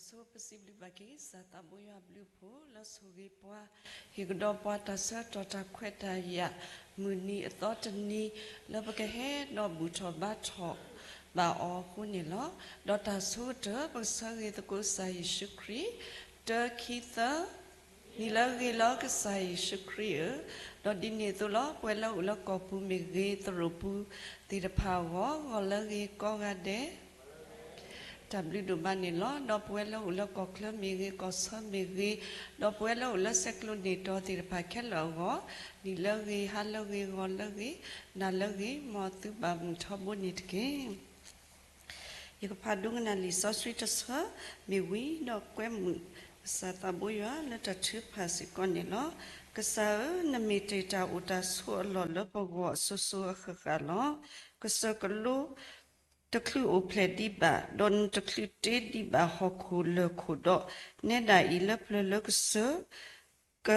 ဆိပစံးဘျုးဘၣ်က့ၤကစၢ်သးဘိယွၤအဘျုးအဖှိၣ်လၢဆိၣ်ဂ့ၤပှၤ, ဟ့ၣ်ကဒီးပှၤတၢ်ဆၢကတီၢ်တၢ်ခွဲးတၢ်ယာ် မုၢ်နံၤအသီတနံၤ လၢပကဟဲဒီးဘူၣ်ထီၣ်ဘါထီၣ်ဘၣ်အီၤအဃိန့ၣ်လီၤ. ဒီးတၢ်ဆိကတၢၢ် ပကဆၢဂ့ၤသကိးကစၢ်ယ့ၣ်ၡူးခရံာ်, တၢ ခံ သၢ, နံၤလၢအဂ့ၤလီၤကစၢ်ယ့ၣ်ၡူးခရံာ်ဧၢ, ဒီးဒ်န့ၣ်အသိးလီၤ ပဝဲလၢအိၣ်လၢကီၢ်ပူၤမ့ၢ်ဂ့ၤ သရိာ်ပူၤသ့ၣ်တဖၣ်အဂီၢ် ဂီၤလၢအဂ့ၤကိးဂၤဒဲး တၢ်ဘျုးဒိၣ်မးန့ၣ်လီၤ. ဒီးပဝဲလၢအိၣ်လၢကီၢ်ချၢမ့ၢ်ဂ့ၤ ကီၢ်ဆၢမ့ၢ်ဂ့ၤ, ဒီးပဝဲလၢအိၣ်လၢဆဲးကျိးန့ၣ်တီၤသ့ၣ်တဖၣ်ခဲလၢာ်အဂီၢ်, နံၤလၢအဂ့ၤ ဟါလၢအဂ့ၤ ဂီၤလၢအဂ့ၤ နၤလၢအဂ့ၤ မ်အသုဘၣ်မုာ်ထီဘိန့ၣ်တက့ၢ်. ယကဖးဒိကနၣ်လံာ်စီဆှံတဆၢ မ့ၢ်ဝံၤဒီးကွဲမုာ်ကစၢ်သးဘိယွၤလၢတၢ်ထုကဖၣ်စ့ၢ်ကီးန့ၣ်လီၤ. ကစၢ်ဧၢ, နမ့ၢ်တ့ၢ်တၢ်အိၣ်တၢ်ဆိးအလီၢ်လၢပဂီၢ်အစိၤစိၤအဃၣ်ဃၣ်လီၤ. ကစၢၢ်ကလိ တချုးအိၣ်ဖျဲၣ်ဒံးဘၣ်, ဒီးနတချုးတ့ဒံးဘၣ်ဟီၣ်ခိၣ်လၢၢ်ခိၣ်ဒီး, နဲဒၣ်အံၤလၢပျၢၤလၢကစၢၢ် က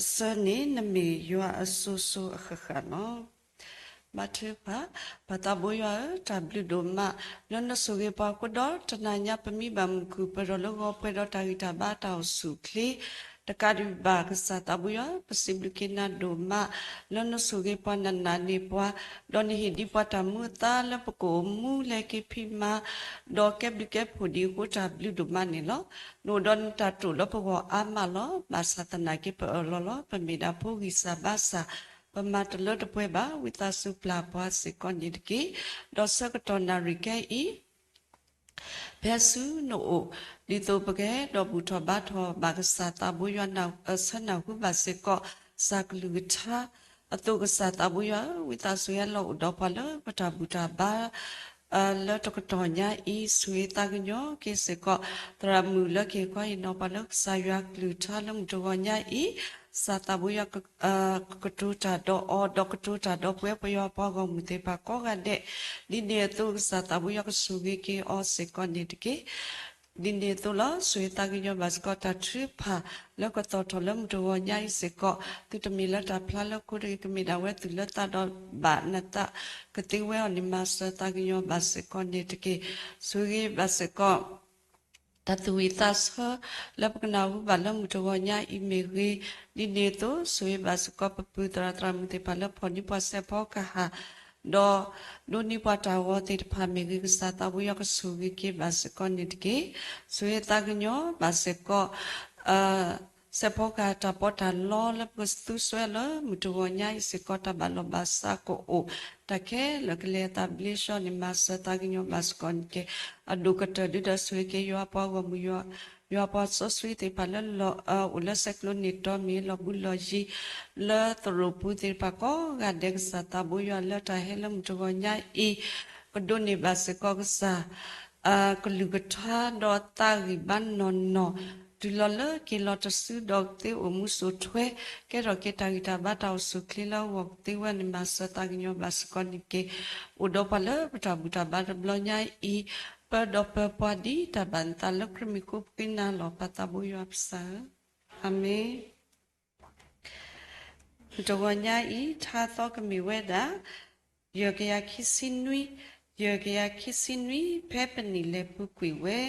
စၢၢ်န့ၣ် နမ့ၢ်ယွၤအစိၤစိၤအဃၣ်ဃၣ်လီၤ. ဘါထုကဖၣ်, ပၢ်သးဘိယွၤဧၢ, တၢ်ဘျုးဒိၣ်မး လၢနဆိၣ်ဂ့ၤပှၤအဃိဒီး တနၤညါပမံဘၣ်မုၢ်ခုၣ် ပၢၢ်ထီၣ်လၢဂီၤပှဲၤဒီးတၢ်ဂံၢ်တၢ်ဘါတၢ်အိၣ်ဆူၣ်အိၣ်ချ့ တကးဒံးဘၣ် ကစၢ်သးဘိယွၤ ပစံးဘျုးက့ၤနၤဒိၣ်မး လၢနဆိၣ်ဂ့ၤပှၤ နနာ်န့ၢ်ပှၤ, ဒီးနဟ့ၣ်ဒံးပှၤတၢ်မူအသါလၢပကအိၣ်မူလဲၤက့ၤဖံးမၤ ဒီးကဲဘျုးကဲဖှိၣ်ဒံးအဃိတၢ်ဘျုးဒိၣ်မးန့ၣ်လီၤ. နအိၣ်ဒီးနတၢ်တိာ်လၢပဂီၢ်အါမးလီၤ. ဘၣ်ဆၣ်သနာ်က့ပအၢၣ်လီၤလီၤ. ပမ့ၢ်ဒၣ်ဖိဂံၢ်စၢ်ဘါစၢ်, ပမၤတလၢတပှဲၤဘၣ်. ဝံသးစူၤပျၢ်ပှၤစ့ၢ်ကီးန့ၣ်တက့ၢ်. ဒီးဆၢကတီၢ်နၣ်ရံၣ်ခဲအံၤ ဖဲဆူနအိၣ် ဒ်သိးပကဟဲဒီးဘူၣ်ထီၣ်ဘါထီၣ်ဘၣ်ကစၢ်သးဘိယွၤ ဆၢနၢ်ဟူဘၣ်စ့ၢ်ကီး ကစၢ်ကလုၢ်ကထါအသိး ကစၢ်သးဘိယွၤဧၢ, ဝံသးစူၤဟဲလီၤအိၣ်ဒီးပှၤလၢပတၢ်ဘူၣ်တၢ်ဘါ လၢတကတီၢ်ညါအံၤ ဆိၣ်ဂ့ၤသးကညီၤက့ၤစ့ၢ်ကီး သရၣ်မုၣ်လၢကဟ့ၣ်ခီဟ့ၣ်နီၤပှၤလၢကစၢ်ယွၤကလုၢ်ကထါလၢမုၢ်တဂီၤညါအံၤ, ကစၢ်သးဘိယွၤ ကကတိၤတၢ်ဒီးအီၤ ဒီးကတိၤတၢ်ဒီးပဝဲပယီၤပှၤဂီၢ်မုၢ်သ့ၣ်တဖၣ်ကိးဂၤဒဲး, ဒ်န့ၣ်အသိးကစၢ်သးဘိယွၤကဆိၣ်ဂ့ၤက့ၤအီၤစ့ၢ်ကီးန့ၣ်တက့ၢ်. ဒ်န့ၣ်အသိးလီၤ. ဆိၣ်ဂ့ၤသးကညီၤဘၣ်စ့ၢ်ကီးတၢ်ထုကဖၣ်လၢကသီၣ်ထီၣ်လၢမုၢ်တဂီၤညါအံၤစ့ၢ်ကီး, သုတမ့ၢ်လၢတၢ်ဖျါလၢခိတဂ့ၤ, ကမ့ၢ်ဒၣ်ဝဲသုးလၢသးဒီးဘၣ်နသးကသ့ဝဲအီၤန့ၣ် မၤစၢၤသးကညီၤဘၣ်စ့ၢ်ကီးန့ၣ်တက့ၢ်. ဆိၣ်ဂ့ၤဘၣ်စ့ၢ်ကီး တၢ်သူၣ်ဝံၣ်သးဆၢလၢပကနၢ်ဟူဘၣ်လၢမုၢ်တဂီၤညါအံၤမ့ၢ်ဂ့ၤ, ဒ်န့ၣ်အသိး ဆိၣ်ဂ့ၤဘၣ်စ့ၢ်ကီးပပုၢ်သရၣ်သရၣ်မုၣ်သ့ၣ်တဖၣ်လၢဖီၣ်န့ၢ်ပှၤစဲးဖီကဟၣ်, ဒီးဒိးန့ၢ်ပှၤတၢ်ဂီၤသ့ၣ်တဖၣ်မ့ၢ်ဂ့ၤ, ကစၢ်သးဘိယွၤကဆိၣ်ဂ့ၤက့ၤဘၣ်စ့ၢ်ကီးန့ၣ်တက့ၢ်. ဆိၣ်ဂ့ၤသးကညီၤဘၣ်စ့ၢ်ကီး စဲးဖီကဟၣ်တၢ်ပီးတၢ်လီလၢပကသူစွဲလၢမုၢ်တဂီၤညါအံၤစ့ၢ်ကီး တၢ်ဘၣ်လီၢ်ဘၣ်စးကအိၣ်, တၢ်ခဲလၢာ်ကလဲၤအသးဘျ့ဆှီန့ၣ် မၤစၢၤသးကညီၤဘၣ်စ့ၢ်ကီးန့ၣ်တက့ၢ်. အဒိၣ်ကတၢၢ်ဒုးဒီးဆိၣ်ဂ့ၤက့ၤယွၤပှၤဂီၢ်မုၢ်, ယွၤပှၤစီဆှံသ့ၣ်တဖၣ်လၢလီၤ, အိၣ်လၢဆဲးကျိးန့ၣ်တီၤမ့ၢ်လီၢ်ဘူးလီၢ်ယံၤ, လၢသရိာ်ပူၤသ့ၣ်တဖၣ်ကိးဂၤဒဲး ကစၢ်သးဘိယွၤလၢတၢ်ဟဲလၢမုၢ်တဂီၤညါအံၤ, ပဒိးန့ၢ်ဘၣ်စ့ၢ်ကီးကစၢ် ကလုၢ်ကထါဒီးသးဂံၢ်ဘါနီၢ်နီၢ်, တုၤလီၤလၢက့ၤလီၤတစုဒီးသ့အိၣ်မူစိာ်ထွဲ, ကဲထီၣ်က့ၤတၢ်ဂံၢ်တၢ်ဘါတၢ်အိၣ်ဆူၣ်အိၣ်ချ့လၢအဂီၢ်ကသ့ဝဲန့ၣ် မၤစၢၤသးကညီၤဘၣ်စ့ၢ်ကီးန့ၣ်တက့ၢ်. အိၣ်ဒီးပှၤလၢပတၢ်ဘူၣ်တၢ်ဘါတဘျီညါအံၤ, ပၢဒီးပၢၤပှၤဒ်တၢ်ဘၣ်နသးလၢခရံာ်မံၤဃိပဃ့နၤလီၤ ပၢ်သးဘိယွၤပစၢ်ဧၢ, အၤမ့ၣ်. မုၢ်တဂီၤညါအံၤ ထါသီကမ့ၢ်ဝဲဒၣ် ယဲၢ်ကယၤခံဆံနွံ, ယဲၢ်ကယၤခံဆံနွံ ဖဲပနံၣ်လဲၤပူၤကွံာ်ဝဲ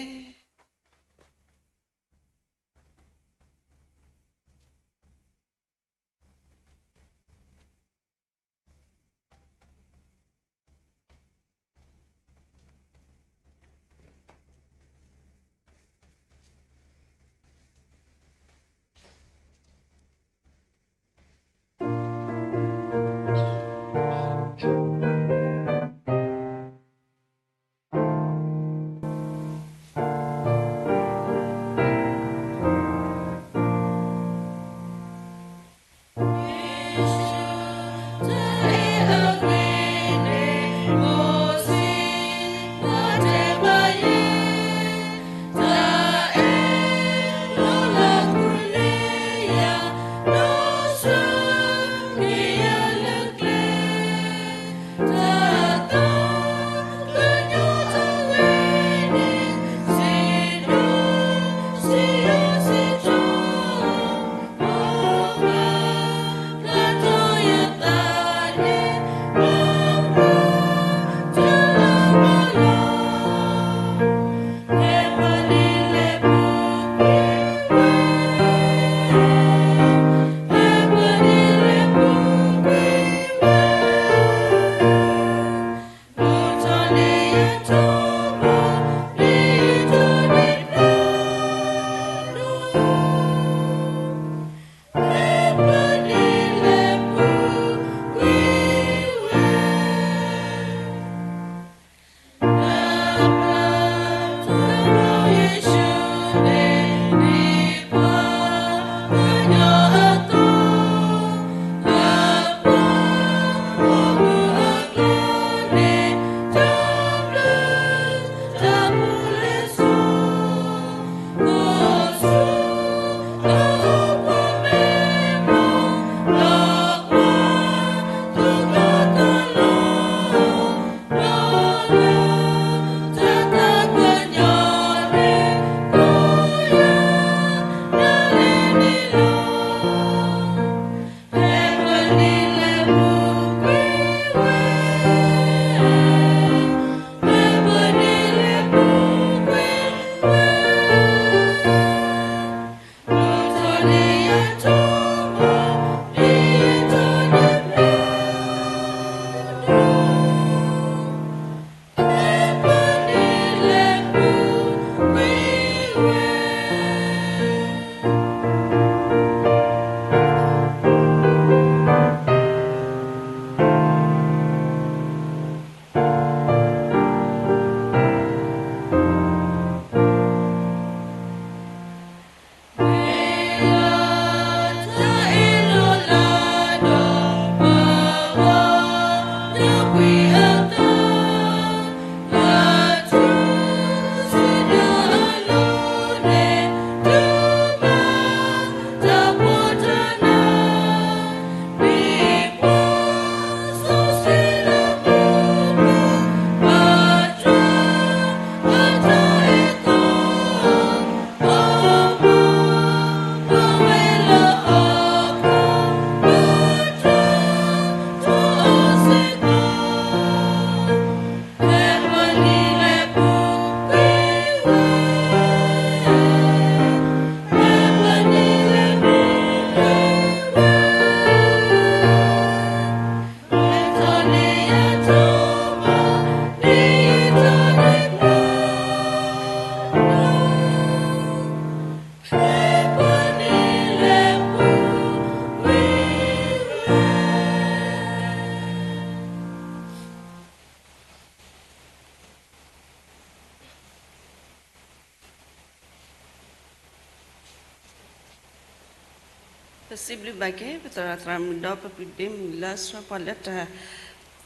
ပစံးဘျုးဘၣ်က့ၤ ပသရၣ်သရၣ်မုၣ်ဒီးပပုၢ်ဒ့မုၣ်လၢဆှၢပှၤလၢတၢ်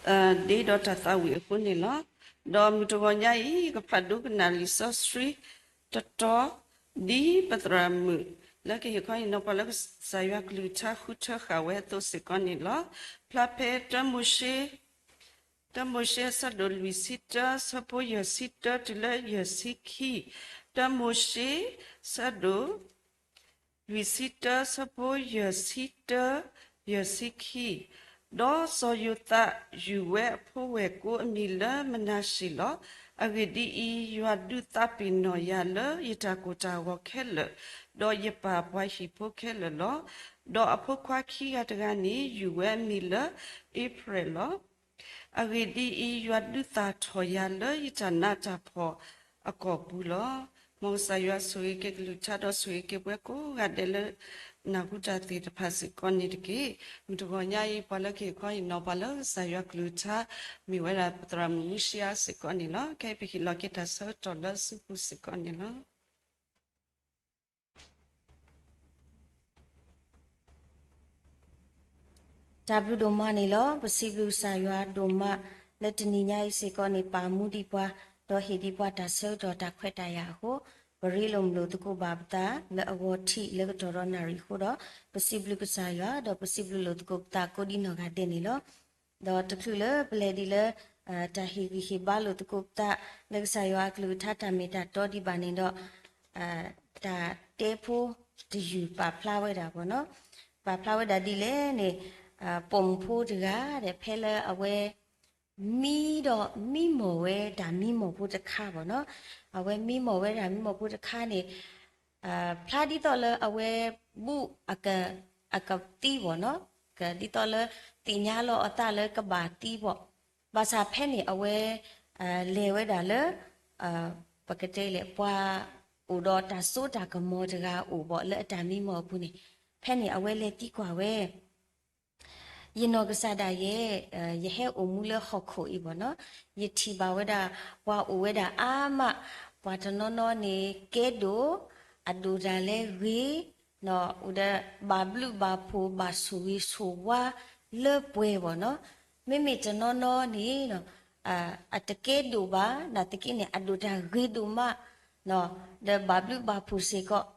ဒ့ဒီးတၢ်သးဝံၣ်အဃိန့ၣ်လီၤ. ဒီးမုၢ်တဂီၤညါအံၤ ကဖးဒိကနၣ်လံာ်စီဆှံတတီၤ ဒ်ပသရၣ်မုၣ်လၢကဟ့ၣ်ခီဟ့ၣ်နီၤပှၤလၢကစၢ်ယွၤကလုၢ်ကထါဃုထၢဃာ်ဝဲအသိးစ့ၢ်ကီးန့ၣ်လီၤ. ဖျါဖဲတၢမိၤၡ့ တၢမိၤၡ့အဆၢဒိၣ်လွံၢ်ဆံတၢ ဆၢဖိယဲၢ်ဆံတၢတုၤလၢယဲၢ်ဆံခံ, တၢမိၤၡ့ ဆၢဒိၣ် လွံၢ်ဆံတၢ ဆၢဖိယဲၢ်ဆံတၢ ယဲၢ်ဆံခံ, ဒီးစီၤယိၤသးယူာ်ဝဲအဖိဝဲၢ်ကိအမံၤလၢမနၤၡ့ၣ်လီၤ. အဂ့ၢ်ဒ်အံၤ, ယွၤဒုးသးပ့ၤနီၣ်ယၤလၢယတၢ်ကိၢ်တၢ်ဂီၤခဲလၢာ်, ဒီးယပၢ်ပှၤဟံၣ်ဖိခဲလၢာ်လီၤ. ဒီးအဖိခွါခံဂၤတဂၤန့ၣ် ယူာ်ဝဲအမံၤလၢအ့ဖရဲၣ်လီၤ. အဂ့ၢ်ဒ်အံၤ, ယွၤဒုးသၣ်ထီၣ်ယၤလၢယတၢ်နးတၢ်ဖှီၣ်အကီၢ်ပူၤလီၤ. မ်ကစၢ်ယွၤဆိၣ်ဂ့ၤက့ၤကလုၢ်ကထါဒီးဆိၣ်ဂ့ၤက့ၤပှၤကိးဂၤဒဲးလၢ နၢ်ဟူတၢ်သ့ၣ်တဖၣ်စ့ၢ်ကီးန့ၣ်တက့ၢ်. မုၢ်တဂီၤညါအံၤ ပှၤလၢကဟ့ၣ်ခီဟ့ၣ်နီၤပှၤလၢကစၢ်ယွၤကလုၢ်ကထါ မ့ၢ်ဝဲဒၣ်ပသရၣ်မုၣ်မူရှံအါစ့ၢ်ကီးန့ၣ်လီၤ. ခဲအံၤပဟ့ၣ်လီၤက့ၤတၢ်ဆၢကတီၢ်လၢအစုပူၤစ့ၢ်ကီးန့ၣ်လီၤ. တၢ်ဘျုးဒိၣ်မးန့ၣ်လီၤ. ပစံးဘျုးကစၢ်ယွၤဒိၣ်မးလၢတနံၤညါအံၤစ့ၢ်ကီးန့ၣ် ပာ်မူဒံးပှၤ ဒီးဟ့ၣ်ဒံးပှၤတၢ်ဆၢကတီၢ်တၢ်ခွဲးတၢ်ယာ်အဃိ ပရ့လိာ်မုာ်လိာ်သကိးဘၣ်ပသးလၢအဂီၢ်ထံးလၢကတီၢ်ဒီးနၣ်ရံၣ်အဃိဒီး ပစံးဘျုးကစၢ်ယွၤ ဒီးပစံးဘျုးလိာ်သကိးပသးကိးဒံနီၢ်ဂၤဒဲးန့ၣ်လီၤ. ဒီးတချုးလၢပလဲၤဒ်လၢ တၢ်ဟ့ၣ်ဂံၢ်ဟ့ၣ်ဘါလိာ်သကိးပသး လၢကစၢ်ယွၤအကလုၢ်ကထါတၢ်မ့ၢ်တၢ်တီဒံးဘၣ်န့ၣ်ဒီး တၢ်တဲဖိတယုၢ်ပာ်ဖျါဝဲဒၣ်ဘၣ်နီၤ, ပာ်ဖျါဝဲဒၣ်ဒ်လဲၣ်န့ၣ် ပိာ်မုၣ်ဖိတဂၤဒီး ဖဲလၢအဝဲ မံဒီးမံမီၢ်ဝဲတၢ်မံမီၢ်ဖိတခါဘၣ်နီၤ, အဝဲမံမီၢ်ဝဲတၢ်မံမီၢ်ဖိတခါန့ၣ် ဖျါဒ်သိးလၢအဝဲ ဘူးအကသံဘၣ်နီၤ, ကဒ်သိးလၢ သ့ၣ်ညါလီၤအသးလၢကဘၣ်သံဘၣ်, ဘၣ်ဆၣ်ဖဲန့ၣ်အဝဲ လဲၤဝဲဒၣ်လၢ ပကတဲလဲၣ် ပှၤအိၣ်ဒီးတၢ်စိတၢ်ကမီၤတဂၤအိၣ်ဘၣ်လၢအတၢ်မံမီၢ်အပူၤန့ၣ်, ဖဲန့ၣ်အဝဲလဲၤသံကွၢ်ဝဲ ယနီၢ်ကစၢ်ဒၣ်ယဲ ယဟဲအိၣ်မူလၢဟီၣ်ခိၣ်အံၤဘၣ်နီၤ, ယထံၣ်ဘၣ်ဝဲဒၣ် ပှၤအိၣ်ဝဲဒၣ်အါမး, ပှၤတနီၤနီၤန့ၣ် ကဲဒိၣ်, အဒိၣ်တၢ်လၢဂ့ၤ, အိၣ်ဒီးဘၣ်ဘျုးဘၣ်ဖှိၣ်ဘၣ်ဆိၣ်ဂ့ၤဆိၣ်ဝါလၢပှဲၤဘၣ်နီၤ, မ့မ့ၢ်တနီၤနီၤန့ၣ် အတကဲဒိၣ်ဘၣ်, နာ်သက့န့ၣ် အဒိၣ်တၢ်ဂ့ၤဒိၣ်မး, ဒီးဘၣ်ဘျုးဘၣ်ဖှိၣ်စ့ၢ်ကီး,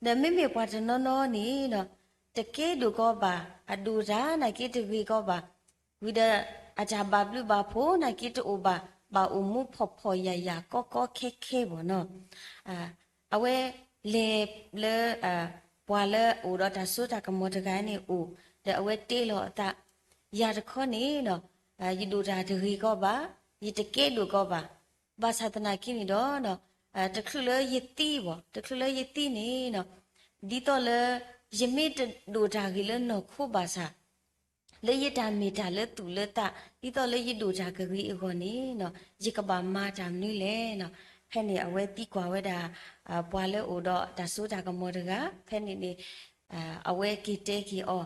ဒီးမ့မ့ၢ်ပှၤတနီၤနီၤန့ၣ် တကဲဒိၣ်ကီးဘၣ်, အဒိၣ်တၢ်နာ်က့တဂ့ၤကီးဘၣ်, ဝံၤဒီးအတၢ်ဘၣ်ဘျုးဘၣ်ဖှိၣ်နာ်က့တအိၣ်ဘၣ်, ဘၣ်အိၣ်မူဖှီၣ်ဖှီၣ်ယာ်ယာ်ကီကီခဲခဲဘၣ်နီၤ, အဝဲလဲၤလၢ ပှၤလၢအိၣ်ဒီးတၢ်စိတၢ်ကမီၤတဂၤန့ၣ်အိၣ်, ဒီးအဝဲတဲလီၤအသး, ယၤတခီန့ၣ် ယဒိၣ်တၢ်တဂ့ၤကီးဘၣ်, ယတကဲဒိၣ်ကီးဘၣ်, ဘၣ်ဆၣ်သနာ်က့န့ၣ်ဒီး တချုးလၢယသံဘၣ်, တချုးလၢယသံန့ၣ် ဒ်သိးလၢ ယမ့ၢ်တဒိၣ်တၢ်ဂ့ၤလၢနီၢ်ခိဘၣ်ဆၣ် လၢယတၢ်မ့ၢ်တၢ်လၢသူၣ်လၢသး ဒ်သိးလၢယဒိၣ်တၢ်ကဂ့ၤအဂီၢ်န့ၣ် ယကဘၣ်မၤတၢ်မနုၤလဲၣ်. ဖဲန့ၣ်အဝဲသံကွၢ်ဝဲဒၣ် ပှၤလၢအိၣ်ဒီးတၢ်စိတၢ်ကမီၤတဂၤ, ဖဲန့ၣ်န့ၣ် အဝဲက့ၤတဲက့ၤအီၤ,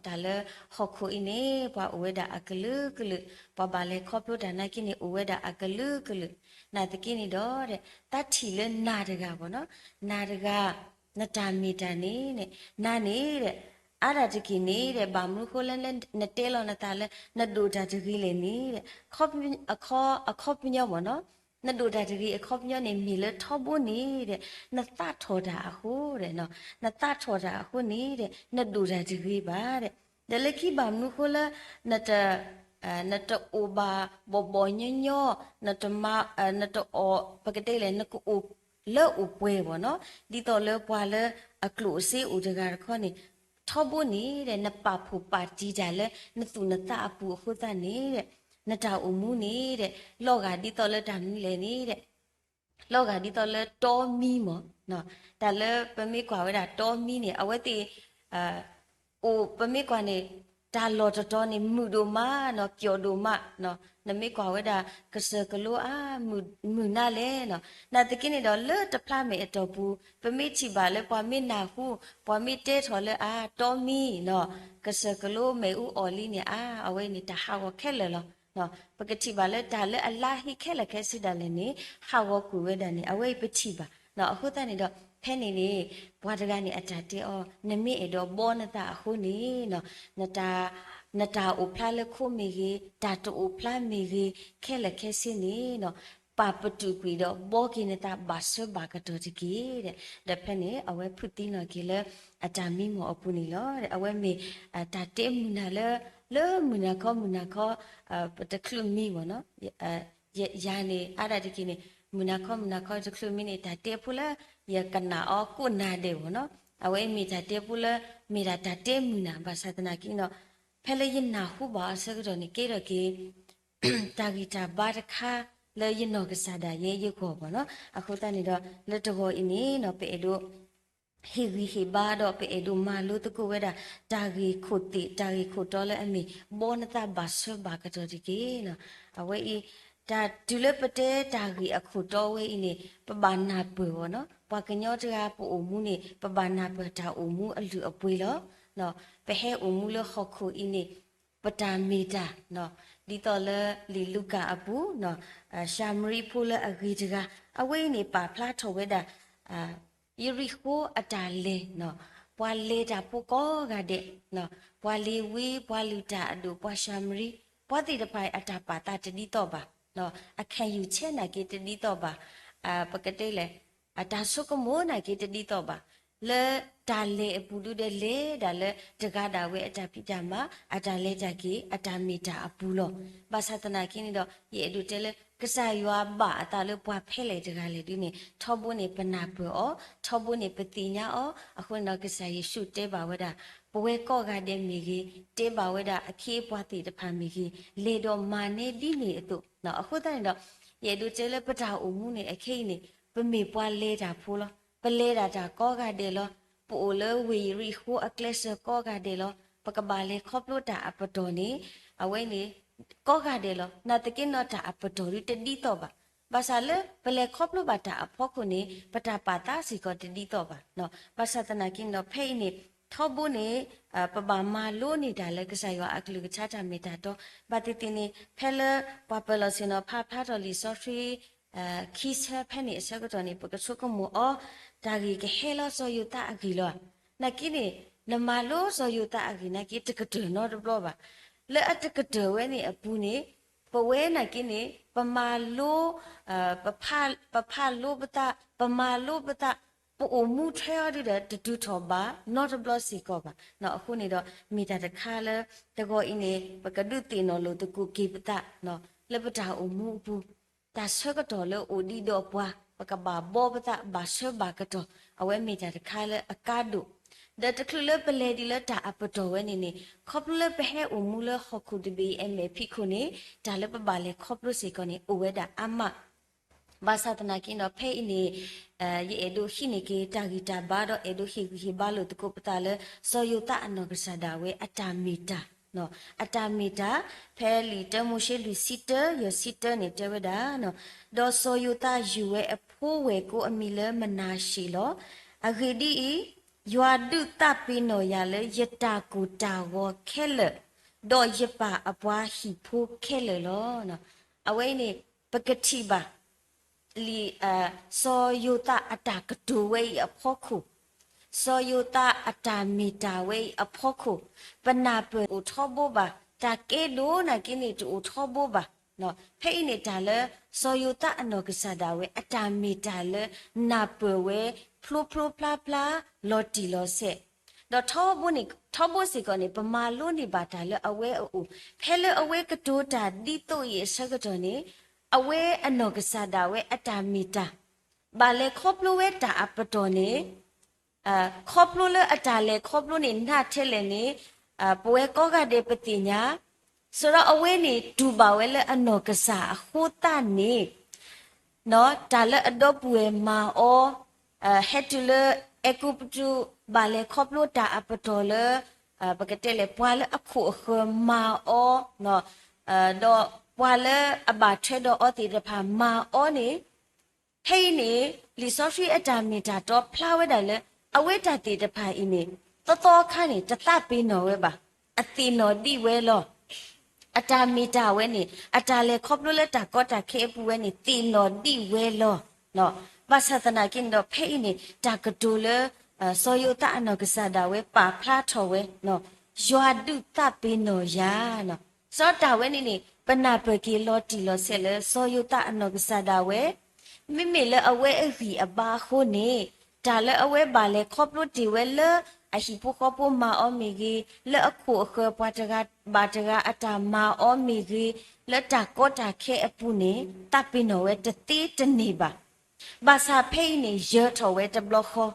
တၢ်လၢဟီၣ်ခိၣ်အံၤန့ၣ် ပှၤအိၣ်ဝဲဒၣ်အကလုာ်ကလုာ်, ပှၤဘၣ်လဲၤခီဖျိတၢ်နာ်က့န့ၣ် အိၣ်ဝဲဒၣ်အကလုာ်ကလုာ်, နာ်သက့န့ၣ်ဒီး တၢ်ထံၣ်လၢနၤတဂၤဘၣ်နီၤ, နၤတဂၤ နတၢ်မ့ၢ်တၢ်န့ၣ် နၤန့ၣ် အါဒၣ်တက့ၢ်န့ၣ် ဘၣ်မနုၤဃိလၢ နတဲလီၤနသးလၢ နဒိၣ်တၢ်တဂ့ၤလဲၣ်န့ၣ် အခီပညီဘၣ်နီၤ, နဒိၣ်တၢ်တဂ့ၤအခီပညီန့ၣ် မ့ၢ်လၢထီဘိန့ၣ် နသးထီၣ်တၢ်အဃိ, နသးထီၣ်တၢ်အဃိန့ၣ် နဒိၣ်တၢ်တဂ့ၤဘၣ်, ဒီးလၢခံဘၣ်မနုၤဃိလၢ နတအိၣ်ဘၣ်ဘီၣ်ဘီၣ်ညီညီ, နတမၤ, နတအီၣ် ပကတဲလဲၣ် နကအိၣ်လၢအိၣ်ပှဲၤဘၣ်နီၤ, ဒ်သိးလၢပှၤလၢအကျိၣ်အစ့အိၣ်တဂၤတခီန့ၣ် ထီဘိန့ၣ် နပာ်ဖှိၣ်ပာ်တံၢ်တၢ်လၢနသူၣ်နသးအပူၤအဃိသတးန့ၣ် နတၢ်အိၣ်မူန့ၣ် လီၤဂာ်ဒ်သိးလၢတၢ်မနုၤလဲၣ်န့ၣ် လီၤဂာ်ဒ်သိးလၢတီမံမၢ်, တၢ်လၢပမ့ၢ်ကွၢ်ဝဲဒၣ်တီမံန့ၣ် အဝဲသ့ၣ် အိၣ်ပမ့ၢ်ကွၢ်န့ၣ် တၢ်လီၢ်တတီၤန့ၣ် မုာ်ဒိၣ်မးနီၤ, ပျီၣ်ဒိၣ်မးနီၤ, နမ့ၢ်ကွၢ်ဝဲဒၣ် ကစၢၢ်ကလိအါ မုာ်နၤလဲၣ်နီၤ, နာ်သက့န့ၣ်ဒီး လၢတဖျါမဲာ်အတီၢ်ပူၤ ပမ့ၢ်ထံၣ်ဘၣ်လၢပှၤမ့ၢ်နၢ်ဟူ ပှၤမ့ၢ်တဲထီၣ်လၢအါ တီမံနီၤ, ကစၢၢ်ကလိမ့ၣ်အူအီၣ်လံန့ၣ် အါ အဝဲန့ၣ်တၢ်ဟးဂီၤခဲလၢာ်လီၤ. ပကထံၣ်ဘၣ်လၢတၢ်လၢအလါဟ့ခဲလၢာ်ခဲဆ့ဒၣ်လဲာ်န့ၣ် ဟးဂီၤကွံာ်ဝဲဒၣ်န့ၣ် အဝဲအံၤပထံၣ်ဘၣ်. အဃိသတးန့ၣ်ဒီး ဖဲန့ၣ်န့ၣ် ပှၤတဂၤန့ၣ်အတၢ်တဲအီၤ နမ့ၢ်အဲၣ်ဒိးဘီနသးအဃိန့ၣ်နီၤ, နတၢ်အိၣ်ဖျါလၢခိမ့ၢ်ဂ့ၤ, တၢ်တအိၣ်ဖျါမ့ၢ်ဂ့ၤ, ခဲလၢာ်ခဲဆ့န့ၣ်နီၤ, ပာ်ပတုာ်ကွံာ်ဒီးဘီက့ၤနသးဘၣ်ဆၢဘၣ်ကတီၢ်တက့ၢ်. ဒီးဖဲန့ၣ် အဝဲဖုးသံနီၢ်က့ၤလၢအတၢ်မံမီၢ်အပူၤန့ၣ်လီၤ. အဝဲမ့ၢ် တၢ်တဲမုၢ်နၤလၢ လၢမုၢ်နၤခီမုၢ်နၤခီ ပတချုးမံဘၣ်နီၤ ယၤန့ၣ် အါဒၣ်တက့ၢ်န့ၣ် မုၢ်နၤခီမုၢ်နၤခီတချုးမံန့ၣ် တၢ်တဲဖိလၢ ယကနၣ်အီၤကိးနၤဒဲးဘၣ်နီၤ. အဝဲမ့ၢ်တၢ်တဲဖိလၢ မ့ၢ်ဒၣ်တၢ်တဲမုၢ်နၤ ဘၣ်ဆၣ်သနာ်က့နီၤ, ဖဲလၢယနၢ်ဟူဘၣ်အီၤဆၢကတီၢ်န့ၣ် ကဲထီၣ်က့ၤ တၢ်ဂံၢ်တၢ်ဘါတခါ လၢယနီၢ်ကစၢ်ဒၣ်ယဲယဂီၢ်ဘၣ်နီၤ. အဃိသတးန့ၣ်ဒီး လၢတဂီၤအံၤန့ၣ်နီၤ ပအဲၣ်ဒိး ဟ့ၣ်ဂံၢ်ဟ့ၣ်ဘါဒီး ပအဲၣ်ဒိးမၤလိသကိးဝဲဒၣ် တၢ်ဂ့ၢ်ခိၣ်သ့ၣ် တၢ်ဂ့ၢ်ခိၣ်တီလၢအမ့ၢ် ဘီနသးဘၣ်ဆၢဘၣ်ကတီၢ်တက့ၢ်နီၤ. အဝဲအံၤ တၢ်တုၤလၢပတဲတၢ်ဂ့ၢ်အခိၣ်တီဝဲအံၤန့ၣ် ပဘၣ်နၢ်ပၢၢ်အီၤနီၤ. ပှၤကညီတဂၤပအိၣ်မူန့ၣ် ပဘၣ်နၢ်ပၢၢ်တၢ်အိၣ်မူအလုၢ်အပှ့ၤလီၤ. ပဟဲအိၣ်မူလၢဟီၣ်ခိၣ်အံၤန့ၣ် ပတၢ်မ့ၢ်တၢ် ဒ်သိးလၢလံာ်လူၤကၣ်အပူၤ ၡၤမရံဖိလၢအဂ့ၤတဂၤ အဝဲအံၤန့ၣ် ပာ်ဖျါထီၣ်ဝဲဒၣ် ယရံၣ်ဃိအတၢ်လဲၤ ပှၤလဲၤတၢ်ဖိကိးဂၤဒဲး ပှၤလ့ၤဝံ ပှၤလုၢ်တၢ်အဒိၣ် ပှၤၡၤမရံ ပှၤသ့ၣ်တဖၣ်အတၢ်ပာ်သးတဒ်သိးဘၣ်, အခံယူၣ်ဆဲးနာ်က့တဒ်သိးဘၣ်, ပကတဲလဲၣ် အတၢ်ဆိကမိၣ်နာ်က့တဒ်သိးဘၣ်, လၢတၢ်လဲၤအပူၤဒုဒီးလဲၤဒၣ်လၢတဂၤဒၣ်ဝဲအတၢ်ဖံးတၢ်မၤ အတၢ်လဲၤတၢ်က့ၤ အတၢ်မ့ၢ်တၢ်အပူၤလီၤ. ဘၣ်ဆၣ်သနာ်က့န့ၣ်ဒီး ယအဲၣ်ဒိးတဲလၢ ကစၢ်ယွၤဘၣ်အသးလၢပှၤဖဲလဲၣ်တဂၤလဲၣ်ဒ်န့ၣ် ထီဘိန့ၣ်ပနၢ်ပၢၢ်အီၤ, ထီဘိန့ၣ်ပသ့ၣ်ညါအီၤ, အဃိန့ၣ်ဒီးကစၢ်ယ့ၣ်ၡူးတဲဘၣ်ဝဲဒၣ် ပဝဲကိးဂၤဒဲးမ့ၢ်ဂ့ၤ, တဲဘၣ်ဝဲဒၣ်အခ့အပှၤသ့ၣ်တဖၣ်မ့ၢ်ဂ့ၤ, လဲၤဒီးမၤန့ၢ်ဒ်န့ၣ်အသိး, အဃိသတးန့ၣ်ဒီး ယအဲၣ်ဒိးတဲလၢပတၢ်အိၣ်မူန့ၣ် အခဲအံၤန့ၣ် ပမ့ၢ်ပှၤလဲၤတၢ်ဖိလီၤ. ပလဲၤဒၣ်တၢ်ကိးဂၤဒဲးလီၤ. ပအိၣ်လၢဝ့ၢ်ယရံၣ်ဃိအကျဲစၢၤကိးဂၤဒဲးလီၤ. ပကဘၣ်လဲၤခီဖျိတၢ်အပတီၢ်န့ၣ် အဝဲန့ၣ် ကိးဂၤဒဲးလီၤ. နာ်သက့နီၤတၢ်အပတီၢ်ဒုတဒ်သိးဘၣ်. ဘၣ်ဆၣ်လၢပလဲၤခီဖျိဘၣ်တၢ်အဖီခိၣ်န့ၣ် ပတၢ်ပာ်သးစ့ၢ်ကီးတဒ်သိးဘၣ်. ဘၣ်ဆၣ်သနာ်က့န့ၣ်ဒီး ဖဲအံၤန့ၣ် ထီဘိန့ၣ် ပဘၣ်မၤလိန့ၢ်တၢ်လၢကစၢ်ယွၤအကလုၢ်ကထါတၢ်မ့ၢ်တၢ်တီ, ဘၣ်သ့ၣ်သ့ၣ်န့ၣ် ဖဲလၢပှၤပၢၤလီၢ်ဆ့ၣ်နီၤဖးဖျါထီၣ်လံာ်စီဆှံ ခံဆၢဖဲန့ၣ်အဆၢကတီၢ်န့ၣ် ပကဆိကမိၣ်အီၤ တၢ်ဂ့ၢ်ကဟဲလီၤစီၤယိၤသးအဂ့ၢ်လီၤ. နာ်က့န့ၣ် နမၤလိစီၤယိၤသးအဂ့ၢ်နာ်က့ တကတၢၢ်နီတဘျီဘၣ်. လၢအတကတၢၢ်ဝဲန့ၣ်အပူၤန့ၣ် ပဝဲနာ်က့န့ၣ် ပမၤလိ ပဖးလိပသး ပမၤလိပသး ပအိၣ်မူထွဲအီၤဒုဒီး တတုၤထီၣ်ဘၣ်နီတဘျီစ့ၢ်ကီးဘၣ်. အဃိန့ၣ်ဒီး မ့ၢ်တၢ်တခါလၢ တဂီၤအံၤန့ၣ် ပကဒုးသ့ၣ်နီၣ်လိာ်သကိးက့ၤပသး လၢပတၢ်အိၣ်မူအပူၤ တၢ်ဆၢကတီၢ်လၢအိၣ်ဒံးဒီးပှၤ ပကဘၣ်ဘီပသးဘၣ်ဆၢဘၣ်ကတီၢ် အဝဲမ့ၢ်တၢ်တခါလၢအကါဒိၣ်, ဒီးတချုးလၢပလဲၤဒံးလၢတၢ်အပတီၢ်ဝဲန့ၣ်န့ၣ် ခီဖျိလၢပဟဲအိၣ်မူလၢဟီၣ်ခိၣ်တဘ့ၣ်အံၤအမဲာ်ဖံးခိၣ်န့ၣ် တၢ်လၢပဘၣ်လဲၤခီဖျိစ့ၢ်ကီးန့ၣ် အိၣ်ဝဲဒၣ်အါမး ဘၣ်ဆၣ်သနာ်က့ဒီး ဖဲအံၤန့ၣ် ယအဲၣ်ဒိးဟံးန့ၢ်က့ၤတၢ်ဂံၢ်တၢ်ဘါဒီး အဲၣ်ဒိးဟ့ၣ်ဂံၢ်ဟ့ၣ်ဘါလိာ်သကိးပသးလၢ စီၤယိၤသးအနီၢ်ကစၢ်ဒၣ်ဝဲအတၢ်မ့ၢ်တၢ်, အတၢ်မ့ၢ်တၢ် ဖဲလံာ်တၢမိၤၡ့လွံၢ်ဆံတၢ ယဲၢ်ဆံတၢန့ၣ်တဲဝဲဒၣ်, ဒီးစီၤယိၤသးယုၢ်ဝဲအဖိဝဲၢ်ကိအမံၤလၢမနၤၡ့ၣ်လီၤ. အဂ့ၢ်ဒ်အံၤ, ယွၤဒုးသးပ့ၤနီၣ်ယၤလၢယတၢ်ကိၢ်တၢ်ဂီၤခဲလၢာ်, ဒီးယပၢ်အပှၤဟံၣ်ဖိခဲလၢာ်လီၤ. အဝဲအံၤန့ၣ် ပကထံၣ်ဘၣ် လံာ် စီၤယိၤသးအတၢ်ကတိၤဝဲအံၤအဖီခိၣ်, စီၤယိၤသးအတၢ်မ့ၢ်တၢ်ဝဲအံၤအဖီခိၣ်, ပနၢ်ပၢၢ်အိၣ်ထီဘိဘၣ်, တၢ်ကဲဒိၣ်နာ်က့န့ၣ် တအိၣ်ထီဘိဘၣ်. ဖဲအံၤန့ၣ်တၢ်လၢ စီၤယိၤသးအနီၢ်ကစၢ်ဒၣ်ဝဲ အတၢ်မ့ၢ်တၢ်လၢ နၢ်ပၢၢ်ဝဲ ဖျိဖျိဖျါဖျါ လီၤတံၢ်လီၤဆဲး ဒီးထီဘိန့ၣ် ထီဘိစ့ၢ်ကီးန့ၣ် ပမၤလိန့ၢ်ဘၣ်တၢ်လၢအဝဲအအိၣ်, ဖဲလၢအဝဲကတိၤတၢ်ဒ်သိးအံၤအဆၢကတီၢ်န့ၣ် အဝဲအနီၢ်ကစၢ်ဒၣ်ဝဲအတၢ်မ့ၢ်တၢ် ဘၣ်လဲၤခီဖျိဝဲတၢ်အပတီၢ်န့ၣ် ခီဖျိလၢအတၢ်လဲၤခီဖျိန့ၣ် နးထဲလဲၣ်န့ၣ် ပဝဲကိးဂၤဒဲးပသ့ၣ်ညါ, စံးဒီးအဝဲန့ၣ်တူၢ်ဘၣ်ဝဲလၢအနီၢ်ကစၢ်အဃိသတးန့ၣ် တၢ်လၢအဒီပုၢ်ဝဲၢ်မၤအီၤ, ဟဲတုၤလၢအဲၤကူပတူး ဘၣ်လဲၤခီဖျိတၢ်အပတီၢ်လၢ ပကတဲလဲၣ် ပှၤလၢအခိၣ်အဃၢၤမၤအီၤ, ဒီးပှၤလၢအဘၣ်ထွဲဒီးအီၤသ့ၣ်တဖၣ်မၤအီၤန့ၣ် ဖဲအံၤန့ၣ် လံာ်စီဆှံအတၢ်မ့ၢ်တၢ်တီဖျါဝဲဒၣ်လၢ အဝဲတၢ်သ့ၣ်တဖၣ်အံၤန့ၣ် သီသီအခါန့ၣ် တသးပ့ၤနီၣ်ဝဲဘၣ်, အသ့ၣ်နီၣ်ဒံးဝဲလီၤ. အတၢ်မ့ၢ်တၢ်ဝဲန့ၣ် အတၢ်လဲၤခီဖျိလၢတၢ်ကီတၢ်ခဲအပူၤဝဲန့ၣ် သ့ၣ်နီၣ်ဒံးဝဲလီၤ. ဘၣ်ဆၣ်သနာ်က့န့ၣ်ဒီး ဖဲအံၤန့ၣ် တၢ်ကတိၤလၢ စီၤယိၤသးအနီၢ်ကစၢ်ဒၣ်ဝဲပာ်ဖျါထီၣ်ဝဲ, ယွၤဒုးသးပ့ၤနီၣ်ယၤ, စီၤတၢ်ဝဲန့ၣ်န့ၣ် ပနၢ်ပၢၢ်က့ၤလီၤတံၢ်လီၤဆဲးလၢ စီၤယိၤသးအနီၢ်ကစၢ်ဒၣ်ဝဲ မ့မ့ၢ်လၢအဝဲအဂံၢ်အဘါအဃိန့ၣ်, တၢ်လၢအဝဲဘၣ်လဲၤခီဖျိတ့ၢ်ဝဲလၢအဟံၣ်ဖိဃီဖိမၤအီၤမ့ၢ်ဂ့ၤ, လၢအခိၣ်အဃၢၤပှၤတဂၤဘၣ်တဂၤအတၢ်မၤအီၤမ့ၢ်ဂ့ၤ, လၢတၢ်ကီတၢ်ခဲအပူၤန့ၣ် သးပ့ၤနီၣ်ဝဲတသ့တန့ၢ်ဘၣ်. ဘၣ်ဆၣ်ဖဲအံၤန့ၣ် ယၢၤထီၣ်ဝဲတဘျီဃီ,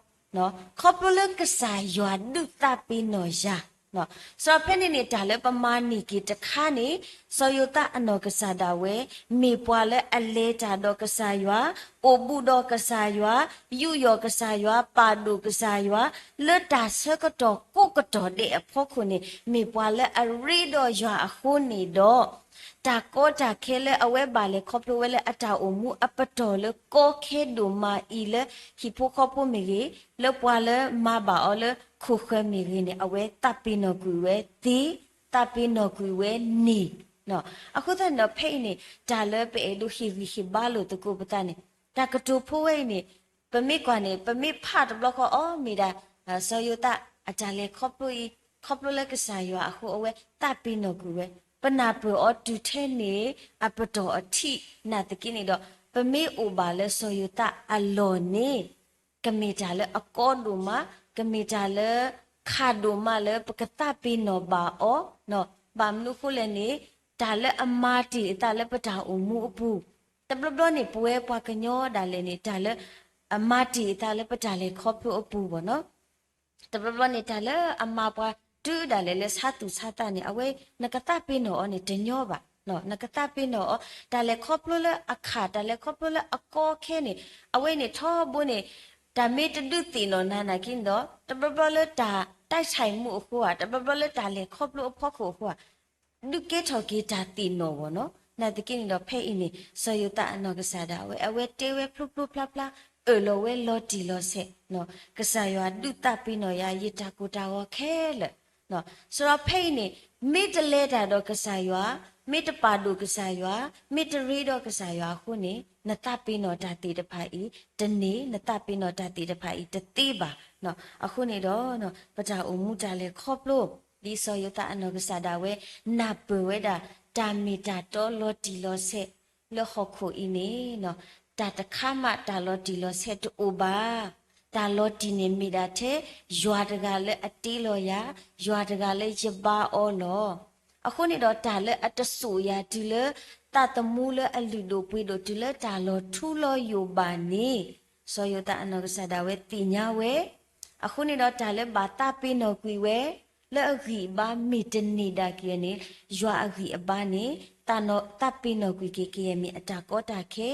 ခီဖျိလၢကစၢ်ယွၤဒုးသးပ့ၤနီၣ်ယၤ စီၤဖဲန့ၣ်န့ၣ် တၢ်လၢပမၤန့ၢ်က့ၤတခါန့ၣ်, စီၤယိၤသးအနီၢ်ကစၢ်ဒၣ်ဝဲ မ့ၢ်ပှၤလၢအလဲၤတၢ်ဒီးကစၢ်ယွၤ, အိၣ်ဘူးဒီးကစၢ်ယွၤ, ယူးယီၣ်ကစၢ်ယွၤ, ပာ်ဒိၣ်ကစၢ်ယွၤ, လၢတၢ်ဆၢကတီၢ်ကိးကတီၢ်ဒဲးအဖီခိၣ်န့ၣ် မ့ၢ်ပှၤလၢအရ့ဒီးယွၤအဃိန့ၣ်ဒီး တၢ်ကီတၢ်ခဲလၢအဝဲဘၣ်လဲၤခီဖျိဝဲလၢအတၢ်အိၣ်မူအပတီၢ်လၢကီခဲဒိၣ်မးအံၤလၢဟံၣ်ဖိဃီဖိမ့ၢ်ဂ့ၤ, လၢပှၤလၢမၤဘၣ်အီၤလၢခိၣ်ဃၢၤမ့ၢ်ဂ့ၤန့ၣ် အဝဲသးပ့ၤနီၣ်ကွံာ်ဝဲသ့, သးပ့ၤနီၣ်ကွံာ်ဝဲန့ၣ်. အဃိသတးန့ၣ်ဒီး ဖဲအံၤန့ၣ် တၢ်လၢပအဲၣ်ဒိးဟ့ၣ်ဂံၢ်ဟ့ၣ်ဘါလိာ်သကိးပသးန့ၣ်, တၢ်ကတိၤဖိဝဲအံၤန့ၣ် ပမ့ၢ်ကွၢ်န့ၣ် ပမ့ၢ်ဖးတဘျီဃီအီၤမ့ၢ်ဒၣ် စီၤယိၤသးအတၢ်လဲၤခီဖျိအံၤ, ခီဖျိလၢကစၢ်ယွၤအဃိ အဝဲသးပ့ၤနီၣ်ကွံာ်ဝဲ, ပနၢ်ပၢၢ်အီၤတုၤထဲန့ၣ် အပတီၢ်အထံးနာ်သက့န့ၣ်ဒီး ပမ့ၢ်အိၣ်ဘၣ်လၢစီၤယိၤသးအလီၢ်န့ၣ် ကမ့ၢ်တၢ်လၢအကီဒိၣ်မး, ကမ့ၢ်တၢ်လၢခးဒိၣ်မးလၢပကသးပ့ၤနီၣ်ဘၣ်အီၤ, ဘၣ်မနုၤအဃိလဲၣ်န့ၣ် တၢ်လၢအမၤတ့ၢ်အသးလၢပတၢ်အိၣ်မူအပူၤ, တဘျီဘျီန့ၣ် ပဝဲပှၤကညီဒၣ်လဲာ်န့ၣ် တၢ်လၢအမၤတ့ၢ်အသးလၢပတၢ်လဲၤခီဖျိအပူၤဘၣ်နီၤ တဘျီဘျီန့ၣ် တၢ်လၢအမၤပှၤတုၤဒၣ်လဲာ်လၢဆါသူၣ်ဆါသးန့ၣ် အဝဲနကသးပ့ၤနီၣ်အီၤန့ၣ်တညီဘၣ်, နကသးပ့ၤနီၣ်အီၤ, တၢ်လဲၤခီဖျိလၢအခး တၢ်လဲၤခီဖျိလၢအကီခဲန့ၣ် အဝဲန့ၣ်ထီဘိန့ၣ် တၢ်မ့ၢ်တဒုးသ့ၣ်နီၣ်နၤနာ်က့န့ၣ်ဒီး တဘျီဘျီလၢတၢ်တၢ်ဆဲးမူအဃိဧါ, တဘျီဘျီလၢတၢ်လဲၤခီဖျိအဖီခိၣ်အဃိဧါ ဒုးကဲထီၣ်က့ၤတၢ်သ့ၣ်နီၣ်ဘၣ်နီၤ. နာ်သက့န့ၣ်ဒီး ဖဲအံၤန့ၣ် စီၤယိၤသးအနီၢ်ကစၢ်ဒၣ်ဝဲ အဝဲတဲဝဲဖျိဖျိဖျါဖျါ အၢၣ်လီၤဝဲလီၤတံၢ်လီၤဆဲး, ကစၢ်ယွၤဒုးသးပ့ၤနီၣ်ယၤ ယတၢ်ကိၢ်တၢ်ဂီၤခဲလၢာ်. စီၤဖဲအံၤန့ၣ် မ့ၢ်တလဲၤတၢ်ဒီးကစၢ်ယွၤ, မ့ၢ်တပာ်ဒိၣ်ကစၢ်ယွၤ, မ့ၢ်တရ့ဒီးကစၢ်ယွၤအဃိန့ၣ် နသးပ့ၤနီၣ်တၢ်သ့ၣ်တဖၣ်အံၤတန့ၢ်, နသးပ့ၤနီၣ်တၢ်သ့ၣ်တဖၣ်အံၤတသ့ဘၣ်. အဃိန့ၣ်ဒီး ပတၢ်အိၣ်မူတၢ်လဲၤခီဖျိ ဒ်စီၤယိၤသးအနီၢ်ကစၢ်ဒၣ်ဝဲ နၢ်ပၢၢ်ဝဲဒၣ် တၢ်မ့ၢ်တၢ်တီလီၤတံၢ်လီၤဆဲး လၢဟီၣ်ခိၣ်အံၤန့ၣ် တၢ်တခါမးတၢ်လီၤတံၢ်လီၤဆဲးတအိၣ်ဘၣ်. တၢ်လီၤတံၢ်န့ၣ်မ့ၢ်ဒၣ်ထဲ ယွၤတဂၤလၢအတ့လီၤယၤ, ယွၤတဂၤလၢယဘါအီၤလီၤ. အဃိန့ၣ်ဒီးတၢ်လၢအတစိာ်ယၤတုၤလၢ သးသမူလၢအလုၢ်ဒိၣ်ပှ့ၤဒိၣ်တုၤလၢတၢ်လီၤထူလီၤယိာ်ဘၣ်န့ၣ် စီၤယိၤသးအနီၢ်ကစၢ်ဒၣ်ဝဲသ့ၣ်ညါဝဲ အဃိန့ၣ်ဒီးတၢ်လၢဘၣ်သးပ့ၤနီၣ်ကွံာ်ဝဲ လၢအဂံၢ်အဘါမ့ၢ်တန့ၢ်ဒၣ်က့ၤန့ၣ် ယွၤအဂံၢ်အဘါန့ၣ် သးပ့ၤနီၣ်ကွံာ်က့ၤက့ၤမ့ၢ်အတၢ်ကီတၢ်ခဲ,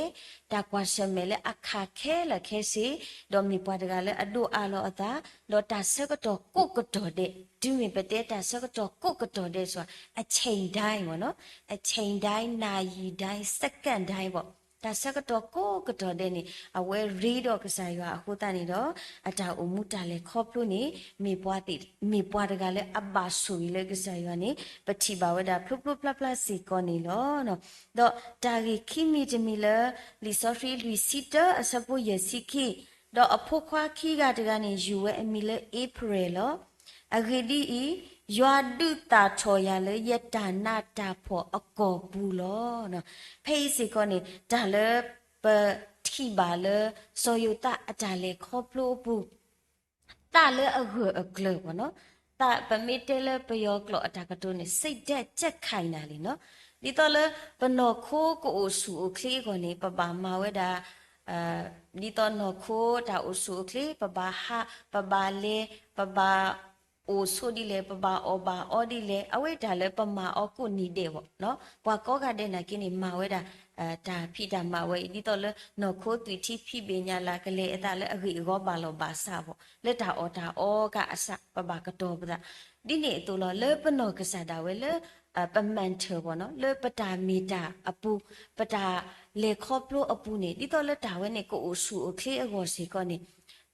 တၢ်ကွၢ်ဆၢၣ်မဲာ်လၢအခးခဲလၢာ်ခဲဆ့, ဒီးမ့ၢ်ပှၤတဂၤလၢအဒိးအးလီၤအသး, ဒီးတၢ်ဆၢကတီၢ်ကိးကတီၢ်ဒဲး, တုၤမ့ၢ်ပတဲတၢ်ဆၢကတီၢ်ကိးကတီၢ်ဒဲးစ့ၢ် အချိန်တိုင်းပေါ့နော်, အချိန်တိုင်း, နာရီတိုင်း, secondတိုင်းပေါ့ တၢ်ဆၢကတီၢ်ကိးကတီၢ်ဒဲးန့ၣ် အဝဲရ့ဒီးကစၢ်ယွၤအဃိသတးန့ၣ်ဒီး အတၢ်အိၣ်မူတၢ်လဲၤခီဖျိန့ၣ် မ့ၢ်ပှၤတဂၤလၢအဘၣ်ဆိၣ်ဂ့ၤလၢကစၢ်ယွၤန့ၣ် ပထံၣ်ဘၣ်ဝဲဒၣ်ဖျိဖျိဖျါဖျါစ့ၢ်ကီးန့ၣ်လီၤ. ဒီးတၢ်ဂ့ၢ်ခံမံၤတမံၤလၢ လံာ်စီဆှံလွံၢ်ဆံတၢအဆၢဖိယဲၢ်ဆံခံ, ဒီးအဖိခွါခံဂၤတဂၤန့ၣ် ယုၢ်ဝဲအမံၤလၢအ့ဖြ့ၣ်လီၤ. အဂ့ၢ်ဒ်အံၤ, ယွၤဒုးသၣ်ထီၣ်ယၤလၢယတၢ်နးတၢ်ဖှီၣ်အကီၢ်ပူၤလီၤ. ဖဲအံၤစ့ၢ်ကီးန့ၣ် တၢ်လၢပထံၣ်ဘၣ်လၢ စီၤယိၤသးအတၢ်လဲၤခီဖျိအပူၤ သးလၢအဂၢၢ်အကျၢၤပေါ့နော်, သးပမ့ၢ်တဲလၢပယီၤကျိာ်အတၢ်ကတိၤန့ၣ် စိတ်ဓာတ်ကြံ့ခိုင်တာလံနီၤ, ဒ်သိးလၢပနီၢ်ခိကအိၣ်ဆူၣ်အိၣ်ချ့အဂီၢ်န့ၣ် ပဘၣ်မၤဝဲဒၣ် ဒ်သိးနီၢ်ခိတၢ်အိၣ်ဆူၣ်အိၣ်ချ့ ပဘၣ်ဟး ပဘၣ်လဲၤ ပဘၣ်အိၣ်ဆိးဒ်လဲၣ် ပဘၣ်အီၣ်ဘၣ်အီဒ်လဲၣ် အဝဲတၢ်လၢပမၤအီၤကိးနံၤဒဲးဘၣ်နီၤ, ပှၤကိးဂၤဒဲးနာ်က့န့ၣ် မၤဝဲဒၣ် တၢ်ဖံးတၢ်မၤဝဲအံၤ ဒ်သိးလၢနီၢ်ခိသွံၣ်ထံဖံးဘ့ၣ်ညါလၢကလဲၤအသးလၢအဂ့ၢ်အဂီၢ်ဘၣ်လီၤဘၣ်စးဘၣ် လၢတၢ်အီၣ်တၢ်အီကအစး ပဘၣ်ကတီၤပသး ဒ်န့ၣ်အသိးလီၤ လၢပနီၢ်ကစၢ်ဒၣ်ဝဲလၢ ပမၤထၢၣ်ဘၣ်နီၤ လၢပတၢ်မ့ၢ်တၢ်အပူၤ ပတၢ်လဲၤခီဖျိအပူၤန့ၣ် ဒ်သိးလၢတၢ်ဝဲန့ၣ် ကအိၣ်ဆူၣ်အိၣ်ချ့အဂီၢ်စ့ၢ်ကီးန့ၣ်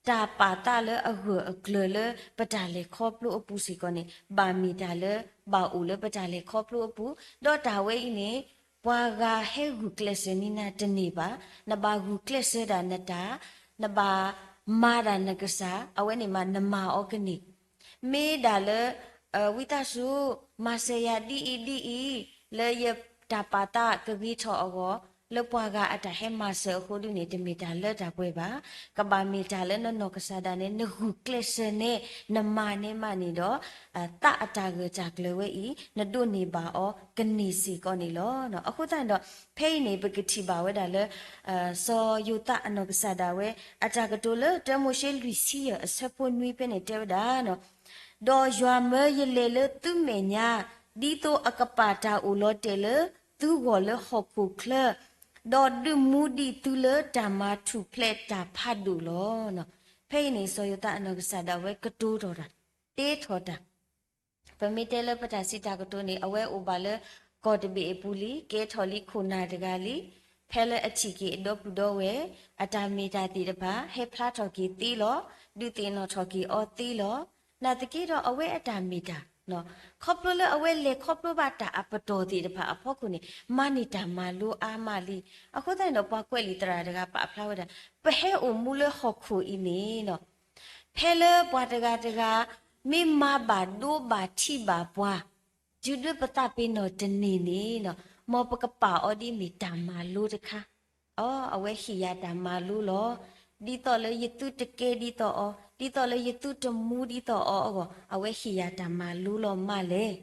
တၢ်ပာ်သးလၢအဂၢၢ်အကျၢၤလၢပတၢ်လဲၤခီဖျိအပူၤစ့ၢ်ကီးန့ၣ် ဘၣ်မ့ၢ်တၢ်လၢ ဘၣ်အိၣ်လၢပတၢ်လဲၤခီဖျိအပူၤ ဒီးတၢ်ဝဲအံၤန့ၣ် ပှၤဂၤဟဲဂုာ်ကျဲးစၢးန့ၢ်နၤတန့ၢ်ဘၣ်. နဘၣ်ဂုာ်ကျဲးစၢးဒၣ်နတၢ်, နဘၣ်မၤဒၣ်နကစၢ်, အဝဲန့ၣ်မးနမၤအီၤကန့ၢ်. မ့ၢ်ဒၣ်လၢ ဝံသးစူၤ မၤစၢၤယၤဒ်အံၤဒ်အံၤ, လၢယတၢ်ပာ်သးကဂ့ၤထီၣ်အဂီၢ်, လၢပှၤဂၤအတၢ်ဟဲမၤစၢၤအဃိဒုန့ၣ် တမ့ၢ်တၢ်လၢတၢ်ပှဲၤဘၣ်. ကဘၣ်မ့ၢ်တၢ်လၢနနီၢ်ကစၢ်ဒၣ်နဲ နဂုာ်ကျဲးစၢးနဲ နမၤနဲမးန့ၣ်ဒီး သးအတၢ်ဂၢၢ်တၢ်ကျၢၤဝဲအံၤ နဒိးန့ၢ်ဘၣ်အီၤကန့ၢ်စ့ၢ်ကီးန့ၣ်လီၤ. အဃိသတးန့ၣ်ဒီး ဖဲအံၤန့ၣ် ပကထံၣ်ဘၣ်ဝဲဒၣ်လၢ စီၤယိၤသးအနီၢ်ကစၢ်ဒၣ်ဝဲ အတၢ်ကတိၤလၢတၢမိၤၡ့လွံၢ်ဆံယဲၢ်အဆၢဖိနွံဖဲန့ၣ်တဲဝဲဒၣ် ဒီးယွၤမၢယလဲၤလၢသုမဲာ်ညါ, ဒ်သိးအကပာ်တၢ်အိၣ်လီၤတဲာ်လၢသုဂီၢ်လၢဟီၣ်ခိၣ်ချၢ, ဒီးဒုးမူဒံးသုလၢတၢ်မၤထူၣ်ဖျဲးတၢ်ဖးဒိၣ်လီၤ. ဖဲအံၤန့ၣ် စီၤယိၤသးအနီၢ်ကစၢ်ဒၣ်ဝဲကတိၤထီၣ်တၢ်, တဲထီၣ်တၢ် ပမ့ၢ်တဲလၢပတၢ်စံးတၢ်ကတိၤန့ၣ် အဝဲအိၣ်ဘၣ်လၢကီၢ်တဘ့ၣ်အပူၤလံ, ကဲထီၣ်လံခိၣ်နၢ်တဂၤလံ. ဖဲလၢအထံၣ်က့ၤအဒီပုၢ်ဒီဝဲၢ် အတၢ်မ့ၢ်တၢ်သ့ၣ်တဖၣ် ဟဲဖျါထီၣ်က့ၤသ့လီၤ, ဒုးသ့ၣ်နီၣ်ထီၣ်က့ၤအီၤသ့လီၤ. နာ်သက့ဒီးအဝဲအတၢ်မ့ၢ်တၢ် ခီဖျိလၢအဝဲလဲၤခီဖျိဘၣ်တၢ်အပတီၢ်သ့ၣ်တဖၣ်အဖီခိၣ်န့ၣ် မၤန့ၢ်တၢ်မၤလိအါမးလံ. အဃိသတးန့ၣ်ဒီး ပှၤကွဲးလံာ်သရၣ်တဂၤပာ်ဖျါဝဲဒၣ် ပဟဲအိၣ်မူလၢဟီၣ်ခိၣ်အံၤန့ၣ် ဖဲလၢပှၤတဂၤတဂၤ မ့ၢ်မၤဘၣ်ဒိဘၣ်ထံးဘၣ်ပှၤ တုၤလၢပသးပ့ၤနီၣ်တန့ၢ်န့ၣ် မ်ပကပာ်အီၤဒ်မ့ၢ်တၢ်မၤလိတခါ. အီ အဝဲဟ့ၣ်ယၤတၢ်မၤလိလီၤ. ဒ်သိးလၢယသုတကဲဒ်သိးအီၤ, ဒ်သိးလၢယသုတမူဒ်သိးအီၤအဂီၢ် အဝဲဟ့ၣ်ယၤတၢ်မၤလိလီၤမးလဲၣ်.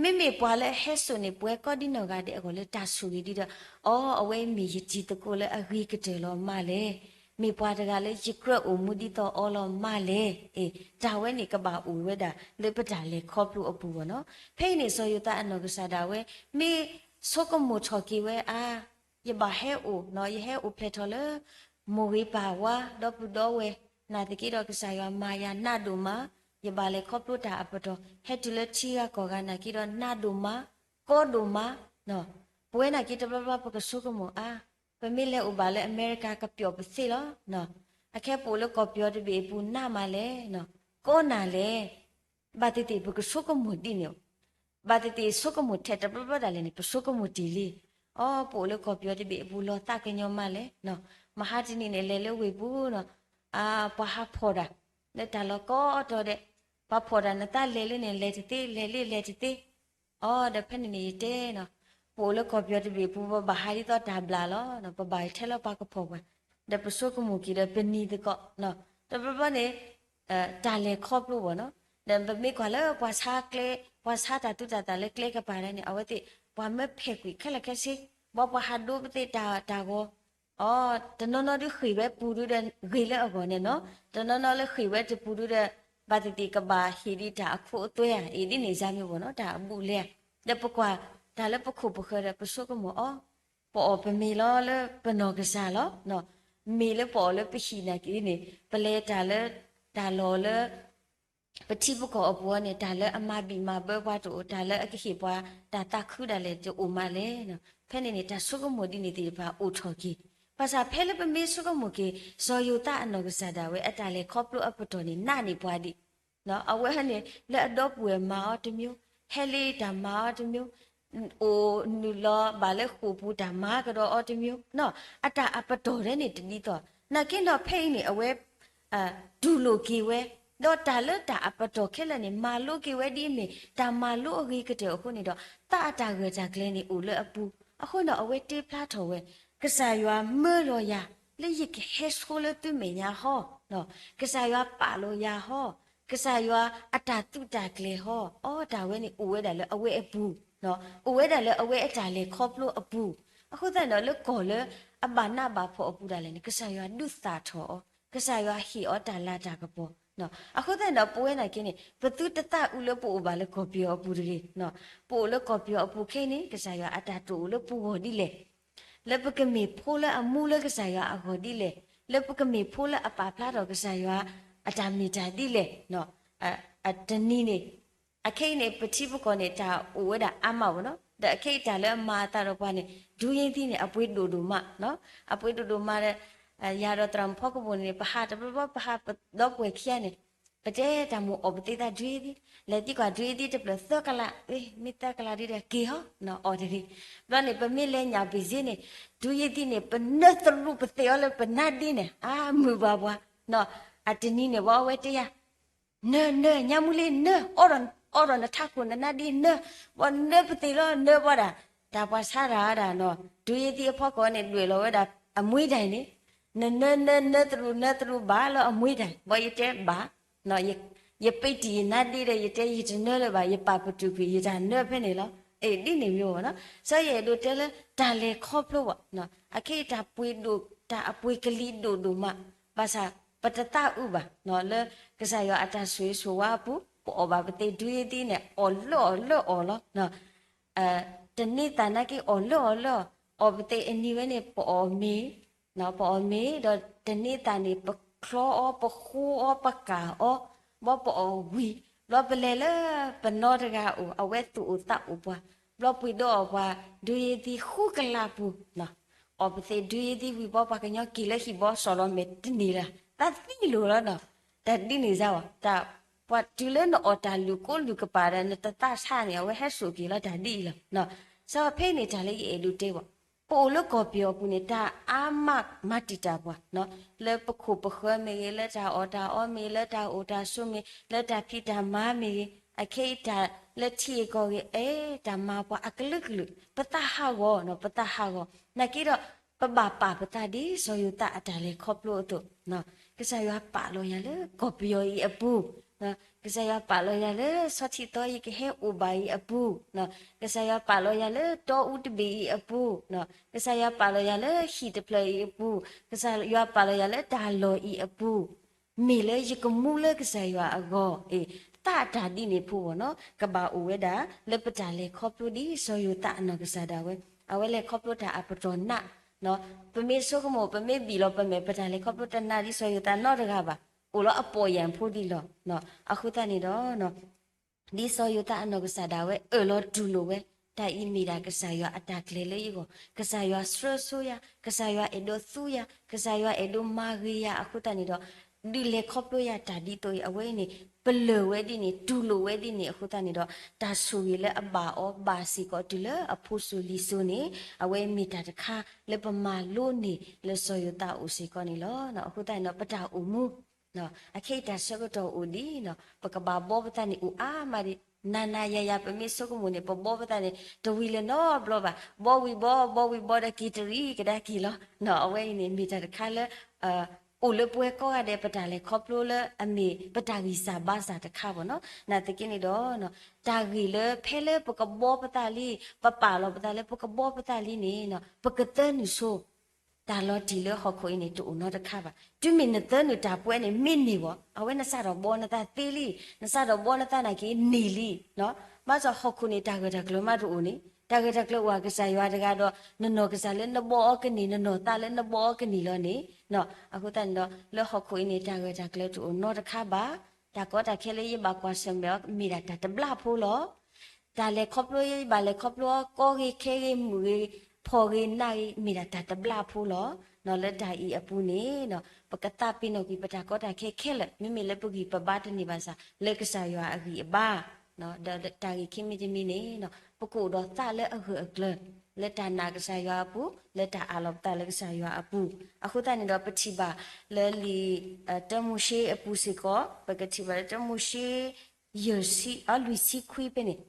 မ့မ့ၢ်ပှၤလၢအဟဲစိာ်န့ၢ်ပှၤကိးဒံနီၢ်ဂၤဒဲးအဂီၢ်လၢတၢ်ဆိၣ်ဂ့ၤဒ်ဒီး အီ အဝဲမ့ၢ်ယတံၤသကိးလၢအဂ့ၤကတၢၢ်လီၤမးလဲၣ်. မ့ၢ်ပှၤတဂၤလၢယကြၢးအိၣ်မူဒ်သိးအီၤလီၤမးလဲၣ်. အ့ တၢ်ဝဲန့ၣ်ကဘၣ်အိၣ်ဝဲဒၣ်လၢပတၢ်လဲၤခီဖျိအပူၤဘၣ်နီၤ. ဖဲအံၤန့ၣ် စီၤယိၤသးအနီၢ်ကစၢ်ဒၣ်ဝဲ မ့ၢ်ဆိကမိၣ်ထီၣ်က့ၤဝဲအါ ယဘၣ်ဟဲအိၣ်နီၤ, ယဟဲအိၣ်ဖျဲၣ်ထီၣ်လၢ မိၢ်ဂ့ၤပၢ်ဝါ ဒီပုၢ်ဒီဝဲၢ်, နာ်သက့ဒီးကစၢ်ယွၤမၤယၤနးဒိၣ်မး, ယဘၣ်လဲၤခီဖျိတၢ်အပတီၢ် ဟဲတုၤလၢထံဂၤကီၢ်ဂၤနာ်က့ဒီးနးဒိၣ်မး, ကီဒိၣ်မး, ပဝဲနာ်က့တဘျီဘျီပကဆိကမိၣ်အါ, ပမ့ၢ်လဲၤအိၣ်ဘၣ်လၢအမဲရကၤကပျီၣ်ပသ့လီၤ. အခဲပအိၣ်လၢကီၢ်ပယီၤတဘ့ၣ်အပူၤနးမးလဲၣ်, ကီနၤလဲၣ်. ဘၣ်သ့ၣ်သ့ၣ်ပကဆိကမိၣ်ဒ်န့ၣ်, ဘၣ်သ့ၣ်သ့ၣ်ဆိကမိၣ်ထဲတဘျီဘျီဒၣ်လဲာ်န့ၣ် ပဆိကမိၣ်တ့ၢ်လံ. အီ ပအိၣ်လၢကီၢ်ပယီၤတဘ့ၣ်အပူၤလီၤသးကညီၤမးလဲၣ်, မဟါတနံၤန့ၣ် လဲၤလၢဝ့ၢ်ပူၤနီၤ, ပှၤဟးဖီၣ်တၢ် လၢတၢ်လီၢ်ကိးတီၤဒဲး, ပှၤဖီၣ်တၢ်နသးလဲၤလၢန့ၣ် လဲၤတသ့ လဲၤလ့လဲၤတသ့. အီ ဒီးဖဲန့ၣ်န့ၣ်ယတဲနီၤ, ပအိၣ်လၢကီၢ်ပယီၤတဘ့ၣ်ပူၤ ပဘၣ်ဟးဒ်သိးတၢ်ဘျၣ်လီၤ, ပဘၣ်ထဲလၢပှၤကဖီၣ်ပှၤ, ဒီးပဆိကမိၣ်က့ၤဒီးပနံၤသကိး, တဘျီဘျီန့ၣ် တၢ်လဲၤခီဖျိဘၣ်နီၤ, ဒီးပမ့ၢ်ကွၢ်လၢပှၤဆါကျဲ, ပှၤဆါတၢ်သူတၢ်သၣ်လၢကျဲကပၤဒၣ်န့ၣ် အဝဲသ့ၣ် ပှၤမၢဖဲၣ်ကွံာ်ခဲလၢာ်ခဲဆ့, ဘၣ်ပှၤဟးဒိပသ့ၣ်တၢ်တၢ်ဂီၤ အီ တနီၤနီၤဒုးဃ့ၢ်ဝဲပူၤဒုဒီး ဂ့ၤလၢအဂီၢ်န့ၣ်နီၤ, တနီၤနီၤလၢဃ့ၢ်ဝဲတပူၤဒုဒီး ဘၣ်သ့ၣ်သ့ၣ်ကဘၣ်ဟ့ၣ်ဒံးတၢ်အခိအသွဲဧါ, အ့ၣ်ဒ်န့ၣ်ယါမ့ၢ်ဘၣ်နီၤ, တၢ်အဘူးလဲဧါ, ဒီးပကွၢ်တၢ်လၢပခိၣ်ပဃၢၤဒီးပဆိကမိၣ်အီၤ, ပအီၣ်ပမ့ၤလီၤလၢပနီၢ်ကစၢ်လီၤ, မ့ၢ်လၢပအီၣ်လၢပဟံၣ်နာ်က့န့ၣ် ပလဲၤတၢ်လၢ တၢ်လီၢ်လၢ ပထံပကီၢ်အပူၤန့ၣ် တၢ်လၢအမၤဘံၣ်မၤဘၢပှၤတအိၣ်, တၢ်လၢအကဟ့ၣ်ပှၤတၢ်သးခုဒၣ်လဲာ်တအိၣ်မးလဲၣ်. ဖဲန့ၣ်န့ၣ် တၢ်ဆိကမိၣ်ဒ်န့ၣ်သ့ၣ်တဖၣ်အိၣ်ထီၣ်က့ၤ, ဘၣ်ဆၣ်ဖဲလၢပမ့ၢ်ဆိကမိၣ်က့ၤ စီၤယိၤသးအနီၢ်ကစၢ်ဒၣ်ဝဲ အတၢ်လဲၤခီဖျိအပတီၢ်န့ၣ် နးန့ၢ်ပှၤဒံး, အဝဲန့ၣ် လၢအဒီပုၢ်ဝဲၢ်မၤအီၤတမျိုး, ဟဲလ့တၢ်မၤအီၤတမျိုး, အိၣ်နုာ်လီၤဘၣ်လၢဃိာ်ပူၤတၢ်မၤကဒီးအီၤတမျိုး, အတၢ်အပတီၢ်ဒဲန့ၣ်တဒ်သိး, နာ်က့ဒီးဖဲအံၤန့ၣ် အဝဲ တူၢ်လိာ်က့ၤဝဲ, ဒီးတၢ်လၢတၢ်အပတီၢ်ခဲလၢာ်န့ၣ် မၤလိက့ၤဝဲဒ်အမ့ၢ် တၢ်မၤလိအဂ့ၤကတၢၢ်အဃိန့ၣ်ဒီး သးအတၢ်ဂၢၢ်တၢ်ကျၢၤန့ၣ်အိၣ်လၢအပူၤ, အဃိန့ၣ်ဒီးအဝဲတ့ဖျါထီၣ်ဝဲ, ကစၢ်ယွၤမၢလီၤယၤ လၢယကဟဲဆိလၢသုမဲာ်ညါဟီ, ကစၢ်ယွၤပာ်လီၤယၤဟီ, ကစၢ်ယွၤအတၢ်သုးတၢ်ကျဲၤဟီ, အီ တၢ်ဝဲန့ၣ်အိၣ်ဝဲဒၣ်လၢအဝဲအပူၤ, အိၣ်ဝဲဒၣ်လၢအဝဲအတၢ်လဲၤခီဖျိအပူၤ, အဃိသတးန့ၣ်ဒီး လၢကီၢ်လၢအဘၣ်နးဘၣ်ဖှီၣ်အပူၤဒၣ်လဲာ်န့ၣ် ကစၢ်ယွၤဒုးသၣ်ထီၣ်အီၤ, ကစၢ်ယွၤဟ့ၣ်အီၤတၢ်လၤတၢ်ကပီၤ, အဃိသတးန့ၣ်ဒီး ပဝဲနာ်က့န့ၣ် ပသုတသးအုးလၢပအိၣ်ဘၣ်လၢကီၢ်ပယီၤအပူၤတဂ့ၤ, ပအိၣ်လၢကီၢ်ပယီၤအပူၤခဲအံၤန့ၣ် ကစၢ်ယွၤအတၢ်တအိၣ်လၢပဂီၢ်ဒ်လဲၣ် လၢပကမ့ၢ်ဖိလၢအမူလၢကစၢ်ယွၤအဂီၢ်ဒ်လဲၣ်, လၢပကမ့ၢ်ဖိလၢအပာ်ဖျါထီၣ်ကစၢ်ယွၤအတၢ်မ့ၢ်တၢ်ဒ်လဲၣ်, တနံၤန့ၣ်, အခဲအံၤန့ၣ် ပထံပကီၢ်န့ၣ် တၢ်အိၣ်ဝဲဒၣ်အါမးဘၣ်နီၤ, ဒီးအခဲအံၤတၢ်လၢအမၤအသးဒီးပှၤန့ၣ် ဒူယ့ၢ်သံန့ၣ် အပှ့ၤဒိၣ်ဒိၣ်မး, အပှ့ၤဒိၣ်ဒိၣ်မးဒီး ယၤဒီးသရၣ်မုၣ်ဖီကပိာ်န့ၣ် ပဟးတဘျီဘျီ ပဟးပဒီပုၢ်ဝဲၢ်ခံဂၤန့ၣ် ပတဲတၢ်မိၣ်အီၣ်ပသ့သးဒုးယ့ၢ်သံ, လဲၤသံကွၢ်ဒုးယ့ၢ်သံတဖျၢၣ်သၢကလး, မ့ၢ်သၢကလးဒ်ဒီးက့ၤဟီ, အီၣ်တဂ့ၤ. ဘျီန့ၣ် ပမ့ၢ်လဲၤညၣ်ဘ့ၣ်စ့န့ၣ်, ဒုးယ့ၢ်သံန့ၣ် ပနၢသရူးပသ့ၣ်အီၤလၢပနါဒ့န့ၣ်, အါမုာ်ဘၣ်ပှၤ, အတနံၤန့ၣ် ဘၣ်အဝဲတဲယၤ နၢ နၢ ညါမူလံ နၢ အီၣ်ဒီးနထးခိၣ်နနါဒ့နၢ, ဘၣ်နၢပသ့ၣ်လီၤ နၢဘၣ်ဒၣ်, တၢ်ပှၤဆါတၢ်ဒၣ်နီၤ, ဒုးယ့ၢ်သံအဖီခိၣ်န့ၣ် ဒွဲၣ်လီၤဝဲဒၣ်အမွေးဒိုင်န့ၣ်, နနၢ နၢ နၢသရူး နၢသရူးဘၣ်လၢအမွေးဒိုင်, ဘၣ်ယတဲဘၣ်, ယပ့တံၢ်ယနါဒ့ဒီး ယတဲယတနၢလၢၤဘၣ်, ယပာ်ပတုာ်ကွံာ် ယတၢ်နၢဖဲန့ၣ်လီၤ. အ့ၣ် ဒ်န့ၣ်မ့ၢ်ဝဲနီၤ, စီၤယအဲၣ်ဒိးတဲလၢတၢ်လဲၤခီဖျိဘၣ်, အခဲအံၤတၢ်ပှ့ၤဒိၣ် တၢ်အပှ့ၤကလံၤဒိၣ်ဒိၣ်မး, ဘၣ်ဆၣ် ပတသးအုးဘၣ်, လၢကစၢ်ယွၤအတၢ်ဆိၣ်ဂ့ၤဆိၣ်ဝါအပူၤ ပအီၣ်ဘၣ်ပသ့ၣ်ဒုးယ့ၢ်သံန့ၣ် အီၣ်လၢအီၣ်လၢအီၣ်လီၤ. တန့သးနာ်က့ အီၣ်လၢအီၣ်လၢအီၣ်, အီၣ်ပသ့ၣ်အနံၤဝဲန့ၣ် ပအီၣ်မ့ၤ, ပအီၣ်မ့ၤဒီး တန့သးန့ၣ် ပချီအီၤ ပဃိအီၤ ပကၢ်အီၤ, ဘီပအီၣ်ဝံၤ, ဘျီပလဲၤလၢပနီတဂၤအိၣ် အဝဲသူၣ်အိၣ်သးအိၣ်ပှၤ, ဘျီပှ့ၤဒီးအီၣ်ပှၤ ဒုးယ့ၢ်သံဃုကလးပူၤ, အီၣ်ပသ့ၣ်ဒုးယ့ၢ်သံဝံၤ ဘီပှၤကညီက့ၤလၢဟံၣ်ဘီစီၣ်လီၤမဲာ်တန့ၢ်လၢၤ, တၢ်သံလိၤလီၤနီၤ, တၢ်ဒ်န့ၣ်စ့ၢ်ဝဲ, တၢ်ပှၤတုၤလၢနအီၣ်တၢ်လုၢ်ကိလုၢ်ကပၤဒီး နတသးဆါန့ၣ် အဝဲဟဲစိာ်က့ၤလီၤတၢ်ဒ်အံၤလီၤ. စီၤဖဲန့ၣ်တၢ်လၢယအဲၣ်ဒိးတဲဘၣ်, ပအိၣ်လၢကီၢ်ပယီၤပူၤန့ၣ် တၢ်အါမးမၤတံာ်တာ်ပှၤ, လၢပခိၣ်ပဃၢၤမ့ၢ်ဂ့ၤ, လၢတၢ်အီၣ်တၢ်အီမ့ၢ်ဂ့ၤ, လၢတၢ်အိၣ်တၢ်ဆိးမ့ၢ်, လၢတၢ်ဖံးတၢ်မၤမ့ၢ်ဂ့ၤ, အခဲအံၤတၢ်လၢထံဂ့ၢ်ကီၢ်ဂ့ၢ် အဲ တၢ်မၤပှၤအကလုာ်ကလုာ်, ပသးဟးဂီၤနီၤ, ပသးဟးဂီၤ, နာ်က့ဒီး ပဘၣ်ပာ်ပသးဒ်စီၤယိၤသးအတၢ်လဲၤခီဖျိအသိး, ကစၢ်ယွၤပာ်လီၤယၤလၢကီၢ်ပယီၤအံၤအပူၤ, ကစၢ်ယွၤပာ်လီၤယၤလၢဆီထံးသီယံၤကဟဲအိၣ်ဘၣ်အံၤအပူၤ, ကစၢ်ယွၤပာ်လီၤယၤလၢတီအူတဘ့ၣ်အံၤအပူၤ, ကစၢ်ယွၤပာ်လီၤယၤလၢဟံၣ်တဖျၢၣ်အံၤအပူၤ, ကစၢ်ယွၤပာ်လီၤယၤလၢတၢ်လီၢ်အံၤအပူၤ, မ့ၢ်လၢယကမူလၢကစၢ်ယွၤအဂီၢ်, အ့ သးတၢ်ဒ်န့ၣ်ဖိဘၣ်နီၤ, ကဘၣ်အိၣ်ဝဲဒၣ်လၢပတၢ်လဲၤခီဖျိဒ်စီၤယိၤသးအနီၢ်ကစၢ်ဒၣ်ဝဲ, အဝဲလဲၤခီဖျိတၢ်အပတီၢ်နး, ပမ့ၢ်ဆိကမိၣ် ပမ့ၢ်ဘံၣ်လီၤပမဲာ် ပတၢ်လဲၤခီဖျိတနးဒ်စီၤယိၤသးနီတဂၤဘၣ်, အိၣ်လီၤအပီၢ်ယၢ်ဖိဒံးလီၤ. အဃိသတးန့ၣ်ဒီး ဒ်စီၤယိၤသးအနီၢ်ကစၢ်ဒၣ်ဝဲ အၢၣ်လီၤတူၢ်လိာ်ဝဲ, တၢ်အံၤမ့ၢ်ဒၣ်ကစၢ်ယွၤအတၢ်ကျဲၤလၢယဂီၢ်, ကစၢ်ယွၤဆှၢဆိယၤ, ကစၢ်ယွၤအဲၣ်ဒိးသူယၤ, ကစၢ်ယွၤအဲၣ်ဒိးမၤဂ့ၤယၤအဃိသတးန့ၣ်ဒီး, ဒုးလဲၤခီဖျိယၤတၢ်ဒ်သိးအံၤ အဝဲအံၤန့ၣ် ပလၢၢ်ဝဲဒ်န့ၣ် တူၢ်လိာ်ဝဲဒ်န့ၣ်အဃိသတးန့ၣ်ဒီး, တၢ်ဆိၣ်ဂ့ၤလၢအဘၣ်အီၤဘၣ်စ့ၢ်ကီးတုၤလၢအဖိစိၤလံၤစိၤန့ၣ်, အဝဲမ့ၢ်တၢ်တခါလၢပမၤလိန့ၢ်လၢစီၤယိၤသးအအိၣ်စ့ၢ်ကီးန့ၣ်လီၤ. အဃိသတးန့ၣ်ဒီး ပတၢ်အိၣ်မူ အခဲအံၤတၢ်ဆၢကတီၢ်အိၣ်ဒံးနီၤ, ပကဘၣ်ဘီပသးန့ၣ်အိၣ်အါမးဒံး, နၤနၤယၤယၤ ပမ့ၢ်ဆိကမိၣ်န့ၣ် ပဘီပသးန့ၣ် တဝံၤလၢၤနီတဘျီဘၣ်, ဘီဝံၤဘီ ဘီဝံၤဘီဒီးက့ၤတရံးကဒါက့ၤလီၤ. အဝဲအံၤန့ၣ် မ့ၢ်တၢ်တခါလၢ အိၣ်လၢပဝဲကိးဂၤဒဲး ပတၢ်လဲၤခီဖျိလၢအမ့ၢ်ပတၢ်ဂံၢ်စၢ်ဘါစၢ်တခါဘၣ်နီၤ. နာ်သက့န့ၣ်ဒီး တၢ်ဂ့ၢ်လၢဖဲလၢပကဘီပသးလံ, ပပာ်လီၤပသးလၢပကဘီပသးလံန့ၣ် ပကသၢနုာ်ဆိ တၢ်လီၤတံၢ်လၢဟီၣ်ခိၣ်အံၤန့ၣ် တအိၣ်နီတခါဘၣ်. တုၤမ့ၢ်နသၢနုာ်တၢ်ပှဲၤန့ၣ် မ့ၢ်န့ၢ်ဘၣ်, အဝဲနစးထီၣ်ဘီနသးသ့လံ, နစးထီၣ်ဘီနသးနာ်က့န့ၢ်လံ. ဘၣ်ဆၣ်ဟီၣ်ခိၣ်န့ၣ် တၢ်ဂၢၢ်တၢ်ကျၢၤမးတအိၣ်န့ၣ်, တၢ်ဂၢၢ်တၢ်ကျၢၤအိၣ်အကစၢ်ယွၤတဂၤဒီး နနီၢ်ကစၢ်လၢနဘီအီၤကန့ၢ်, နနီၢ်သးလၢနဘီအီၤကန့ၢ်လီၤန့ၣ်, အဃိသတးန့ၣ်ဒီး လၢဟီၣ်ခိၣ်အံၤန့ၣ် တၢ်ဂၢၢ်တၢ်ကျၢၤတအိၣ်နီတခါဘၣ်. တၢ်ကီတၢ်ခဲလၢယဘၣ်ကွၢ်ဆၢၣ်မဲာ်အီၤ မ့ၢ်ဒၣ်တၢ်တဘျါဖိလီၤ. တၢ်လဲၤခီဖျိယဘၣ်လဲၤခီဖျိအီၤ ကီဂ့ၤခဲဂ့ၤမုၢ်ဂ့ၤ ဖှီၣ်ဂ့ၤနးဂ့ၤ မ့ၢ်ဒၣ်တၢ်တဘျါဖိလီၤ. လၢတၢ်အံၤအပူၤန့ၣ် ပကသးပ့ၤနီၣ်ကွံာ်ပတၢ်ကီတၢ်ခဲခဲလၢာ် မ့မ့ၢ်လၢပဂံၢ်ပဘါတန့ၢ်ဘၣ်ဆၣ် လၢကစၢ်ယွၤအဂံၢ်အဘါ ဒီးတၢ်ဂ့ၢ်ခံမံၤတမံၤန့ၣ် ပကအိၣ်ဒီးသးလၢအဂၢၢ်အကျၢၤ လၢတၢ်နာ်ကစၢ်ယွၤအပူၤ လၢတၢ်အးလီၤပသးလၢကစၢ်ယွၤအပူၤ. အဃိသတးန့ၣ်ဒီး ပထံၣ်ဘၣ်လၢလံာ် တၢမိၤၡ့အပူၤစ့ၢ်ကီး ပကထံၣ်ဘၣ်လၢတၢမိၤၡ့ ယဲၢ်ဆံ အလွံၢ်ဆံခွံဖဲန့ၣ်,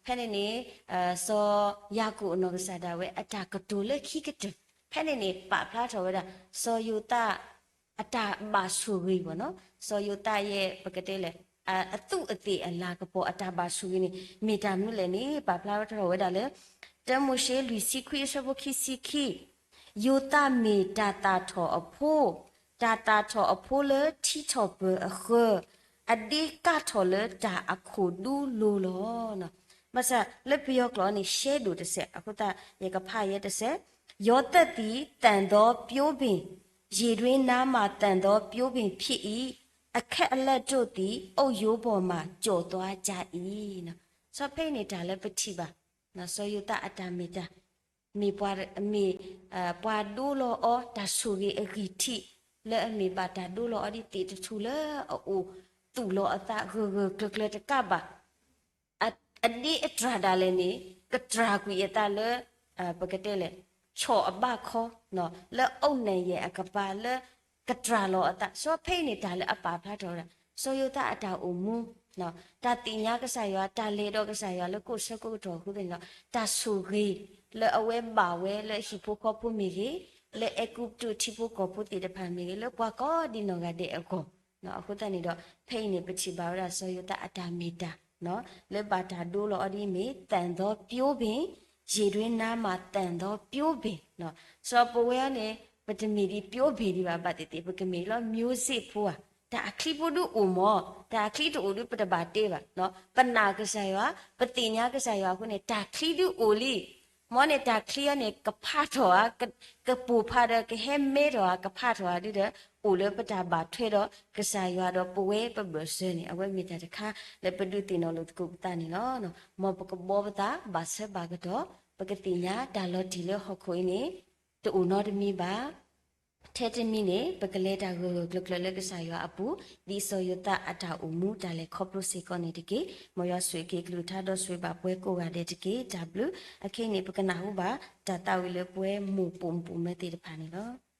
ဖဲန့ၣ်န့ၣ် စီၤယၤကိာ်အနီၢ်ကစၢ်ဒၣ်ဝဲ အတၢ်ကတိၤလၢခံကတၢၢ် ဖဲန့ၣ်န့ၣ် ပာ်ဖျါထီၣ်ဝဲဒၣ် စီၤယိၤသး အတၢ်ဘၣ်ဆိၣ်ဂ့ၤဘၣ်နီၤ, စီၤယိၤသးယဲ ပကတဲလဲၣ် အသူးအသ့ၣ်အလၤကပီၤအတၢ်ဘၣ်ဆိၣ်ဂ့ၤန့ၣ် မ့ၢ်တၢ်မနုၤလဲၣ်န့ၣ် ပာ်ဖျါထီၣ်ဝဲဒၣ်လၢ တၢမိၤၡ့လွံၢ်ဆံခွံအဆၢဖိခံဆံခံ, ယိၤသးမ့ၢ်တၢ်သၣ်ထီၣ်အဖိ, တၢ်သၣ်ထီၣ်အဖိလၢထံထီၣ်ပၢၤအဃၢၤ, အဒ့ကးထီၣ်လၢတၢ်အခိၣ်ဒူလိၤလီၤ. ဘၣ်ဆၣ်လၢပယီၤကျိာ်န့ၣ် ရှဲဒိၣ်တစဲး အဃိသတး ယကဖးယဲတစဲး, ယောသပ်သည်သန်သောပျိပင်, ရေတွင်းနားမှာသန်သောပျိပင်ဖြစ်၏, အခက်အလက်တို့သည် အုတ်ရိုးပေါ်မှာ ကျော့သွားကြ၏. စီၤဖဲန့ၣ်တၢ်လၢပထံၣ်ဘၣ် စီၤယိၤသးအတၢ်မ့ၢ်တၢ် မ့ၢ်ပှၤ မ့ၢ် ပှၤဒိလီၤအီၤ တၢ်ဆိၣ်ဂ့ၤအဂံၢ်ထံး လၢအမ့ၢ်ဘၣ်တၢ်ဒိလီၤအီၤဒ်သ့ၣ်တထူၣ်လၢအအိၣ် သူၣ်လီၤအသးဂၢၢ်ဂၢၢ်ကျၢၤကျၢၤတကးဘၣ် အဒ့အတြၢ်ဒၣ်လဲာ်န့ၣ် ကတြၢ်ကွံာ်အသးလၢ ပကတဲလဲၣ် ဆီၣ်အဘၣ်ခီ လၢအအိၣ်နဲၣ်ယဲၢ်အကပၤလၢ ကတြၢ်လီၤအသး စီၤဖဲအံၤန့ၣ် တၢ်လၢအပာ်ဖျါထီၣ်ဝဲဒၣ် စီၤယိၤသးအတၢ်အိၣ်မူ တၢ်သ့ၣ်ညါကစၢ်ယွၤ တၢ်လဲၤဒီးကစၢ်ယွၤလၢကိးဆၢကိးကတီၢ်အဃိသတးန့ၣ်ဒီး တၢ်ဆိၣ်ဂ့ၤလၢအဝဲဘၣ်ဝဲလၢဟံၣ်ဖိဃီဖိမ့ၢ်ဂ့ၤ, လၢအဲၤကူပတူးထံဖိကီၢ်ဖိသ့ၣ်တဖၣ်မ့ၢ်ဂ့ၤ, လၢပှၤကိးဒံနီၢ်ဂၤဒဲးအဂီၢ် အဃိသတးန့ၣ်ဒီး ဖဲအံၤန့ၣ် ပထံၣ်ဘၣ်ဝဲဒၣ်စီၤယိၤသးအတၢ်မ့ၢ်တၢ် လၢဘၣ်တၢ်ဒိလီၤအီၤဒ်အမ့ၢ် သံသီပျိုးပင်, ရေတွင်းနားမှာ သံသီပျိုးပင် စီၤပဝဲအံၤန့ၣ် ပတမ့ၢ်ဒ်ပျိုးပင်ဒံးဘၣ် ဘၣ်သ့ၣ်သ့ၣ် ပကမ့ၢ်လီၤ မျိုးစေ့ ဖိဧါ, တၢ်အချံဖိဒုအိၣ်မး, တၢ်အချံတအိၣ်ဒုးပတဘၣ်တဲဘၣ်, ပနာ်ကစၢ်ယွၤ, ပသ့ၣ်ညါကစၢ်ယွၤအဃိန့ၣ် တၢ်ချံဒုအိၣ်လံ မ်န့ၣ်တၢ်ချံအံၤန့ၣ် ကဖးထီၣ်ဧါ, ကပိၢ်ဖးဒီးကဟဲမဲထီၣ်ဧါ, ကဖးထီၣ်ဧါဒုဒီး အိၣ်လၢပတၢ်ဘၣ်ထွဲဒီးကစၢ်ယွၤဒီးပဝဲပဘၢၣ်စၢၤန့ၣ် အဝဲမ့ၢ်တၢ်တခါလၢပဒုးသ့ၣ်နီၣ်လိာ်သကိးပသးန့ၣ်လီၤ. မ်ပကဘှီပသးဘၣ်ဆၢဘၣ်ကတီၢ် ပကသ့ၣ်ညါတၢ်လီၤတံၢ်လၢဟီၣ်ခိၣ်အံၤန့ၣ် တအိၣ်နီတမံၤဘၣ် ထဲတမံၤန့ၣ် ပကလဲၤတၢ်ဂၢၢ်ဂၢၢ်ကျၢၤကျၢၤလၢကစၢ်ယွၤအပူၤ ဒ်စီၤယိၤသးအတၢ်အိၣ်မူတၢ်လဲၤခီဖျိစ့ၢ်ကီးန့ၣ်တက့ၢ်. မ်ယွၤဆိၣ်ဂ့ၤက့ၤကလုၢ်ကထါဒီးဆိၣ်ဂ့ၤဘၣ်ပှၤကိးဂၤဒဲးတက့ၢ်. တၢ်ဘျုး. အခဲအံၤန့ၣ် ပကနၢ်ဟူဘၣ်တၢ်သးဝံၣ်လၢပဝဲမိၢ်ပိာ်မုၣ်ပိာ်မၢၤသ့ၣ်တဖၣ်န့ၣ်လီၤ.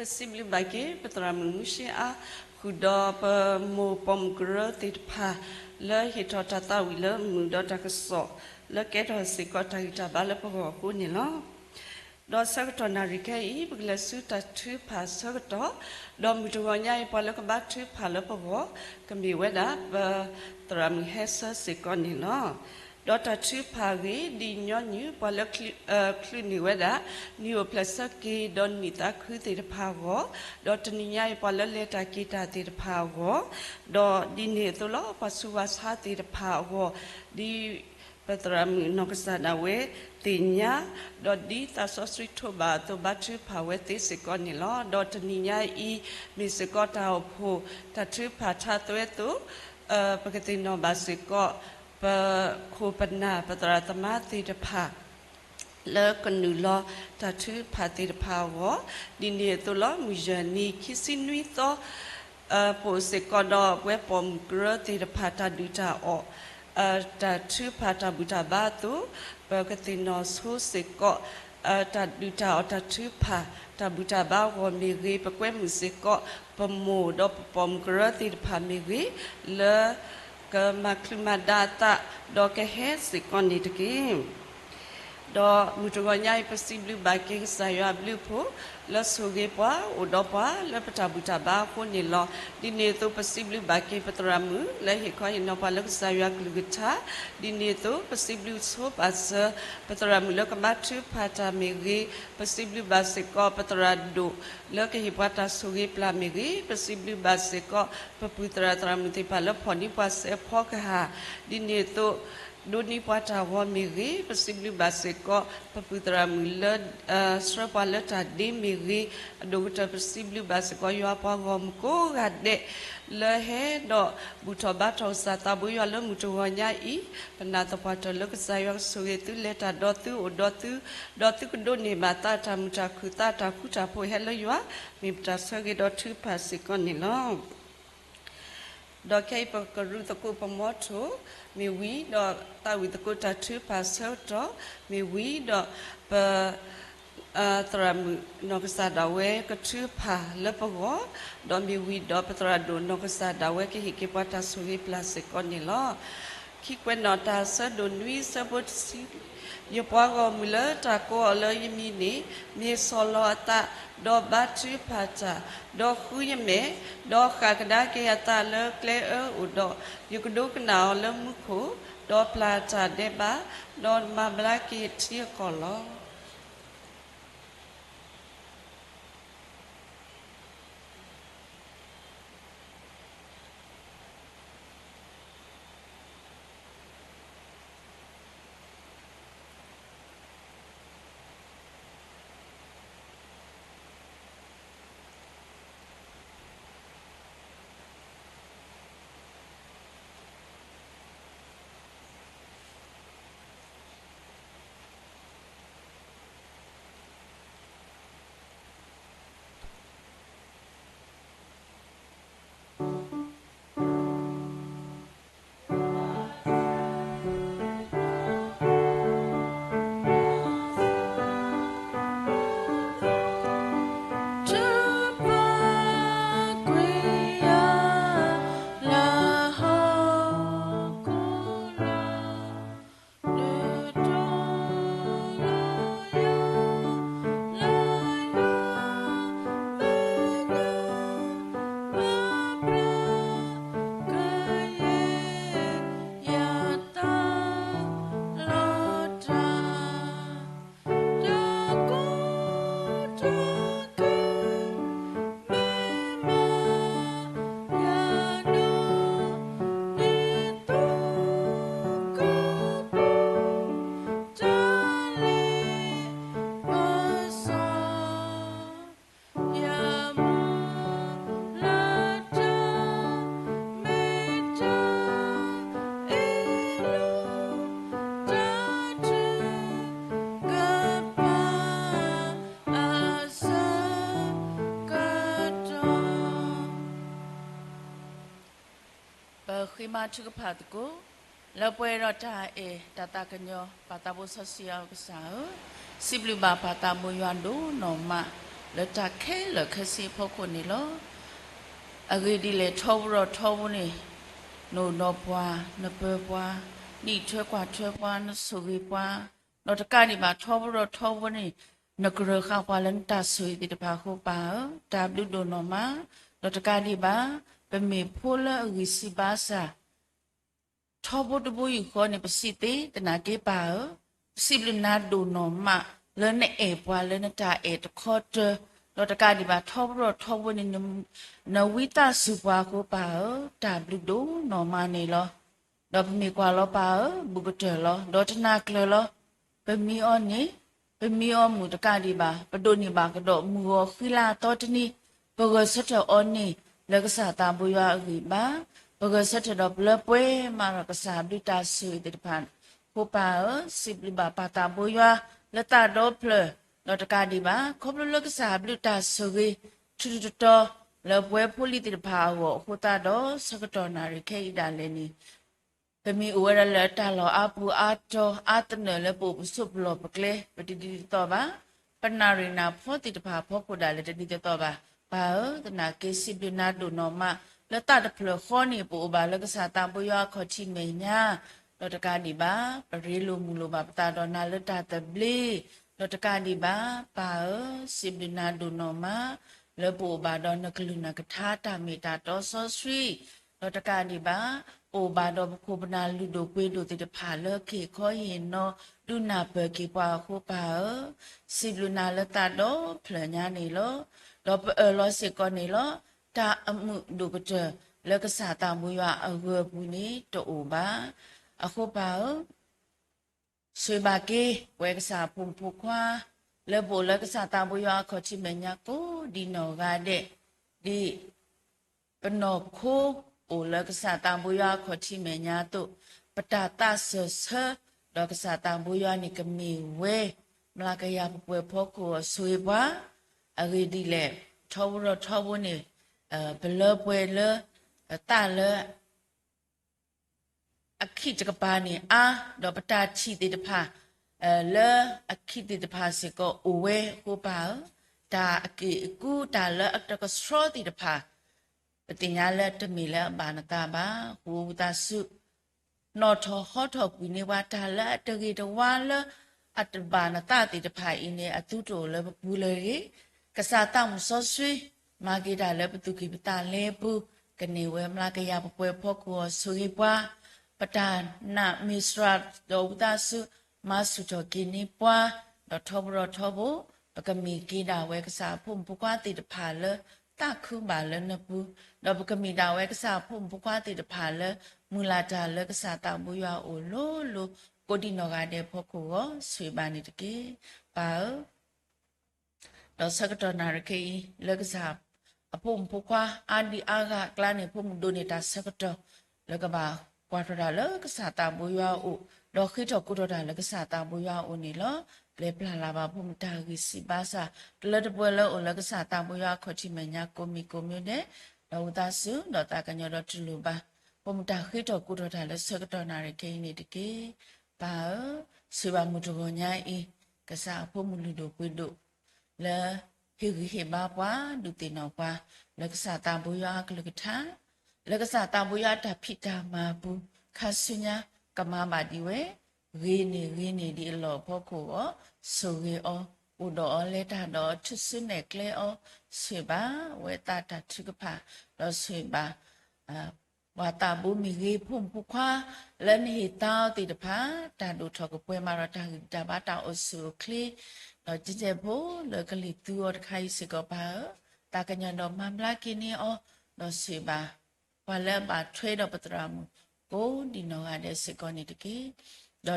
ပစံးဘျုးဘၣ်က့ၤ ပသရၣ်မုၣ်မူၡ့အါ ဃုာ်ဒီးပမိၢ်ပိာ်မုၣ်ကရၢသ့ၣ်တဖၣ် လၢဟ့ၣ်ထီၣ်တၢ်သးဝံၣ်လၢမုာ်ဒီးတၢ်ကစီၣ် လၢကဲထီၣ်စ့ၢ်ကီးတၢ်ဂံၢ်တၢ်ဘါလၢပဂီၢ်အဃိန့ၣ်လီၤ. ဒီးဆၢကတီၢ်နၣ်ရံၣ်ခဲအံၤ ပကလဲၤဆူတၢ်ထုကဖၣ်ဆၢကတီၢ်, ဒီးမုၢ်တဂီၤညါအံၤ ပှၤလၢကဘါထုကဖၣ်လၢပဂီၢ် ကမ့ၢ်ဝဲဒၣ် ပသရၣ်မုၣ်ဟဲဆၢစ့ၢ်ကီးန့ၣ်လီၤ. ဒီးတၢ်ထုကဖၣ်အဂ့ၢ် ဒ်ညီနုၢ် ပှၤလၢ ချုးန့ၢ်ဝဲဒၣ် နံၣ်အိၣ်ဖျဲၣ်ဆၢက့ၤ ဒီးနံၣ်သးခုသ့ၣ်တဖၣ်အဂီၢ်, ဒီးတနံၤညါအံၤ ပှၤလၢလဲၤတၢ်က့ၤတၢ်သ့ၣ်တဖၣ်အဂီၢ်, ဒီးဒ်န့ၣ်အသိးလီၤ ပှၤဆူးပှၤဆါသ့ၣ်တဖၣ်အဂီၢ်, ဒ်ပသရၣ်မုၣ်နီၢ်ကစၢ်ဒၣ်ဝဲသ့ၣ်ညါ, ဒီးဒ်သးစီဆှံထိးဘၣ်အသိး ဘါထုကဖၣ်ဝဲသ့စ့ၢ်ကီးန့ၣ်လီၤ. ဒီးတနံၤညါအံၤ မ့ၢ်စ့ၢ်ကီးတၢ်အိၣ်ဖှိၣ် တၢ်ထုကဖၣ်ထါသွဲအသိး, ပကသ့ၣ်နီၣ်ဘၣ်စ့ၢ်ကီး ပခိၣ်ပနၢ် ပသရၣ်သမါသ့ၣ်တဖၣ် လၢကနုာ်လီၤတၢ်ထုကဖၣ်သ့ၣ်တဖၣ်အဂီၢ်, ဒ်န့ၣ်အသိးလီၤ မုၢ်ယဲၢ်နံၤ ခံဆံနွံသီ ပအိၣ်စ့ၢ်ကီးဒီးပဝဲပိာ်မုၣ်ကရၢသ့ၣ်တဖၣ် တၢ်ဒုၣ်တၢ်အီၣ်, တၢ်ထုကဖၣ်တၢ်ဘူၣ်တၢ်ဘါအသိး, ပကသ့ၣ်နီၣ်ဆိစ့ၢ်ကီး တၢ်ဒုၣ်တၢ်အီၣ်တၢ်ထုကဖၣ် တၢ်ဘူၣ်တၢ်ဘါအဂီၢ်မ့ၢ်ဂ့ၤ, ပကွဲမုာ်စ့ၢ်ကီး ပမိၢ်ဒီးပပိာ်မုၣ်ကရၢသ့ၣ်တဖၣ်မ့ၢ်ဂ့ၤ, လၢကမၤချုးမၤဒါအသး ဒီးကဟဲစ့ၢ်ကီးန့ၣ်တက့ၢ်. ဒီးမုၢ်တဂီၤညါအံၤ ပစံးဘျုးဘၣ်က့ၤကစၢ်ယွၤအဘျုးအဖှိၣ် လၢဆိၣ်ဂ့ၤပှၤ အိၣ်ဒီးပှၤလၢပတၢ်ဘူၣ်တၢ်ဘါအဃိန့ၣ်လီၤ. ဒ်န့ၣ်အသိး ပစံးဘျုးဘၣ်က့ၤပသရၣ်မုၣ် လၢဟ့ၣ်ခီဟ့ၣ်နီၤပှၤလၢကစၢ်ယွၤကလုၢ်ကထါ, ဒ်န့ၣ်အသိး ပစံးဘျုးဆိပာ်စၢၤ ပသရၣ်မုၣ်လၢကဘါထုကဖၣ်တၢ်မ့ၢ်ဂ့ၤ, ပစံးဘျုးဘၣ်စ့ၢ်ကီး ပသရၣ်ဒိၣ် လၢကဟ့ၣ်ပှၤတၢ်ဆိၣ်ဂ့ၤပျၢ်မ့ၢ်ဂ့ၤ, ပစံးဘျုးဘၣ်စ့ၢ်ကီး ပပုၢ်သရၣ်သရၣ်မုၣ်သ့ၣ်တဖၣ်လၢဖီၣ်န့ၢ်ပှၤစဲးဖီကဟၣ်, ဒ်န့ၣ်အသိး ဒိးန့ၢ်ပှၤတၢ်ဂီၤမ့ၢ်ဂ့ၤ, ပစံးဘျုးဘၣ်စ့ၢ်ကီး ပပုၢ်သရၣ်မုၣ်လၢ ဆှၢပှၤလၢတၢ်ဒ့မ့ၢ်ဂ့ၤ, အဒိၣ်ကတၢၢ် ပစံးဘျုးဘၣ်စ့ၢ်ကီး ယွၤပှၤဂီၢ်မုၢ်ကိးဂၤဒဲး လၢဟဲဒီးဘူၣ်ထီၣ်ဘါထီၣ်ကစၢ်သးဘိယွၤလၢမုၢ်တဂီၤညါအံၤ, ပနာ်သပှၢ်တၢၢ်လၢကစၢ်ယွၤကဆိၣ်ဂ့ၤသုလဲၤတၢ်ဒီးသုအိၣ်ဒီးသု, ဒီးသုကဒိးန့ၢ်ဘၣ်သးတၢ်မုာ်တၢ်ခုၣ်သးတၢ်ဃူတၢ်ဖိးဟဲလၢယွၤ, မ့ၢ်ပတၢ်ဆၢဂ့ၤဒီးထုကဖၣ်စ့ၢ်ကီးန့ၣ်လီၤ. ဒီးခဲအံၤပကရူၢ်သကိးပမီထိၣ် မ့ၢ်ဝံၤဒီးသးဝံၣ်သကိးတၢ်ထုကဖၣ်ဆၢကတီၢ် မ့ၢ်ဝံၤဒီးပ သရၣ်မုၣ်နီၢ်ကစၢ်ဒၣ်ဝဲကထုကဖၣ်လၢပဂီၢ်, ဒီးမ့ၢ်ဝံၤဒီးပသရၣ်ဒိၣ်နီၢ်ကစၢ်ဒၣ်ဝဲကဟ့ၣ်က့ၤပှၤတၢ်ဆိၣ်ဂ့ၤပျၢ်စ့ၢ်ကီးန့ၣ်လီၤ. ခံကွဲးနီၣ်တၢ်ဆၢဒိၣ်နွံဆၢဖိတဆံ ယပှၤဂီၢ်မုၢ်လၢတၢ်ကိးအီၤလၢယမံၤန့ၣ် မ့ၢ်ဆီၣ်လီၤအသး, ဒီးဘါထုကဖၣ်တၢ်, ဒီးဃုယမဲာ်, ဒီးဃၣ်ကဒါက့ၤအသးလၢကျဲအၢအိၣ်ဒီး, ယကဒိကနၣ်အီၤလၢမူခိၣ်, ဒီးပျၢ်တၢ်ဒဲးဘး, ဒီးမၤဘျါက့ၤထံအကီၢ်လီၤ. ပဃ့မၤထုကဖၣ်သကိး လၢပှဲၤဒီးတၢ်အဲၣ်တၢ်သးကညီၤ ပၢ်သးဘိစီဆှံယွၤကစၢ်ဧၢ, စံးဘျုးဘၣ်ပၢ်သးဘိယွၤဒိၣ်နီၢ်မး လၢတၢ်ခဲလၢာ်ခဲဆ့အဖီခိၣ်န့ၣ်လီၤ. အဂ့ၢ်ဒ်လဲၣ် ထီဘိဒီးထီဘိန့ၣ် နအိၣ်ဒီးပှၤ, နပၢၤပှၤ, နအံးထွဲကွၢ်ထွဲပှၤ, နဆိၣ်ဂ့ၤပှၤ, ဒီးတကးဒံးဘၣ် ထီဘိဒီးထီဘိန့ၣ် နကရၢဃာ်ပှၤလၢနတၢ်ဆိၣ်ဂ့ၤသ့ၣ်တဖၣ်အဃိ ပၢ်ဧၢ, တၢ်ဘျုးဒိၣ်နီၢ်မး, ဒီးတကးဒံးဘၣ် ပမ့ၢ်ဖိလၢအဂံၢ်ဆံးဘါစၢ် ထီဘိတဘိယူၢ်ဃီန့ၣ် ပစံးသ့သနာ်က့ ပၢ်ဧၢ, ပစံးဘျုးနၤဒိၣ်နီၢ်မး လၢနအဲၣ်ပှၤလၢနတၢ်အဲၣ်တခီတၢၤ, ဒီးတကးဒံးဘၣ် ထီဘိဒီးထီဘိန့ၣ် နဝံသးစူၤပှၤအဃိ ပၢ်ဧၢ, တၢ်ဘျုးဒိၣ်နီၢ်မးန့ၣ်လီၤ. ဒီးပမ့ၢ်ကွၢ်လီၤ ပၢ်ဧၢ, ဘူးကတၢၢ်လီၤ. ဒီးတနၢ်ကျၢၤလီၤ. ပမံအီၤန့ၣ်, ပမံအီၤမုၢ်တကးဒံးဘၣ်, ပဒိးန့ၢ်ဘၣ်ကဒီးမုၢ်ဂီၤဃံလၤအသီတနံၤ, ပဂဲၤဆၢထၢၣ်အီၤန့ၣ် လၢကစၢ်သးဘိယွၤအဂံၢ်ဘါ, ပဂဲၤဆၢထၢၣ်ဒီးပလၢပှဲၤမးဒီးကစၢ်အဘျုးတၢ်ဆိၣ်ဂ့ၤသ့ၣ်တဖၣ်အဃိ ပၢ်ဧၢ, စံးဘျုးဘၣ်ပၢ်သးဘိယွၤလၢသးဒီဖျၢၣ်, ဒီးတကးဒံးဘၣ် ခီဖျိလၢကစၢ်အဘျုးတၢ်ဆိၣ်ဂ့ၤ ထူးထူးတီၤတီၤ လၢပဝဲဖိလံၤသ့ၣ်တဖၣ်အဂီၢ်အဃိသတးဒီး ဆၢကတီၢ်နၣ်ရံၣ်ခဲအံၤဒၣ်လဲာ်န့ၣ် ပမ့ၢ်အိၣ်ဝဲဒၣ်လၢအတၢ်လီၢ်အါပူၤအါတီၤအါသနၢၣ်လၢပအိၣ်ပဆိးပလီၢ်ပကျဲ ပတဒ်သိးသိးဘၣ်, ပနၣ်ရံၣ်နၢ်ဖီသ့ၣ်တဖၣ်အဖီခိၣ်ဒၣ်လဲာ်တဒ်သိးသိးဘၣ်. ပၢ်ဧၢ, သနာ်က့စံးဘျုးနၤဒိၣ်နီၢ်မး လၢသးတဖျၢၣ်ဃီန့ၣ် ပအိၣ်ဘၣ်လၢကစၢ်သးဘိယွၤအခီၣ်ထံးမဲာ်ညါ, ဒီးတကးဒံးဘၣ် ပရ့လိာ်မုာ်လိာ်ဘၣ်ပသးဒီးနၤလၢတၢ်သဘျ့, ဒီးတကးဒံးဘၣ် ပၢ်ဧၢ, စံးဘျုးနၤဒိၣ်နီၢ်မး လၢပအိၣ်ဘၣ်ဒီးနကလုၢ်နကထါတၢ်မ့ၢ်တၢ်တီစီဆှံ ဒီးတကးဒံးဘၣ် ပအိၣ်ဘၣ်ဒီးပခိၣ်ပနၢ်လုၢ်ဒိၣ်ပှ့ၤဒိၣ်သ့ၣ်တဖၣ်လၢက့ၤခီဟ့ၣ်နီၤဒုးနၢ်ပၢၢ်က့ၤပှၤအဃိ ပၢ်ဧၢ, စံးဘျုးနၤလၢသးဒီဖျၢၣ်ညါန့ၣ်လီၤ. ဒီးပအၢၣ်လီၤစ့ၢ်ကီးန့ၣ်လီၤ. တၢ်အမုာ်ဒိၣ်ကတၢၢ်လၢကစၢ်သးဘိယွၤအဂၢၤအပူၤန့ၣ်တအိၣ်ဘၣ်. အဃိပၢ်ဧၢ ဆိၣ်ဂ့ၤဘၣ်က့ၤ ပဝဲကစၢ်အဖိမုၣ်ဖိခွါ လၢပအိၣ်လၢကစၢ်သးဘိယွၤအခီၣ်ထံးမဲာ်ညါကိးဒံးနီၢ်ဂၤဒဲး, ဒ်ပနီၢ်ခိအိၣ်လၢကစၢ်သးဘိယွၤအခီၣ်ထံးမဲာ်ညါအသိး, ပတၢ်သးစၢၢ်ဆၢ ဒီးကစၢ်သးဘိယွၤန့ၣ်ကမ့ၢ်ဝဲ မျးကယၤပှဲၤပှဲၤဖီခိၣ်အဆိၣ်ဂ့ၤပှၤ, အဂ့ၢ်ဒ်လဲၣ် ထီဘိဒီးထီဘိန့ၣ် ပလၢပှဲၤလၢ သးလၢ အခံတကပၤန့ၣ်အါ, ဒီးပတၢ်ထံၣ်သ့ၣ်တဖၣ် လၢအခံသ့ၣ်တဖၣ်စ့ၢ်ကီးအိၣ်ဝဲအဃိပၢ်ဧၢ, တၢ်အက့ၢ်အကူတၢ်လၢအတကဆှီသ့ၣ်တဖၣ် ပသ့ၣ်ညါလၢတမ့ၢ်လၢအဘၣ်နသးဘၣ်. ဃိဝံသးစူၤ နီၣ်ထီၣ်ဟီထီၣ်ကွံာ်န့ၢ်ပှၤ တၢ်လၢအတဂ့ၤတဝါလၢအတဘၣ်နသးသ့ၣ်တဖၣ်အံၤန့ၣ် အသုတအိၣ်လၢပပူၤလၢၤတဂ့ၤ. ကစၢ်သးမုၣ်စီဆှံ မၤက့ၤတၢ်လၢပသူၣ်ကံၢ်ပသးလဲပူၤ, ကန့ၢ်ဝဲမျးကယၤပှဲၤပှဲၤဖီခိၣ်အဆိၣ်ဂ့ၤပှၤ, ပတၢ်နာ်မ့ၢ်စှၤဒီးဝံသးစူၤ မၤဆူၣ်ထီၣ်က့ၤန့ၢ်ပှၤ, ဒီးထီဘိဒီးထီဘိ ပကမ့ၢ်က့ၤဒၣ်ဝဲကစၢ်အဖိမုၣ်ဖိခွါသ့ၣ်တဖၣ်လၢ သးခုဘၣ်လၢနပူၤ, ဒီးပကမ့ၢ်ဒၣ်ဝဲကစၢ်အဖိမုၣ်ဖိခွါသ့ၣ်တဖၣ်လၢ မုၢ်လၢ်တၢ်လၢကစၢ်သးဘိယွၤအအိၣ်လိၤလိၤ ကိးဒံးနီၢ်ဂၤဒဲးဖီခိၣ်အဂီၢ် ဆိၣ်ဂ့ၤဘၣ်န့ၣ်တက့ၢ်. ပၢ်ဧၢ ဒီးဆၢကတီၢ်နၣ်ရံၣ်ခဲအံၤ လၢကစၢ်အဖိမုၣ်ဖိခွါအါဒံအါဂၤအကျါန့ၣ် ဖိမုၣ်ဒိးန့ၢ်တၢ်ဆၢကတီၢ် လၢကဘၣ်ကွၢ်ထီၣ်တၢ်လၢကစၢ်သးဘိယွၤအအိၣ်, ဒီးဃ့ထီၣ်ကိးထီၣ်တၢ်လၢကစၢ်သးဘိယွၤအအိၣ်န့ၣ်လီၤ. ပျဲပျၢ်လၢ်ဘၣ်ဖိမုၣ်တၢ်ဂံၢ်ဆံးဘါစၢ် တလၢတပှဲၤလၢအိၣ်လၢကစၢ်သးဘိယွၤအခီၣ်ထံးမဲာ်ညါကိးမံၤကိးမံၤဒဲး, ဒီးဝံသးစူၤ ဒီးသးကညီၤဒီးတူၢ်လိာ်ဘၣ် ဖိမုၣ်တၢ်ဃ့ထီၣ်ကိးထီၣ်တၢ်လၢဆၢကတီၢ်နၣ်ရံၣ်ခဲအံၤန့ၣ်တက့ၢ်. ပၢ်ဧၢ, ဆိၣ်ဂ့ၤဘၣ်မုၢ်တဂီၤညါအံၤ ကစၢ်အဖိမုၣ်လုၢ်ဒိၣ်ပှ့ၤဒိၣ် လၢဟ့ၣ်ဂံၢ်ဟ့ၣ်ဘါပှၤ ဒုးသ့ၣ်နီၣ်ပှၤ လၢကစၢ်သးဘိယွၤအကလုၢ်ကထါ, လၢကစၢ်သးဘိယွၤအတၢ်ဖံးတၢ်မၤအပူၤ ခါဆူညါ ကမၤဘၣ်ဒံးဝဲ ဂ့ၤန့ၢ်ဂ့ၤန့ၢ်ဒံးအလီၢ်အဖီခိၣ်အဂီၢ် ဆိၣ်ဂ့ၤအီၤ, အိၣ်ဒီးအီၤ လဲၤတၢ်ဒီးအီၤ ထုးစုနဲၣ်ကျဲအီၤ, ဆိၣ်ဂ့ၤဘၣ်ဝဲသးတၢ်ထုကဖၣ်, ဒီးဆိၣ်ဂ့ၤဘၣ် ပှၤသးဘိမ့ၢ်ဂ့ၤ ဖိမုၣ်ဖိခွါ လၢနဟ့ၣ်သါအီၤသ့ၣ်တဖၣ် တၢ်ဒိၣ်ထီၣ်ကပှဲၤမးဒီးတၢ်ဂံၢ်တၢ်ဘါ တၢ်အိၣ်ဆူၣ်အိၣ်ချ့, ဒီးကဲကဲဖိလၢကလံၤသူအီၤတခါအံၤစ့ၢ်ကီး ပၢ်ဧၢ, သးကညီၤဒီးမၤဘျါက့ၤန့ၢ်အီၤ, ဒီးဆိၣ်ဂ့ၤဘၣ် ပှၤလၢအဘၣ်ထွဲဒီးပသရၣ်မုၣ် ကိးဒံးနီၢ်ဂၤဒဲးစ့ၢ်ကီးန့ၣ်တက့ၢ်.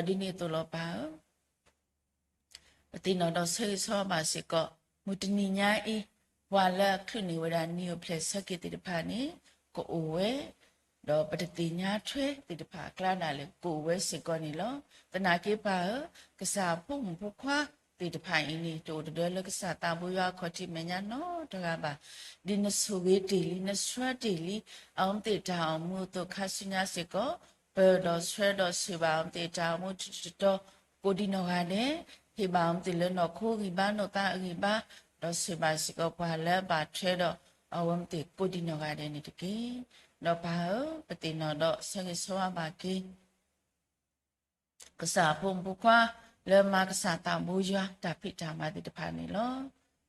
ဒီးဒ်န့ၣ်အသိးလီၤ ပၢ်ဧၢ ပသ့ၣ်နီၣ်ဒီးဆၢဂ့ၤဆၢဝါဘၣ်စ့ၢ်ကီး မုၢ်တနံၤညါအံၤ ပှၤလၢအချုးန့ၢ်ဝဲဒၣ်နံၤအိၣ်ဖျဲၣ်ဆၢက့ၤသ့ၣ်တဖၣ်န့ၣ် ကအိၣ်ဝဲ, ဒီးပတသ့ၣ်ညါထွဲသ့ၣ်တဖၣ်အကျါဒၣ်လဲာ် ကအိၣ်ဝဲစ့ၢ်ကီးန့ၣ်လီၤ. သနာ်က့ပၢ်ဧၢ, ကစၢ်အဖိမုၣ်ဖိခွါသ့ၣ်တဖၣ်အံၤန့ၣ် တအိၣ်တဒၢလၢကစၢ်သးဘိယွၤအခီၣ်ထံးမဲာ်ညါနီတဂၤဘၣ်. ဒ်နဆိၣ်ဂ့ၤတ့ၢ်လံ နဆှၢတ့ၢ်လံ အဝဲသ့ၣ်တၢ်အိၣ်မူအသိး ခါဆူညါစ့ၢ်ကီး ပၢၤဒီးဆှၢဒီးဆိၣ်ဂ့ၤဘၣ်အဝဲသ့ၣ်တၢ်အိၣ်မူတတီၤတီၤ ကိးဒံးနီၢ်ဂၤဒဲး, ဟ့ၣ်ဘၣ်အဝဲသ့ၣ်လၢနီၢ်ခိအဂံၢ်ဘါ နီၢ်သးအဂံၢ်ဘါ, ဒီးဆိၣ်ဂ့ၤဘၣ်စ့ၢ်ကီးပှၤလၢဘၣ်ထွဲဒီးအဝဲသ့ၣ်ကိးဒံနီၢ်ဂၤဒဲးန့ၣ်တက့ၢ်. ဒီးပၢ်ဧၢ, ပသ့ၣ်နီၣ်ဒီးဆၢဂ့ၤဆၢဝါဘၣ်က့ၤ ကစၢ်အဖိမုၣ်ဖိခွါ လၢမၤကစၢ်သးဘိယွၤတၢ်ဖံးတၢ်မၤသ့ၣ်တဖၣ်န့ၣ်လီၤ.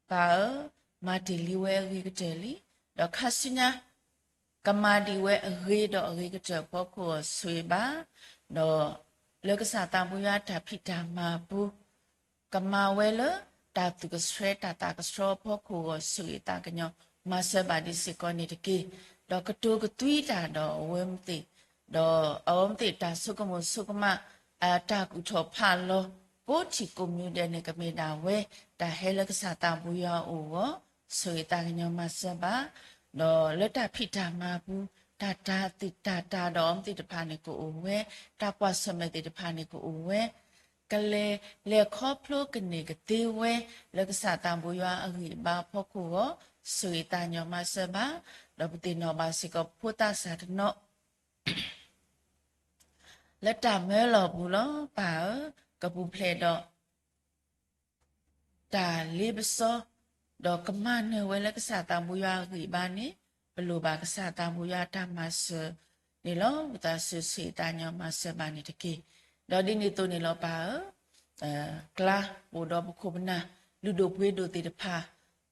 ပၢ်ဧၢ, မၤတ့ၢ်လံဝဲအဂ့ၤကတၢၢ်လံ, ဒီးခါဆူညါ ကမၤဒံးဝဲအဂ့ၤဒီးအဂ့ၤကတၢၢ်အဖီခိၣ်အဂီၢ်ဆိၣ်ဂ့ၤဘၣ်, ဒီးလၢကစၢ်သးဘိယွၤတၢ်ဖံးတၢ်မၤအပူၤ ကမၤဝဲလၢတၢ်သူၣ်ကဆှဲတၢ်သးကဆှီအဖီခိၣ်အဂီၢ်ဆိၣ်ဂ့ၤသးကညီၤမၤစၢၤဘၣ်ဒံးစ့ၢ်ကီးန့ၣ်တက့ၢ်. ဒီးကတိၤကသွံတၢ်ဒီးအဝဲမ့ၢ်သ့ၣ်, ဒီးအဝဲမ့ၢ်သ့ၣ်တၢ်ဆိကမိၣ်ဆိကမး အတၢ်ကူၣ်ထီၣ်ဖးလီၤ ကိးထံၣ်ကိးမံၤဒဲးန့ၣ် ကမ့ၢ်ဒၣ်ဝဲ တၢ်ဟဲလၢကစၢ်သးဘိယွၤအအိၣ်အဂီၢ် ဆိၣ်ဂ့ၤသးကညီၤမၤစၢၤဘၣ်, ဒီးလၢတၢ်ဖံးတၢ်မၤအပူၤ တၢ်တၤသ့ၣ်တၢ်တၤဒီးအဝဲမ့ၢ်သ့ၣ်တဖၣ်န့ၣ်ကအိၣ်ဝဲ, တၢ်ကွၢ်ဆၢၣ်မဲာ်သ့ၣ်တဖၣ်န့ၣ်ကအိၣ်ဝဲ ကလဲၤလဲၤခီဖျိကန့ၢ်ကသ့ဝဲ လၢကစၢ်သးဘိယွၤအဂံၢ်အဘါအဖီခိၣ်အဂီၢ် ဆိၣ်ဂ့ၤသးကညီၤမၤစၢၤဘၣ်, ဒီးပသ့ၣ်နီၣ်ဘၣ်စ့ၢ်ကီးဖိသၣ်စၢ်တနီၤ လၢတၢ်မၢလီၤပူၤလီၤ. ပၢ်ဧၢ, ကပူၤဖျဲးဒီး တၢ်လ့ပစီ, ဒီးကမၤနၢၤဝဲလၢကစၢ်သးဘိယွၤအဂံၢ်အဘါန့ၣ် ပလိၣ်ဘၣ်ကစၢ်သးဘိယွၤတၢ်မၤစၢၤန့ၣ်လီၤ. ဝံသးစူၤဆိၣ်ဂ့ၤသးကညီၤမၤစၢၤဘၣ်န့ၣ်တက့ၢ်. ဒီးဒ်န့ၣ်အသိးန့ၣ်လီၤပၢ်ဧၢ, ကျါအိၣ်ဒီးပခိၣ်ပနၢ် လုၢ်ဒိၣ်ပှ့ၤဒိၣ်သ့ၣ်တဖၣ်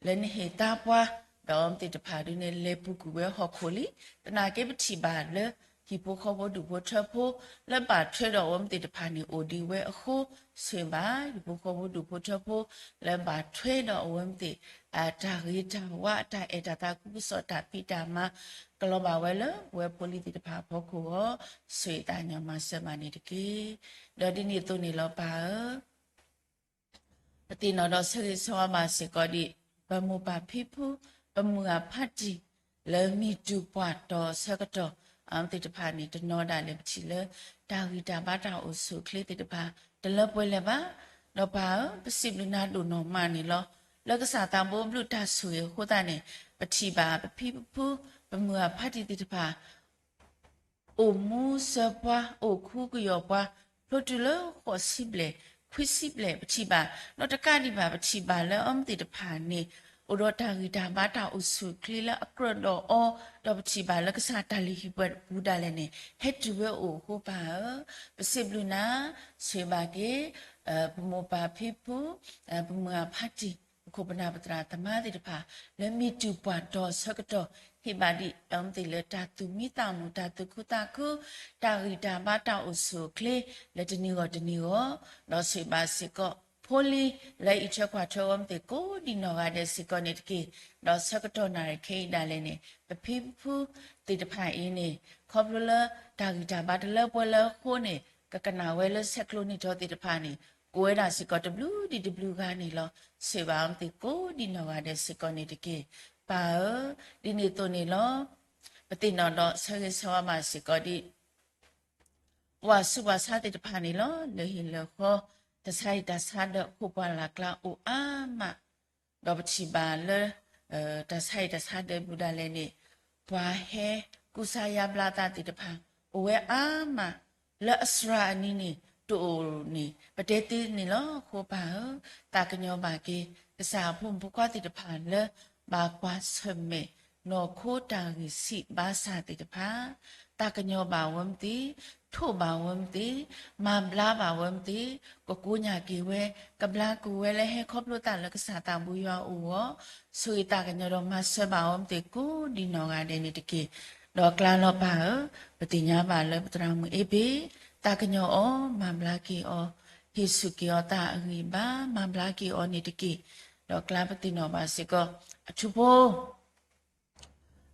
လၢနဟ့ၣ်သါပှၢ်, ဒီးအဝဲမ့ၢ်သ့ၣ်တဖၣ်ဒုးန့ၣ် လဲၤပူၤကွံာ်ဝဲဟီၣ်ခိၣ်လံ. သနာ်က့ပထံၣ်ဘၣ်လၢ ဟံၣ်ဖိဃီဖိဒူၣ်ဖိထၢဖိ လၢဘၣ်ထွဲဒီးအဝဲမ့ၢ်သ့ၣ်တဖၣ်န့ၣ်အိၣ်ဒံးဝဲအဃိ, ဆိၣ်ဂ့ၤဘၣ် ဟံၣ်ဖိဃီဖိဒူၣ်ဖိထၢဖိ လၢဘၣ်ထွဲဒီးအဝဲမ့ၢ်သ့ၣ် အတၢ်ဂ့ၤတၢ်ဝါ အတၢ်အဲၣ်တၢ်သးခုကစီၣ်တၢ်ဖံးတၢ်မၤ ကလီၤဘၣ်ဝဲလၢပဝဲဖိလံၤသ့ၣ်တဖၣ်အဖီခိၣ်အဂီၢ် ဆိၣ်ဂ့ၤသးကညီၤမၤစၢၤဘၣ်န့ၣ်တက့ၢ်. ဒီးဒ်န့ၣ်အသိးန့ၣ်လီၤပၢ်ဧၢ ပသ့ၣ်နီၣ်ဒီးဆၢဂ့ၤဆၢဝါဘၣ်စ့ၢ်ကီးဒံး ပမိၢ်ပၢ်ဖံဖု ပမုၢ်အဖါတံၢ် လၢမံၤတူၢ်ပှၢ်တီၤဆၢကတီၢ် အဝဲသ့ၣ်တဖၣ်န့ၣ် တနီၤဒၣ်လဲာ်ပထံၣ်လၢ တၢ်ဂံၢ်တၢ်ဘါတၢ်အိၣ်ဆူၣ်အိၣ်ချ့သ့ၣ်တဖၣ် တလၢပှဲၤလၢၤဘၣ်. ဒီးပၢ်ဧၢ, ပစံးဘျုးနၤဒိၣ်နီၢ်မးန့ၣ်လီၤ. လၢကစၢ်သးဘိအဘျုးတၢ်ဆိၣ်ဂ့ၤအဃိသတးန့ၣ် ပထံၣ်ဘၣ်ပဖံပဖု ပမုၢ်အဖါတံၢ်သ့ၣ်တဖၣ် အိၣ်မူစၢၤပှၤ အိၣ်ခူကယီၢ်ပှၤ ဖျိတုၤလၢဃိးဆံဘျဲၣ် ခွံဆံဘျဲၣ် ပထံၣ်ဘၣ်, ဒီးတကးဒံးဘၣ် ပထံၣ်ဘၣ်လၢအဝဲသ့ၣ်တဖၣ်န့ၣ် အိၣ်ဒီးတၢ်ဂံၢ်တၢ်ဘါတၢ်အိၣ်ဆူၣ်အိၣ်ချ့လၢအကြၢးဒီးအီၤ, ဒီးပထံၣ်ဘၣ်လၢကစၢ်တၢ်လုၢ်ဟံၣ်ပူၤဒၣ်လဲာ်န့ၣ် ဟဲတုၤဝဲအိၣ်အဃိပၢ်ဧၢ, ပစံးဘျုးနၤ, ဆိၣ်ဂ့ၤဘၣ်က့ၤ ပမိၢ်ပၢ်ဖံဖု ပမုၢ်အဖါတံၢ် ပခိၣ်ပနၢ်ပသရၣ်သမါသ့ၣ်တဖၣ် လၢမံၤတုၤပှၢ်တီၤဆၢကတီၢ် ဟ့ၣ်ဘၣ်ဒံးအဝဲသ့ၣ်လၢတၢ်သူၣ်မံသးမုာ် တၢ်သူၣ်ခုသးခု တၢ်ဂံၢ်တၢ်ဘါတၢ်အိၣ်ဆူၣ်အိၣ်ချ့ လၢတနံၤဂီၢ်တနံၤဂီၢ်, ဒီးဆိၣ်ဂ့ၤဘၣ်စ့ၢ်ကီး ဖိလံၤလၢအံးထွဲကွၢ်ထွဲအဝဲသ့ၣ် ကိးဒံနီၢ်ဂၤဒဲးစ့ၢ်ကီးန့ၣ်တက့ၢ်. ဒီးဆၢကတီၢ်နၣ်ရံၣ်ခဲအံၤဒၣ်လဲာ်န့ၣ် ပဖံပဖုသ့ၣ်တဖၣ်အံၤန့ၣ် ခီဖျိလၢတၢ်ဂံၢ်တၢ်ဘါတလၢပှဲၤလၢအဃိန့ၣ် ကကနၣ်ဝဲလၢဆဲးကျိးနံၣ်ထီသ့ၣ်တဖၣ်န့ၣ် အိၣ်ဝဲဒၣ်စ့ၢ်ကီးတဘျုးဒံးတဘျုးဂၤန့ၣ်လီၤ. ဆိၣ်ဂ့ၤဘၣ်အဝဲသ့ၣ်ကိးဒံနီၢ်ဂၤဒဲးစ့ၢ်ကီးန့ၣ်တက့ၢ်. ပၢ်ဧၢ, ဒ်န့ၣ်အသိးန့ၣ်လီၤ. ပသ့ၣ်နီၣ်ဒီးဆၢဂ့ၤဆၢဝါဘၣ်စ့ၢ်ကီးဒံး ပှၤဆူးပှၤဆါသ့ၣ်တဖၣ်န့ၣ်လီၤ. လၢဟံၣ်လၢဃီ တၢ်ဆါဟံၣ်တၢ်ဆါဒၢး ခိၣ်ပှၢ်လၢ်ကျါအိၣ်အါမး, ဒီးပထံၣ်ဘၣ်လၢ တၢ်ဆါဟံၣ်တၢ်ဆါဒၢးဘျုးဒၣ်လဲာ်န့ၣ် ပှၤဟဲကူစါယါဘျါသးသ့ၣ်တဖၣ် အိၣ်ဝဲအါမး, လၢအစှၤအနံၤန့ၣ် တအိၣ်န့ၣ် ပတဲသ့န့ၣ်လီၤ. အဃိပၢ်ဧၢ, သးကညီၤဘၣ်က့ၤ ကစၢ်အဖိမုၣ်ဖိခွါသ့ၣ်တဖၣ်လၢ ဘၣ်ကွၢ်ဆၢၣ်မဲာ် နီၢ်ခိတၢ်ဂံၢ်ဆံးဘါစၢ်သ့ၣ်တဖၣ်, သးကညီၤဘၣ်ဝဲမ့ၢ်သ့, ထိးဘၣ်ဝဲမ့ၢ်သ့, မၤဘျါဘၣ်ဝဲမ့ၢ်သ့, ကကိညၣ်က့ၤဝဲ, ကဘျါက့ၤဝဲလၢဟဲခီဖျိသးလၢကစၢ်သးဘိယွၤအအိၣ်အဂီၢ်, ဆိၣ်ဂ့ၤသးကညီၤဒီးမၤစၢၤဘၣ်ဝဲမ့ၢ်သ့ ကိးဒံနီၢ်ဂၤဒဲးန့ၣ်တက့ၢ်. ဒီးကျါလီၤပၢ်ဧၢ, ပသ့ၣ်ညါဘၣ်လၢပသရၣ်မုၣ်အ့ဘ့ၣ် သးကညီၤအီၤ, မၤဘျါက့ၤအီၤ, ဟ့ၣ်ဆူၣ်က့ၤအီၤသးအဂံၢ်ဘါ, မၤဘျါက့ၤအီၤန့ၣ်တက့ၢ်. ဒီးကျါပသ့ၣ်နီၣ်ဘၣ်စ့ၢ်ကီး အထူဖိ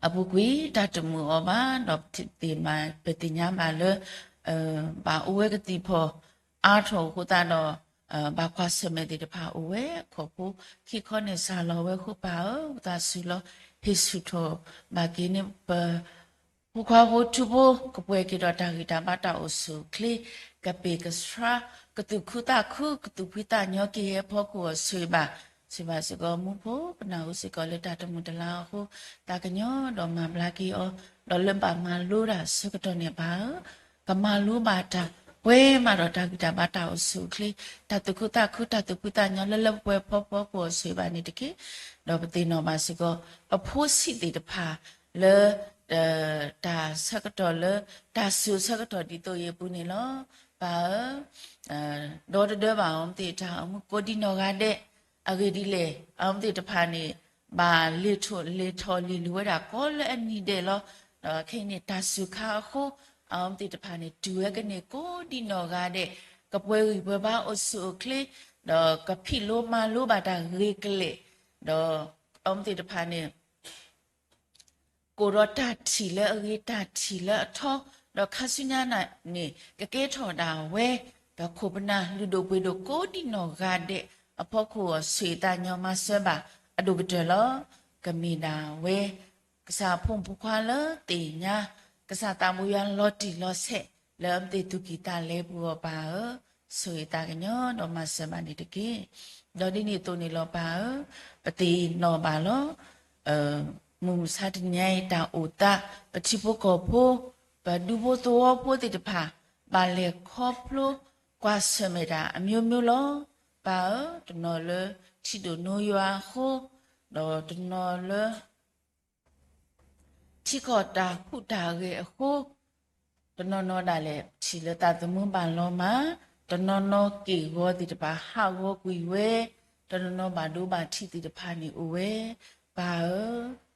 အပူၤကွံာ်တၢ်တမုာ်အီၤဘၣ်, ဒီးပသ့ၣ်ညါဘၣ်လၢ ဘၣ်အိၣ်ဝဲကသံၣ်ဖီၣ်အါထီၣ်အဃိသတးဒီး ဘၣ်ကွၢ်ဆၢၣ်မဲာ်သ့ၣ်တဖၣ်အိၣ်ဝဲ, အခီၣ်ဖိခံခီန့ၣ်စှၤလီၤဝဲအဃိပၢ်ဧၢ, ဝံသးစူၤလီၤ ဟ့ၣ်ဆူၣ်ထီၣ်ဘၣ်က့ၤန့ၢ်ပ ဖိခွါဖိထူဖိ ကပှဲၤက့ၤဒီးတၢ်ဂံၢ်တၢ်ဘါတၢ်အိၣ်ဆူၣ်အိၣ်ချ့, ကပ့ၢ်ကဆှါ, ကသူၣ်ခုသးခု, ကသူၣ်ဖှံသးညီက့ၤအဖီခိၣ်အဂီၢ် ဆိၣ်ဂ့ၤဘၣ်, ဆိၣ်ဂ့ၤဘၣ်စ့ၢ်ကီးမူဖိပနၢ်ဟူစ့ၢ်ကီးလၢတၢ်တမုာ်တလၤအဃိ, သးကညီၤဒီးမၤဘျါက့ၤအီၤ, ဒီးလၢဘၣ်မၤလိတၢ်ဆၢကတီၢ်န့ၣ်ပၢ်ဧၢ, ကမၤလိဘၣ်တၢ် ပှဲၤမးဒီးတၢ်ဂံၢ်တၢ်ဘါတၢ်အိၣ်ဆူၣ်အိၣ်ချ့, တၢ်သူၣ်ခုသးခု တၢ်သူၣ်ဖှံသးညီလၢလၢပှဲၤပှဲၤအဖီခိၣ်အဆိၣ်ဂ့ၤဘၣ်န့ၣ်တက့ၢ်. ဒီးပသ့ၣ်နီၣ်ဘၣ်စ့ၢ်ကီး ပဖိဆံးသ့ၣ်တဖၣ်လၢ တၢ်ဆၢကတီၢ်လၢ တၢ်စူၢ်ဆၢကတီၢ်ဒ်သိးအံၤအပူၤန့ၣ်လီၤ. ပၢ်ဧၢ, ဒီတဒၢဘၣ်အီၤမ့ၢ်သ့ၣ်တၢ်အိၣ်မူကိးဒံနီၢ်ဂၤဒဲး, အဂ့ၢ်ဒ်လဲၣ် အီၤမ့ၢ်သ့ၣ်တဖၣ်န့ၣ် ဘၣ်လဲၤထီၣ်လဲၤထီၣ်လံၤလံၤဝဲဒၣ်ကိးလၢအနံၤဒဲးလီၤ. ဒီးခဲအံၤန့ၣ် တၢ်စူၢ်ခါအဃိ အီၤမ့ၢ်သ့ၣ်တဖၣ်န့ၣ် တုၤဝဲကန့ၢ်ကိးဒံနီၢ်ဂၤဒဲး, ကပှဲၤဂံၢ်ပှဲၤဘါအိၣ်ဆူၣ်အိၣ်ချ့, ဒီးကဖံးလိမၤလိဘၣ်တၢ်ဂ့ၤကလဲာ်, ဒီးအီၤမ့ၢ်သ့ၣ်တဖၣ်န့ၣ် ကိၣ်ဒီးတၢ်ထံၣ်လၢအဂ့ၤ တၢ်ထံၣ်လၢအထီ, ဒီးခါဆူညါန့ၣ် ကကဲထီၣ်ဒၣ်ဝဲ ဒီးခိၣ်ပနၢ်လုၢ်ဒိၣ်ပှ့ၤဒိၣ်ကိးဒံနီၢ်ဂၤဒဲး အဖီခိၣ်အီၤ ဆိၣ်ဂ့ၤသးကညီၤမၤစၢၤဘၣ်အဒိၣ်ကတၢၢ်လီၤ. ကမ့ၢ်ဒၣ်ဝဲ ကစၢ်အဖိမုၣ်ဖိခွါလၢသ့ၣ်ညါ ကစၢ်သးဘိယွၤလီၤတံၢ်လီၤဆဲး လၢအမ့ၢ်သ့ၣ်သူၣ်ကံၢ်သးလဲပူၤအီၤပၢ်ဧၢ, ဆိၣ်ဂ့ၤသးကညီၤဒီးမၤစၢၤဘၣ်န့ၣ်တက့ၢ်. ဒီးဒ်န့ၣ်အသိးန့ၣ်လီၤပၢ်ဧၢ, ပသ့ၣ်နီၣ်ဘၣ်လီၤ မုၢ်မဆါတနံၤအံၤ တၢ်အိၣ်သး ပထံဖိကီၢ်ဖိ ပဒူဖိသဝီဖိသ့ၣ်တဖၣ် ဘၣ်လဲၤခီဖျိကွၢ်ဆၢၣ်မဲာ်တၢ်အမျိုးမျိုးလီၤ. ပၢ်ဧၢ, တနီၤလၢထံဒိၣ်နိယွၤအဃိ, ဒီးတနီၤလၢ ထံကီၢ်တၢ်ဟူးတၢ်ဂဲၤအဃိ, တနီၤနီၤဒၣ်လဲာ် ထံၣ်လၢသးသမူဘၣ်လီၤမၢ်, တနီၤနီၤက့ၢ်ဂီၤသ့ၣ်တဖၣ်ဟးဂီၤကွံာ်ဝဲ, တနီၤနီၤဘၣ်ဒိဘၣ်ထံးသ့ၣ်တဖၣ်န့ၣ်အိၣ်ဝဲ. ပၢ်ဧၢ,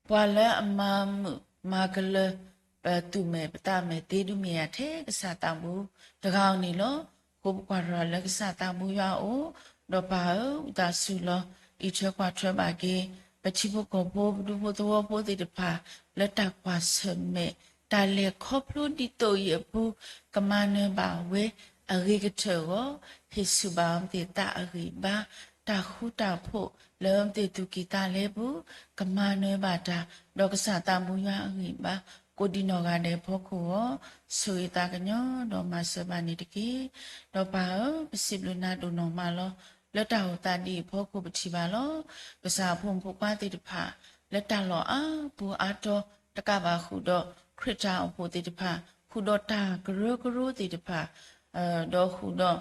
ပှၤလၢအမၤမုာ်မၤကလၢၤ ပသူၣ်မဲာ်ပသးမဲာ်သ့ဒုးမ့ၢ်ယၤထဲကစၢ်သးဘိတဂၤဧိၤန့ၣ်လီၤ. အဃိပကွၢ်ထီၣ်လၢကစၢ်သးဘိယွၤအအိၣ်, ဒီးပၢ်ဧၢ, ဝံသးစူၤလီၤ အံးထွဲကွၢ်ထွဲဘၣ်က့ၤ ပထံဖိကီၢ်ဖိ ပဒူဖိသဝီဖိသ့ၣ်တဖၣ် လၢတၢ်ကွၢ်ဆၢၣ်မဲာ် တၢ်လဲၤခီဖျိဒ်သိးအံၤအပူၤ ကမၤနၢၤဘၣ်ဝဲအဂ့ၤကတၢၢ်အဂီၢ်, ဟ့ၣ်ဆူၣ်ဘၣ်အီၤမ့ၢ်သ့ၣ်သးအဂံၢ်ဘါ, တၢ်ဃူတၢ်ဖိးလၢအမ့ၢ်သ့ၣ်သူၣ်ကံၢ်သးလဲပူၤ ကမၤနၢၤဘၣ်တၢ်, ဒီးကစၢ်သးဘိယွၤအဂံၢ်ဘါ ကိးဒံနီၢ်ဂၤဒဲးအဖီခိၣ်အဂီၢ်, ဆိၣ်ဂ့ၤသးကညီၤဒီးမၤစၢၤဘၣ်န့ၣ်တက့ၢ်. ဒီးပၢ်ဧၢ, ပစံးဘျုးနၤဒိၣ်နီၢ်မးလီၤ. လၢတၢ်အိၣ်သးဒ်အံၤအဖီခိၣ်ပထံၣ်ဘၣ်လီၤ. ကစၢ်အဖိမုၣ်ဖိခွါသ့ၣ်တဖၣ် လၢတၢ်လီၢ်အါပူၤအါတီၤ တကးဘၣ်ဃုာ်ဒီးခရံာ်တၢ်အိၣ်ဖှိၣ်သ့ၣ်တဖၣ်, ဃုာ်ဒီးတၢ်ကရၢကရိသ့ၣ်တဖၣ်, ဒီးဃုာ်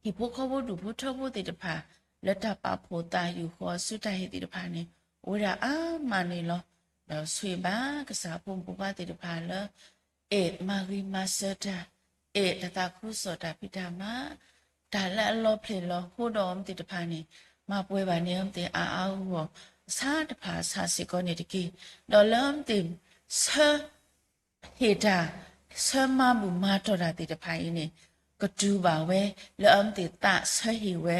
ဒီး ဟံၣ်ဖိဃီဖိဒူၣ်ဖိထၢဖိသ့ၣ်တဖၣ် လၢတၢ်ပာ်ဖှိၣ်သးယူၢ်ဃီအစုတၢ်ဟ့ၣ်သ့ၣ်တဖၣ်န့ၣ် အိၣ်ဝဲဒၣ်အါမးန့ၣ်လီၤ. ဒီးဆိၣ်ဂ့ၤဘၣ်ကစၢ်အဖိမုၣ်ဖိခွါသ့ၣ်တဖၣ်လၢ အဲၣ်မၤဂ့ၤမၤစၢၤတၢ်, အဲၣ်တၢ်သးခုကစီၣ်တၢ်ဖံးတၢ်မၤ, တၢ်လၢအလီၤဖျဲၣ်လီၤဟိဒီးအီၤမ့ၢ်သ့ၣ်တဖၣ်န့ၣ် မၤပှဲၤဘၣ်န့ၢ်အီၤမ့ၢ်သ့ၣ်အါအါဂီၢ်ဂီၢ် အဆါတဖၣ်အဆါစ့ၢ်ကီးန့ၣ်တက့ၢ်. ဒီးလၢအီၤမ့ၢ်သ့ၣ်ဆၢ ဟ့ၣ်တၢ် ဆၢမၤဘူၣ်မၤတီၢ်တၢ်သ့ၣ်တဖၣ်အံၤန့ၣ် ကတုၤဘၣ်ဝဲ လၢအမ့ၢ်သ့ၣ်သးဆၢဟ့ၣ်ဝဲ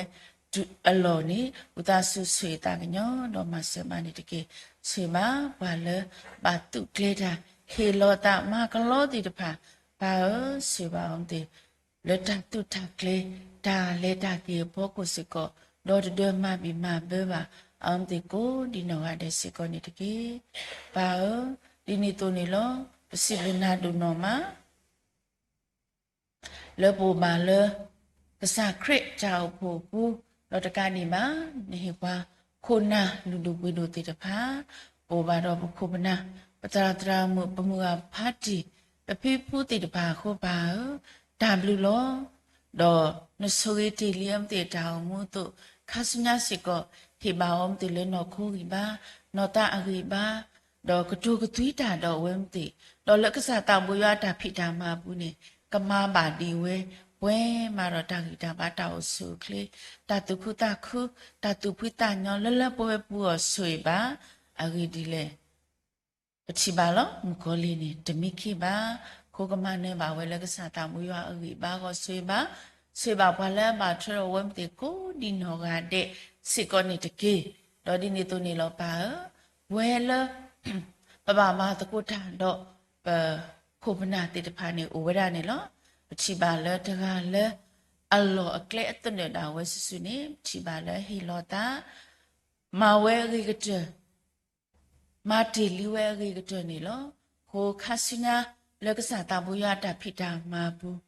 တုၤအလီၢ်န့ၣ် ဝံသးစူၤဆိၣ်ဂ့ၤသးကညီၤဒီးမၤစၢၤဘၣ်န့ၣ်တက့ၢ်. ဆိၣ်ဂ့ၤဘၣ်ပှၤလၢဘၣ်သူၣ်ကျဲၤတၢ် ဟ့ၣ်လီၤသးမၤကလီသ့ၣ်တဖၣ်, ပၢ်ဧၢ, ဆိၣ်ဂ့ၤဘၣ်အီၤမ့ၢ်သ့ၣ် လၢတၢ်သူၣ်တၢ်ကျဲၤ တၢ်လဲၤတၢ်က့ၤအဖီခိၣ်စ့ၢ်ကီး ဒီတဒၢမၤဘံၣ်မၤဘၢဘၣ် အီၤမ့ၢ်သ့ၣ်ကိးဒံနီၢ်ဂၤဒဲးစ့ၢ်ကီးန့ၣ်တက့ၢ်. ပၢ်ဧၢ, ဒ်န့ၣ်အသိးန့ၣ်လီၤ. ပစံးဘျုးနၤဒိၣ်နီၢ်မး လၢပအိၣ်ဘၣ်လၢ ကစၢ်ခရံာ်တၢ်အိၣ်ဖှိၣ်အပူၤ ဒီးတကးဒံးဘၣ် နဟ့ၣ်ပှၤခိၣ်နၢ်လုၢ်ဒိၣ်ပှ့ၤဒိၣ်သ့ၣ်တဖၣ်, ပအိၣ်ဘၣ်ဒီးပခိၣ်ပနၢ် ပသရၣ်သရၣ်မုၣ် ပမုၢ်ဂၤဖးတံၢ် ပဖံဖုသ့ၣ်တဖၣ်အဃိ ပၢ်ဧၢ, တၢ်ဘျုးလီၤ. ဒီးနဆိၣ်ဂ့ၤတ့ၢ်လံအီၤမ့ၢ်သ့ၣ်တၢ်အိၣ်မူအသိး ခါဆူညါစ့ၢ်ကီး ဟ့ၣ်ဘၣ်အီၤမ့ၢ်သ့ၣ်လၢနီၢ်ခိဂံၢ်ဘါ နီၢ်သးအဂံၢ်ဘါ ဒီးကတိၤကသွံတၢ်ဒီးအဝဲမ့ၢ်သ့ၣ်, ဒီးလၢကစၢ်သးဘိယွၤအတၢ်ဖံးတၢ်မၤအပူၤန့ၣ် ကမၤဘၣ်ဒံးဝဲ ပှဲၤမးဒီးတၢ်ဂံၢ်တၢ်ဘါတၢ်အိၣ်ဆူၣ်အိၣ်ချ့, တၢ်သူၣ်ခုသးခု, တၢ်သူၣ်ဖှံသးညီလၢလၢပှဲၤပှဲၤအပူၤအီၤဆိၣ်ဂ့ၤဘၣ်. အဂ့ၢ်ဒ်လဲၣ် ပထံၣ်ဘၣ်လီၤ မုၣ်ကီၤလံၢ်န့ၣ် တမံခ့ဘၣ်. အဃိကမၤနၢၤဘၣ်ဝဲလၢကစၢ်သးဘိယွၤအဂံၢ်ဘါအဂီၢ်ဆိၣ်ဂ့ၤဘၣ်, ဆိၣ်ဂ့ၤဘၣ်ပှၤလၢအဘၣ်ထွဲဒီးအဝဲမ့ၢ်သ့ၣ်ကိးဒံနီၢ်ဂၤဒဲးစ့ၢ်ကီးန့ၣ်တက့ၢ်. ဒီးဒ်န့ၣ်အသိးန့ၣ်လီၤပၢ်ဧၢ, ပဝဲလၢ ပဘၣ်မၤသကိးတၢ်ဒီး ပခိၣ်ပနၢ်သ့ၣ်တဖၣ်န့ၣ် အိၣ်ဝဲဒၣ်န့ၣ်လီၤ. ပထံၣ်ဘၣ်လၢတဂၤလၢ အလီၢ်အကျဲအသနၢၣ်ဒၣ်ဝဲစုာ်စုာ်န့ၣ် ပထံၣ်ဘၣ်လၢဟ့ၣ်လီၤသး မၤဝဲအဂ့ၤကတၢၢ် မၤတ့ၢ်လံဝဲအဂ့ၤကတၢၢ်န့ၣ်လီၤ. အဃိခါဆူညါ လၢကစၢ်သးဘိယွၤအတၢ်ဖံးတၢ်မၤအပူၤ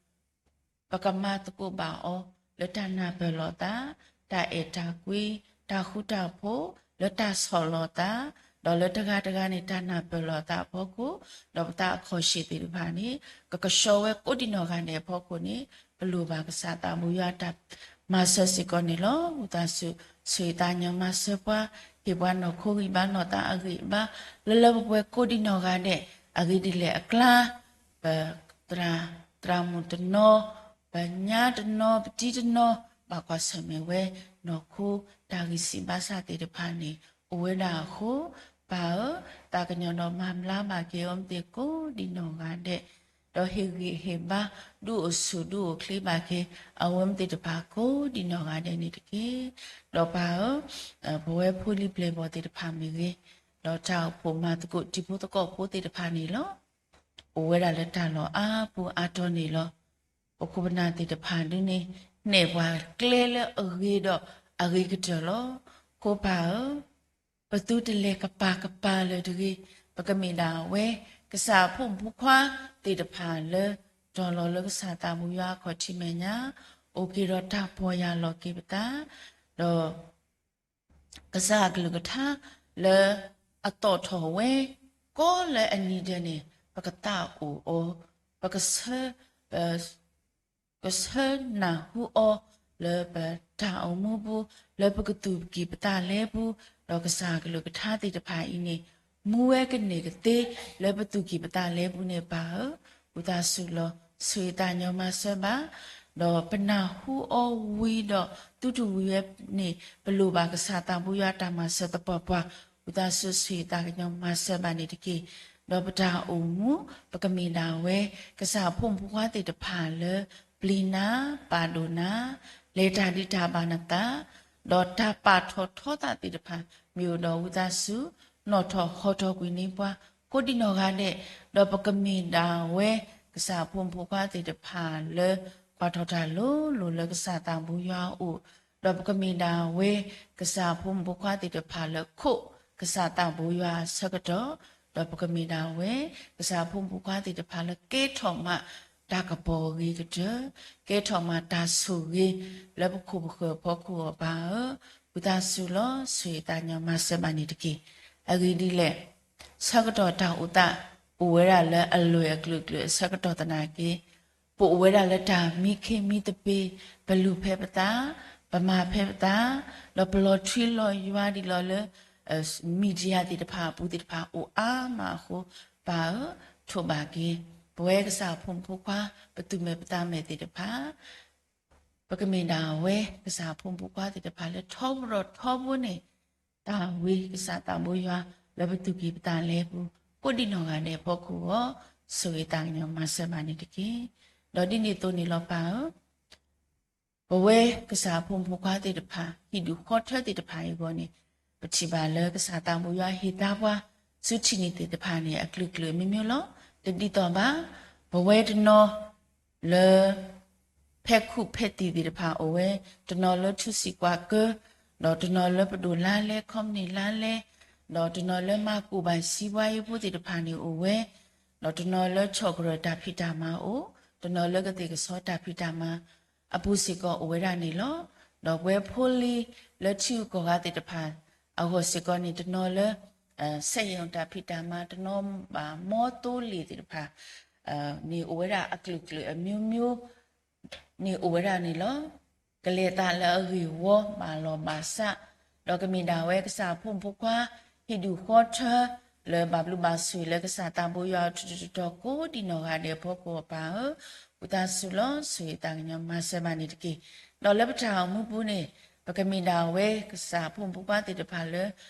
ပကမၤသကိးဘၣ်အီၤ လၢတၢ်နၢ်ပၢၢ်လိာ်သး, တၢ်အဲၣ်တၢ်ကွံ, တၢ်ဃူတၢ်ဖိး, လၢတၢ်ဆီၣ်လီၤသး, ဒီးလၢတဂၤတဂၤန့ၣ် တၢ်နၢ်ပၢၢ်လီၤအသးအဖီခိၣ်, ဒီးပသးအခီၣ်ဆံၣ်သ့ၣ်တဖၣ်န့ၣ် ကကဆှီဝဲကိးဒံးနီၢ်ဂၤဒဲးအဖီခိၣ်န့ၣ် ပလိၣ်ဘၣ်ကစၢ်သးဘိယွၤအတၢ်မၤစၢၤစ့ၢ်ကီးန့ၣ်လီၤ. ဝံသးစူၤ ဆိၣ်ဂ့ၤသးကညီၤမၤစၢၤပှၤ, ဟ့ၣ်ပှၤနီၢ်ခိဂံၢ်ဘါနီၢ်သးအဂံၢ်အဘါ လၢလၢပှဲၤပှဲၤကိးဒံးနီၢ်ဂၤဒဲး, အဂ့ၢ်ဒ်လဲၣ်အကျါ ပသရၣ်မုၣ်တနီၤ, ပညါတနီၤ, ပတံၤတနီၤ, ဘၣ်ကွၢ်ဆၢၣ်မဲာ်ဝဲ နီၢ်ခိတၢ်ဂံၢ်စၢ်ဘါစၢ်သ့ၣ်တဖၣ်န့ၣ် အိၣ်ဝဲဒၣ်အဃိ, ပၢ်ဧၢ, သးကညီၤဒီးမၤဘျါဘၣ်က့ၤအဝဲသ့ၣ်ကိးဒံးနီၢ်ဂၤဒဲး, ဒီးဟ့ၣ်ဂံၢ်ဟ့ၣ်ဘါ ဒုးအိၣ်ဆူၣ်ဒုးအိၣ်ချ့ဘၣ်က့ၤ အဝဲသ့ၣ်တဖၣ်ကိးဒံးနီၢ်ဂၤဒဲးန့ၣ်တက့ၢ်. ဒီးပၢ်ဧၢ, ပဝဲဖိလံၤပျဲၢ်ဘီၣ်သ့ၣ်တဖၣ်မ့ၢ်ဂ့ၤ, ဒီးတၢ်အိၣ်ဖှိၣ်မၤသကိးတံၤဖိသကိးဖိသ့ၣ်တဖၣ်န့ၣ်လီၤ. အိၣ်ဝဲဒၣ်လၢတၢ်လီၢ်အါပူၤအါတီၤန့ၣ်လီၤ. ပခိၣ်ပနၢ်သ့ၣ်တဖၣ်ဒုန့ၣ် နဲၣ်ပှၤကျဲလၢအဂ့ၤဒီးအဂ့ၤကတၢၢ်လီၤ. အဃိပၢ်ဧၢ, ပသုတလဲၤကပၤကပၤလၢၤတဂ့ၤ, ပကမ့ၢ်ဒၣ်ဝဲ ကစၢ်အဖိမုၣ်ဖိခွါသ့ၣ်တဖၣ်လၢ တီၤလီၤလၢကစၢ်သးဘိယွၤအခီၣ်ထံးမဲာ်ညါ, အိၣ်က့ၤဒီးတၢ်ပီၢ်ယၢ်လီၤက့ၤပသး, ဒီး ကစၢ်အကလုၢ်ကထါလၢအသီၣ်ထီၣ်ဝဲ ကိးလၢအနံၤဒဲးန့ၣ် ပကသးအိၣ်အီၤ, ပကဆၢ, ပကဆၢနၢ်ဟူအီၤ လၢပတၢ်အိၣ်မူပူၤ, လၢပကသူၣ်ကံၢ်ပသးလဲပူၤ, ဒီးကစၢ်အကလုၢ်ကထါသ့ၣ်တဖၣ်အံၤန့ၣ် မူဝဲကန့ၢ်ကသ့ လၢပသူၣ်ကံၢ်ပသးလဲပူၤန့ၣ် ပၢ်ဧၢ, ဝံသးစူၤလီၤ ဆိၣ်ဂ့ၤသးကညီၤမၤစၢၤဘၣ်, ဒီးပနၢ်ဟူအီၤဝံၤဒီး သုတဝံၤဝဲန့ၣ် ပလိၣ်ဘၣ်ကစၢ်သးဘိယွၤအတၢ်မၤစၢၤသပှၢ်ပှၢ်, ဝံသးစူၤဆိၣ်ဂ့ၤသးကညီၤမၤစၢၤဘၣ်န့ၣ်တက့ၢ်. ဒီးပတၢ်အိၣ်မူ ပကမ့ၢ်ဒၣ်ဝဲ ကစၢ်အဖိမုၣ်ဖိခွါသ့ၣ်တဖၣ်လၢ ပျံၤနၤ, ပာ်ဒိၣ်နၤ, လဲၤတၢ်ဒံးတၢ်ဘၣ်နသး, ဒီးတၢ်ပာ်ထီၣ်ထီသးသ့ၣ်တဖၣ် မ့ၢ်အိၣ်ဒီးဝံသးစူၤ နီၣ်ထီၣ်ဟီထီၣ်ကွံာ်န့ၢ်ပှၤ ကိးဒံးနီၢ်ဂၤဒဲး, ဒီးပကမ့ၢ်ဒၣ်ဝဲ ကစၢ်အဖိမုၣ်ဖိခွါသ့ၣ်တဖၣ်လၢ ကွၢ်ထီၣ်တၢ်လိၤလိၤလၢကစၢ်သးဘိယွၤအအိၣ်, ဒီးပကမ့ၢ်ဒၣ်ဝဲ ကစၢ်အဖိမုၣ်ဖိခွါသ့ၣ်တဖၣ်လၢခိး ကစၢ်သးဘိယွၤအဆၢကတီၢ်, ဒီးပကမ့ၢ်ဒၣ်ဝဲ ကစၢ်အဖိမုၣ်ဖိခွါသ့ၣ်တဖၣ်လၢကဲထီၣ်မး တၢ်ကပီၤအဂ့ၤကတၢၢ်, ကဲထီၣ်မးတၢ်ဆိၣ်ဂ့ၤ လၢပခိၣ်ပဃၢၤအဖီခိၣ်အီၤ ပၢ်ဧၢ, ဝံသးစူၤလီၤ ဆိၣ်ဂ့ၤသးကညီၤမၤစၢၤဘၣ်န့ၣ်တက့ၢ်. အဂ့ၢ်ဒ်လဲၣ်, ဆၢကတီၢ်တၢ်အိၣ်သး အိၣ်ဝဲဒၣ်လၢအလွဲၢ်အကလုာ်ကလုာ်အဆၢကတီၢ်သနာ်က့ ပအိၣ်ဝဲဒၣ်လၢတၢ်မံခ့မံသပ့ၤ, ပလူၤဖဲပသး, ပမၤဖဲပသး, ဒီးပလီၤထွံလီၤယွၤဒ်လီၤလၢ media သ့ၣ်တဖၣ်အပူၤသ့ၣ်တဖၣ်အိၣ်အါမးအဃိ, ပၢ်ဧၢ, ထိးဘၣ်က့ၤ ပဝဲကစၢ်အဖိမုၣ်ဖိခွါ ပသူၣ်မဲာ်ပသးမဲာ်သ့ၣ်တဖၣ် ပကမ့ၢ်ဒၣ်ဝဲ ကစၢ်အဖိမုၣ်ဖိခွါသ့ၣ်တဖၣ်လၢထီဘိဒီးထီဘိန့ၣ်, တၢ်ဝံကစၢ်သးဘိယွၤ လၢပသူၣ်ကံၢ်ပသးလဲပူၤ ကိးဒံးနီၢ်ဂၤဒဲးအဖီခိၣ်အဂီၢ်, ဆိၣ်ဂ့ၤသးကညီၤမၤစၢၤဘၣ်န့ၣ်တက့ၢ်. ဒီးဒ်န့ၣ်အသိးန့ၣ်လီၤ ပၢ်ဧၢ, ပဝဲကစၢ်အဖိမုၣ်ဖိခွါသ့ၣ်တဖၣ် ဟံၣ်ဒူၣ်ဃီထၢသ့ၣ်တဖၣ်အံၤအဂီၢ်န့ၣ်, ပထံၣ်ဘၣ်လၢကစၢ်သးဘိယွၤဟ့ၣ်သါပှၤ စုထံၣ်န့ၢ်သ့ၣ်တဖၣ်န့ၣ် အကလုာ်ကလုာ်အမျိုးမျိုးလီၤ. တဒ်သိးဘၣ်, ပဝဲတနီၤ လၢ ဖဲခူၣ်ဖဲသံၣ်သ့ၣ်တဖၣ်အိၣ်ဝဲ, တနီၤလၢထူစံာ်ကွၢ်ကၢ, ဒီးတနီၤလၢပဒိၣ်လါလဲ ခီပနံၣ်လါလဲ, ဒီးတနီၤလၢမၤကူၣ်ဘၣ်စံးဝါယဖိသ့ၣ်တဖၣ်န့ၣ်အိၣ်ဝဲ, ဒီးတနီၤလၢဆီၣ်ကရၢၢ်တၢ်ဖံးတၢ်မၤအိၣ်, တနီၤလၢကသ့ၣ်ကဆီတၢ်ဖံးတၢ်မၤ အပူၤစ့ၢ်ကီးအိၣ်ဝဲဒၣ်န့ၣ်လီၤ. ဒီးပဝဲဖိလံၤလၢထံဂုၤကီၢ်ဂၤသ့ၣ်တဖၣ် အဂီၢ်စ့ၢ်ကီးန့ၣ် တနီၤလၢ စက်ရုံတၢ်ဖံးတၢ်မၤ, တနီၤဘၣ်မီသိလ့ၣ်သ့ၣ်တဖၣ် န့ၣ်အိၣ်ဝဲဒၣ်အကလုာ်ကလုာ်အမျိုးမျိုး န့ၣ်အိၣ်ဝဲဒၣ်န့ၣ်လီၤ. ကလဲၤသးလၢအဂ့ၢ်ဝီဘၣ်လီၤဘၣ်စး, ဒီးကမ့ၢ်ဒၣ်ဝဲကစၢ်အဖိမုၣ်ဖိခွါ ဟံၣ်ဒူၣ်ဃီထၢ လၢဘၣ်ဘျုးဘၣ်ဆိၣ်ဂ့ၤလၢကစၢ်သးဘိယွၤအထူးထူးတီၤတီၤကိးဒံးနီၢ်ဂၤဒဲးအဖီခိၣ်အပၢ်ဧၢ, ဝံသးစူၤလီၤ ဆိၣ်ဂ့ၤသးကညီၤမၤစၢၤဘၣ်န့ၣ်တက့ၢ်. ဒီးလၢပတၢ်အိၣ်မူပူၤန့ၣ် ပကမ့ၢ်ဒၣ်ဝဲကစၢ်အဖိမုၣ်ဖိခွါသ့ၣ်တဖၣ်လၢ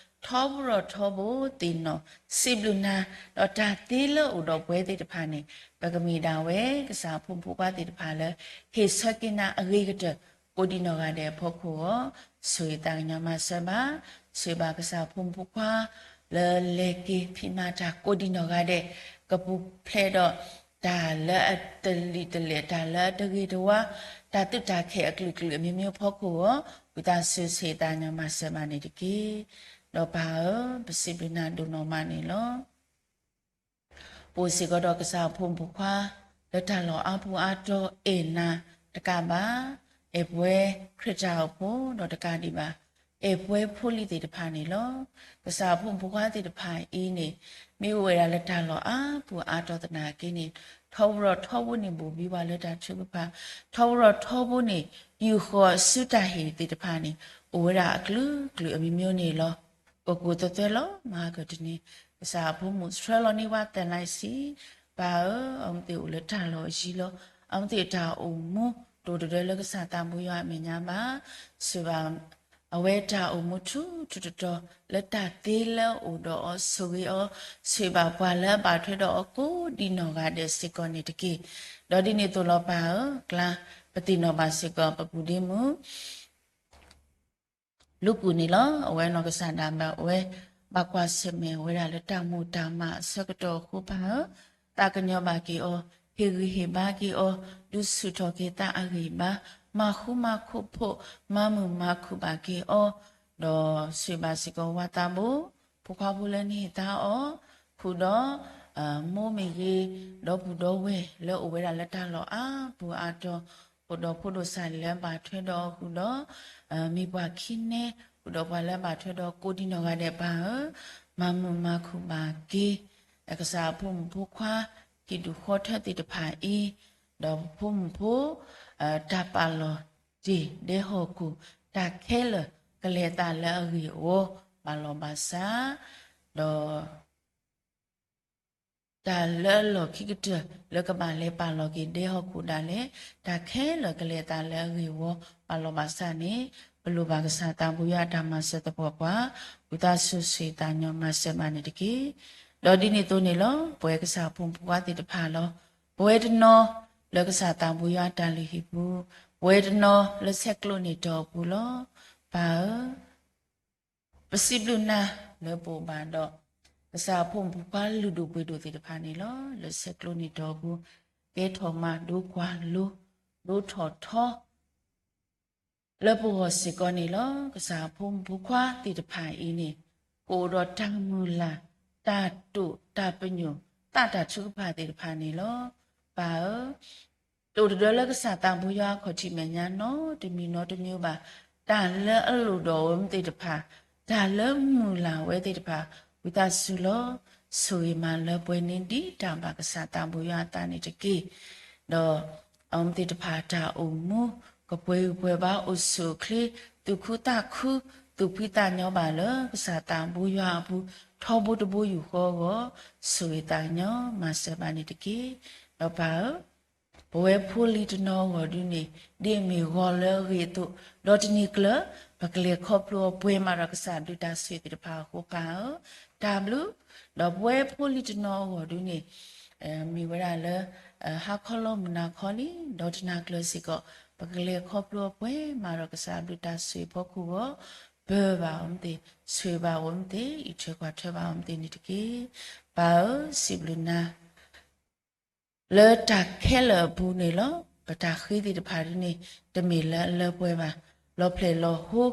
ထီဘိဒီးထီဘိသ့ၣ်နီၣ် စံးဘျုးနၤ, ဒီးတၢ်သ့လၢအိၣ်ဒီးပဝဲသ့ၣ်တဖၣ်န့ၣ် ပကမ့ၢ်ဒၣ်ဝဲကစၢ်အဖိမုၣ်ဖိခွါသ့ၣ်တဖၣ်လၢ ဟ့ၣ်ဆၢက့ၤနၤအဂ့ၤကတၢၢ် ကိးဒံးနီၢ်ဂၤဒဲးအဖီခိၣ်အဂီၢ်, ဆိၣ်ဂ့ၤသးကညီၤမၤစၢၤဘၣ်, ဆိၣ်ဂ့ၤဘၣ်ကစၢ်အဖိမုၣ်ဖိခွါ လၢလဲၤက့ၤဖံးမၤတၢ်ကိးဒံးနီၢ်ဂၤဒဲး, ကပူၤဖျဲးဒီးတၢ်လၢအတလံာ်တလဲၢ်, တၢ်လၢအတဂ့ၤတဝါ, တၢ်သုးတၢ်ခဲးအကလုာ်ကလုာ်အမျိုးမျိုးအဖီခိၣ်အဂီၢ်, ဝံသးစူၤဆိၣ်ဂ့ၤသးကညီၤမၤစၢၤဘၣ်န့ၣ်တက့ၢ်. ဒီးပၢ်ဧၢ, ပစံးဘျုးနၤဒိၣ်နီၢ်မးန့ၣ်လီၤ. ပအိၣ်စ့ၢ်ကီးဒီးကစၢ်အဖိမုၣ်ဖိခွါ လၢတၢ်လီၢ်အါပူၤအါတီၤ အဲၣ်နၤတကးဘၣ်, အဲၣ်ပဝဲခရံာ်တၢ်အိၣ်ဖှိၣ်ဒီးတကးဒံးဘၣ်, အဲၣ်ပှဲၤဖိလံၤသ့ၣ်တဖၣ်န့ၣ်လီၤ. ကစၢ်အဖိမုၣ်ဖိခွါသ့ၣ်တဖၣ်အံၤန့ၣ် မ့ၢ်အိၣ်ဝဲဒၣ်လၢတၢ်လီၢ်အါပူၤအါတီၤသနာ်က့န့ၣ် ထီဘိဒီးထီဘိန့ၣ် ဘိၣ်ဘံဝဲလၢတၢ်ထုကဖၣ်, ထီဘိဒီးထီဘိန့ၣ် ယူာ်ဃီၤစုတၢ်ဟ့ၣ်သ့ၣ်တဖၣ်န့ၣ် အိၣ်ဝဲဒၣ်အကလုာ်ကလုာ်အမံၤမံၤန့ၣ်လီၤ. အိၣ်ကိးသၢသၢလီၤ မၤကတနံၤ ကစၢ်အဖိမုၣ်ဆှၢလီၤန့ၢ်ဝဲသဲးလါစံး, ပၢ်ဧၢ, အဝဲသ့ၣ်အိၣ်လၢတၢ်လီၢ်အယံၤလီၤ. အဝဲသ့ၣ်တၢ်အိၣ်မူ တအိၣ်တဒၢလၢကစၢ်သးဘိယွၤအမဲာ်ညါဘၣ်. ဆိၣ်ဘၣ် အဝဲတၢ်အိၣ်မူထူထူတီတီ လၢတၢ်သ့လၢအအိၣ်ဒီးအီၤဆိၣ်ဂ့ၤအီၤ, ဆိၣ်ဂ့ၤဘၣ်ပှၤလၢအဘၣ်ထွဲဒီးအီၤကိးဒံနီၢ်ဂၤဒဲးစ့ၢ်ကီးန့ၣ်တက့ၢ်. ဒီးဒ်န့ၣ်အသိးလီၤပၢ်ဧၢ, ကျါ ပသ့ၣ်နီၣ်ဘၣ်စ့ၢ်ကီး ပပုၢ်ဒ့မုၣ် လူကူၣ်န့ၣ်လီၤ. အဝဲနီၢ်ကစၢ်ဒၣ်ဝဲ ဘၣ်ကွၢ်ဆၢၣ်မဲာ်ဝဲဒၣ်လၢတၢ်မိၣ်တၢ်မၤအဆၢကတီၢ်အဃိ ပၢ်ဧၢ, သးကညီၤဘၣ်က့ၤအီၤ, ဟ့ၣ်ဂံၢ်ဟ့ၣ်ဘါက့ၤအီၤ, ဒုးဆူၣ်ထီၣ်က့ၤသးအဂံၢ်အဘါ, မၤဃူမၤခိၣ်ဖိး, မၤမုာ်မၤခုၣ်ဘၣ်က့ၤအီၤ, ဒီးဆိၣ်ဂ့ၤဘၣ်စ့ၢ်ကီးဝၤသးဘိ ဖိခွါဖိလၢနဟ့ၣ်သါအီၤ, ဃုာ်ဒီး မိၢ်မ့ၢ်ဂ့ၤ, ဒီပုၢ်ဒီဝဲၢ်လၢအအိၣ်ဝဲဒၣ်လၢတၢ်လီၢ်အါပူၤအါတီၤ, အိၣ်ဒီးဖိဒိၣ်စၢ်လၢအဘၣ်ထွဲဒီးအီၤဃုာ်ဒီး မံၤပှၢ်ခံနဲ, အိၣ်ဒီးပှၤလၢအဘၣ်ထွဲဒီးကိးဒံနီၢ်ဂၤဒဲး ပၢ်ဧၢ, မၤမုာ်မၤခုၣ်ဘၣ်က့ၤ ကစၢ်အဖိမုၣ်ဖိခွါ ဟံၣ်ဒူၣ်ဃီထၢသ့ၣ်တဖၣ်အံၤ, ဒီးပဖိမုၣ်ဖိ တၢ်ပာ်လီၤတ့ၢ်ဒဲဟီၣ်ခိၣ် တၢ်ခဲလၢာ်ကလဲၤအသးလၢအဂ့ၢ်အဝီ ဘၣ်လီၤဘၣ်စး, ဒီး တၢ်လၢအလီၢ်ခံကတၢၢ် လၢကဘၣ်လဲၤပာ်လီၤက့ၤဒဲဟီၣ်ခိၣ်ဒၣ်လဲာ်, တၢ်ခဲလၢာ်ကလဲၤအသးလၢအဂ့ၢ်အဝီ ဘၣ်လီၤဘၣ်စးန့ၣ်, ပလိၣ်ဘၣ်ကစၢ်သးဘိယွၤအတၢ်မၤစၢၤသပှၢ်ပှၢ်, ဝံသးစူၤဆိၣ်ဂ့ၤသးညီမၤစၢၤဘၣ်န့ၣ်တက့ၢ်. ဒီးဒ်န့ၣ်အသိးန့ၣ်လီၤ, ပဝဲကစၢ်အဖိမုၣ်ဖိခွါသ့ၣ်တဖၣ်လီၤ. ပဝဲတနီၤလၢကစၢ်သးဘိယွၤအတၢ်လုၢ်ဟံၣ်ပူၤ, ပဝဲတနီၤလၢဆဲးကျိးန့ၢ်တီၤအပူၤလီၤ. ပၢ်ဧၢ, ပစံးဘျုးနၤလၢပအိၣ်ဘၣ်ဒီး ကစၢ်အဖိမုၣ်ဖိခွါလုၢ်ဒိၣ်ပှ့ၤဒိၣ်သ့ၣ်တဖၣ်န့ၣ်လီၤ. လၢဆဲးကျိးန့ၢ်တီၤအပူၤ, ကဲထီၣ်မၤဒိကွၢ်လိ, ဒိထီၣ်ထီ လၢပဂီၢ်စ့ၢ်ကီးန့ၣ်လီၤ. ကစၢ်အဖိမုၣ်ဖိခွါသ့ၣ်တဖၣ်အံၤန့ၣ်, ကအိၣ်ဒီးတၢ်မုၢ်လၢ်, တၢ်တိာ်တၢ်ပညိၣ်, သးတၢ်ထုကဖၣ်သ့ၣ်တဖၣ်န့ၣ်လီၤ. ပၢ်ဧၢ, တအိၣ်တဒၢလၢကစၢ်သးဘိယွၤအခီၣ်ထံးမဲာ်ညါနီတမံၤနီတမံၤဘၣ်. တၢ်လၢအလိၣ်ဒီးအဝဲသ့ၣ်တဖၣ်, တၢ်လၢမုၢ်လၢ်ဝဲသ့ၣ်တဖၣ်, ဝံသးစူၤလီၤ. ဆိၣ်ဂ့ၤမၤလၢပှဲၤန့ၢ်ဒံးတၢ်ဘၣ်ကစၢ်သးဘိယွၤအသးန့ၣ်တက့ၢ်. ဒီးအဝဲသ့ၣ်တဖၣ်တၢ်အိၣ်မူ, ကပှဲၤဂံၢ်ပှဲၤဘါအိၣ်ဆူၣ်အိၣ်ချ့, သူၣ်ခုသးခု, သူၣ်ဖှံသးညီဘၣ်လၢကစၢ်သးဘိယွၤအပူၤ, ထီဘိတဘိယူၢ်ဃီအဂီၢ်, ဆိၣ်ဂ့ၤသးညီမၤစၢၤဘၣ်န့ၣ်တက့ၢ်. ဒီးပၢ်ဧၢ, ပဝဲဖိလံၤတနီၤအဂီၢ်ဒုန့ၣ်, ဒ်အမ့ၢ်ဂီၤလၢအဂ့ၤအသိး, ဒီးတနံၤကျၢၤ, ပကလဲၤခီဖျိအီၤပှဲၤမးဒီးကစၢ်အဘျုးတၢ်ဆိၣ်ဂ့ၤသ့ၣ်တဖၣ်အဃိ ပၢ်ဧၢ, တၢ်ဘျုး, ဒီးပဝဲဖိလံၤတနီၤအဂီၢ်ဒုန့ၣ်, မ့ၢ်ဝဲဒၣ်လၢ ဟါခီလီၤမုၢ်နၤခီလံ, ဒီးတနၤကျၢၤစ့ၢ်ကီး, ပကလဲၤခီဖျိအီၤပှဲၤမးဒီးကစၢ်အဘျုးတၢ်ဆိၣ်ဂ့ၤအဖီခိၣ်အဂီၢ်, ပၢဘၣ်အီၤမ့ၢ်သ့ၣ်, ဆိၣ်ဂ့ၤဘၣ်အီၤမ့ၢ်သ့ၣ်, အံးထွဲကွၢ်ထွဲဘၣ်အီၤမ့ၢ်သ့ၣ်န့ၣ်တက့ၢ်. ပၢ်ဧၢ, စံးဘျုးနၤ လၢတၢ်ခဲလၢာ်အပူၤန့ၣ်လီၤ. ပတၢ်ဃ့သ့ၣ်တဖၣ်ဒုန့ၣ်, တမ့ၢ်လၢအလၢပှဲၤဘၣ်. လီၤဖျဲၣ်လီၤဟိ,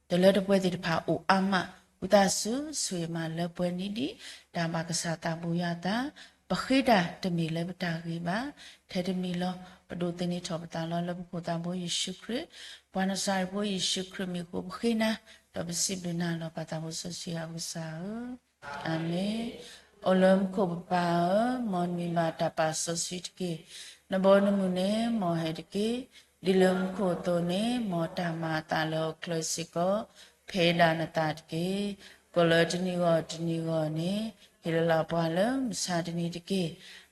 တလၢတပှဲၤသ့ၣ်တဖၣ်အိၣ်အါမး, ဝံသးစူၤဆိၣ်ဂ့ၤမၤလၢပှဲၤန့ၢ်ဒံး တၢ်ဘၣ်ကစၢ်သးဘိယွၤအသး, ပဃ့တၢ်တမ့ၢ်လၢပတၢ်ဂ့ၤဘၣ်. ထဲတမံၤလီၤ, ပဒိးသန့ၤထီၣ်ပသးလီၤလၢပခိၣ်သးဘိယ့ၣ်ၡူးခရံာ်, ပှၤနစၤရ့းဖိယ့ၣ်ၡူးခရံာ်မံၤအဃိပဃ့နၤ, ဒီးပစံးဘျုးနၤလီၤ ပၢ်သးဘိစီဆှံယွၤပကစၢ်ဧၢ. အၤမ့ၣ်. အိၣ်လၢမူခိၣ်ပပၢ်ဧၢ, မ်နမံၤဘၣ်တၢ်ပာ်စီဆှံတက့ၢ်. နဘီနမုၢ်န့ၣ်မ်ဟဲတက့ၢ်. ဒ်လၢမူခိၣ်အသိးန့ၣ်, မ်တၢ်မၤအသးလၢဟီၣ်ခိၣ်ချၢစ့ၢ်ကီး, ဖဲဒၣ်နသးတက့ၢ်. ကီၢ်လၢတနံၤဂီၢ်တနံၤဂီၢ်န့ၣ်, ဟ့ၣ်လီၤလၢပှၤလၢမုၢ်ဆါတနံၤတက့ၢ်.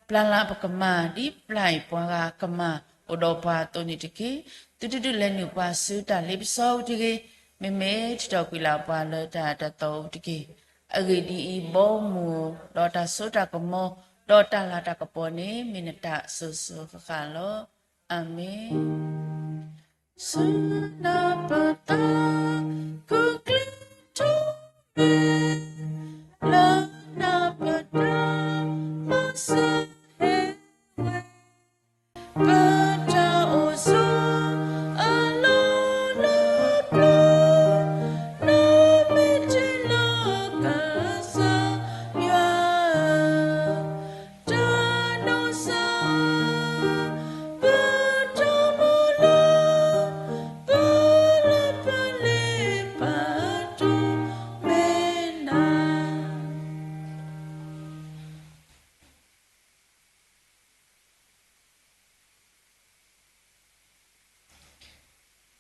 ပျၢ်လၢပကမၢ်, ဒ်ပျၢ်အံၤပှၤဂၤကမၢ်အိၣ်ဒီးပှၤအသိးန့ၣ်တက့ၢ်. သုတဒုးလဲၤနုာ်ပှၤဆူတၢ်လ့ပစီအပူၤတဂ့ၤ. မ့မ့ၢ်ထုးထီၣ်ကွံာ်လၢပှၤလၢတၢ်အၢတၢ်သီအပူၤတက့ၢ်. အဂ့ၢ်ဒ်အံၤ, ဘီမုၢ်ဒီးတၢ်စိတၢ်ကမီၤ, ဒီးတၢ်လၤတၢ်ကပီၤန့ၣ် မ့ၢ်နတၢ်စိၤစိၤဃၣ်ဃၣ်လီၤ. အၤမ့ၣ်. ဆူနၢ်ပတၢ်, ခူၣ်ချ့ထီၣ်ဝဲ, လၢနၢ်ပတၢ်, မၤစၢၤဟ့ၣ်ဝဲ ပတၢ်အိၣ်ဆိးအလီၢ်လၢပျၢၤ, နီၢ်မ့ၢ်တုၤလီၤကစၢ်ယွၤ, တၢ်နီၢ်စၢ်, ပတၢ်မၤလၢပှၤလၢပ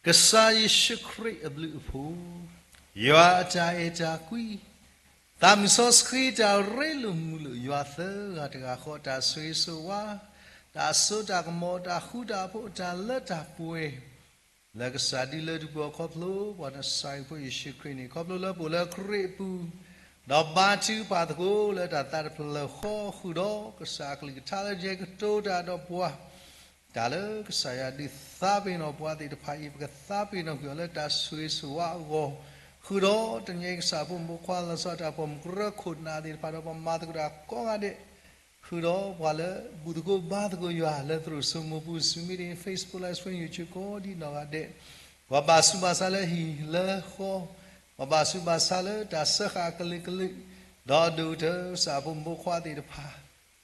ကစၢ်ယ့ၣ်ၡူးခရံာ်အဘျုးအဖှိၣ်, ယွၤအတၢ်အဲၣ်တၢ်ကွံ, သးမုၢ်စီဆှံတၢ်ရ့လိာ်မုာ်လိာ် ယွၤသၢဂၤတဂၤဃီ တၢ်ဆိၣ်ဂ့ၤဆိၣ်ဝါ, တၢ်စိတၢ်ကမီၤ တၢ်ဃူတၢ်ဖိး တၢ်လၢတၢ်ပှဲၤ လၢကစၢ်ဒုးလၢဒုးပှဲၤအီၤခီဖျိ ပှၤနစၤရံဖိယ့ၣ်ၡူးခရံာ်န့ၣ် ခီဖျိလၢပအိၣ်လၢခရံာ်အပူၤ, ဒီးဘါထုကဖၣ်သကိးလၢတၢ်သးတဖျၢၣ်ဃီ ဃုာ်ဒီးကစၢ်အကလုၢ်ကထါလၢယဲကတိၤတၢ်ဒီးပှၤ တၢ်လၢကစၢ်ယွၤဒုးသးပ့ၤနီၣ်ပှၤသ့ၣ်တဖၣ်အံၤ ပကသးပ့ၤနီၣ်ကွံာ်အီၤလၢတၢ်ဆိၣ်ဂ့ၤဆိၣ်ဝါအဂီၢ်, ဃုာ်ဒီးတနံၤအံၤကစၢ်ဖိမုၣ်ဖိခွါလီၤဆီဒၣ်တၢ်ပိာ်မုၣ်ကရၢခိၣ်နၢ်သ့ၣ်တဖၣ်ဒီးပှၤမၤသကိးတၢ်ကိးဂၤဒဲး, ဃုာ်ဒီးပှၤလၢဘူၣ်သကိးဘါသကိးယွၤလၢသရိာ်စိမိၢ်ပူၤ Zoom meeting, Facebook Live Stream, YouTube ကိးဒံးနီၢ်ဂၤဒဲး, ပှၤဘၣ်ဆူးဘၣ်ဆါလၢဟံၣ်လၢဃီ, ပှၤဘၣ်ဆူးဘၣ်ဆါလၢတၢ်စၢဃာ်အကလုာ်ကလုာ်, ဒီးဒိၣ်ကတၢၢ်ကစၢ်ဖိမုၣ်ဖိခွါသ့ၣ်တဖၣ်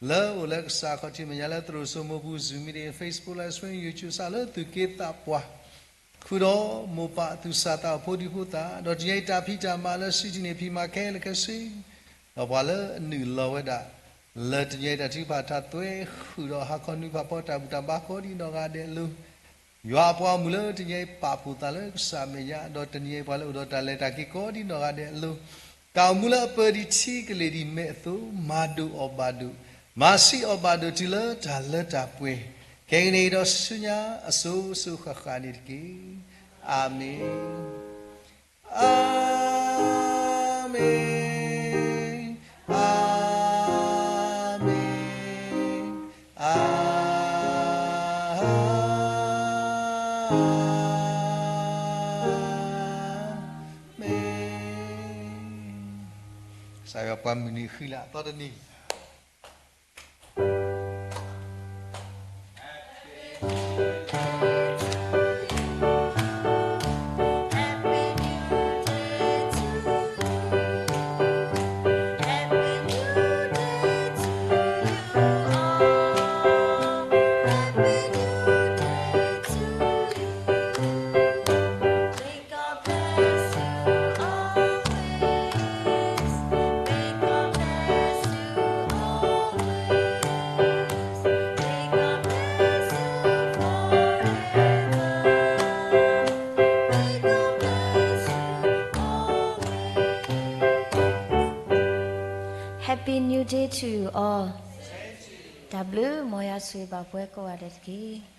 လၢအိၣ်လၢကစၢ်ခီၣ်ထံးမဲာ်ညါလၢသရိာ်စိမိၢ်ပူၤ Zoom meeting, Facebook Live Stream, YouTube စးလၢသူၣ်က့သးပှၢ်, ဃုာ်ဒီးမိၢ်ပၢ်သူၣ်စၢ်သးအိၣ်ဖိဒံဖိသၣ်, ဒီးတနံၤအံၤတၢ်ဖံးတၢ်မၤလၢစံးထံးန့ၣ် ဖံးမၤခဲလၢာ်ခဲဆ့, ဒီးပှၤလၢအနုာ်လီၤဝဲဒၣ် လၢတနံၤအံၤတၢ်ထုကဖၣ်တၢ်သွဲဃုာ်ဒီးဟါခီနွံဖးဖီတၢ်ဘူၣ်တၢ်ဘါကိးဒံးနီၢ်ဂၤဒဲးအလိၤ, ယွၤအပှၤအိၣ်မူလၢတနံၤအံၤပာ်ဖှိၣ်သးလၢကစၢ်မဲာ်ညါ, ဒီးတနံၤအံၤပှၤလၢအိၣ်ဒီးတၢ်လဲၤတၢ်က့ၤကိးဒံးနီၢ်ဂၤဒဲးအလိၤ, တၢ်အိၣ်မူလၢအပၢဒံးထံကလ့ၢ်ဒံးမဲာ်အသိး မၤဒိၣ်အီၣ်ဘၣ်ဒိၣ်, မၤဆံးအီၣ်ဘၣ်ဒိၣ်တုၤလၢတၢ်လၢတၢ်ပှဲၤ, ခဲကနံၣ်အံၤဒီးဆူညါအစိၤစိၤဃၣ်ဃၣ်န့ၣ်တက့ၢ်. အၤမ့ၣ်, အၤမ့ၣ်, အၤမ့ၣ်. ကစၢ်ယွၤပှၤမုၢ်နံၤဃံလၤအသီတနံၤHappy New Day to you all. တၢ်ဘျုးမ်ယွၤဆိၣ်ဂ့ၤဘၣ်ပှၤကိးဂၤဒဲးတက့ၢ်.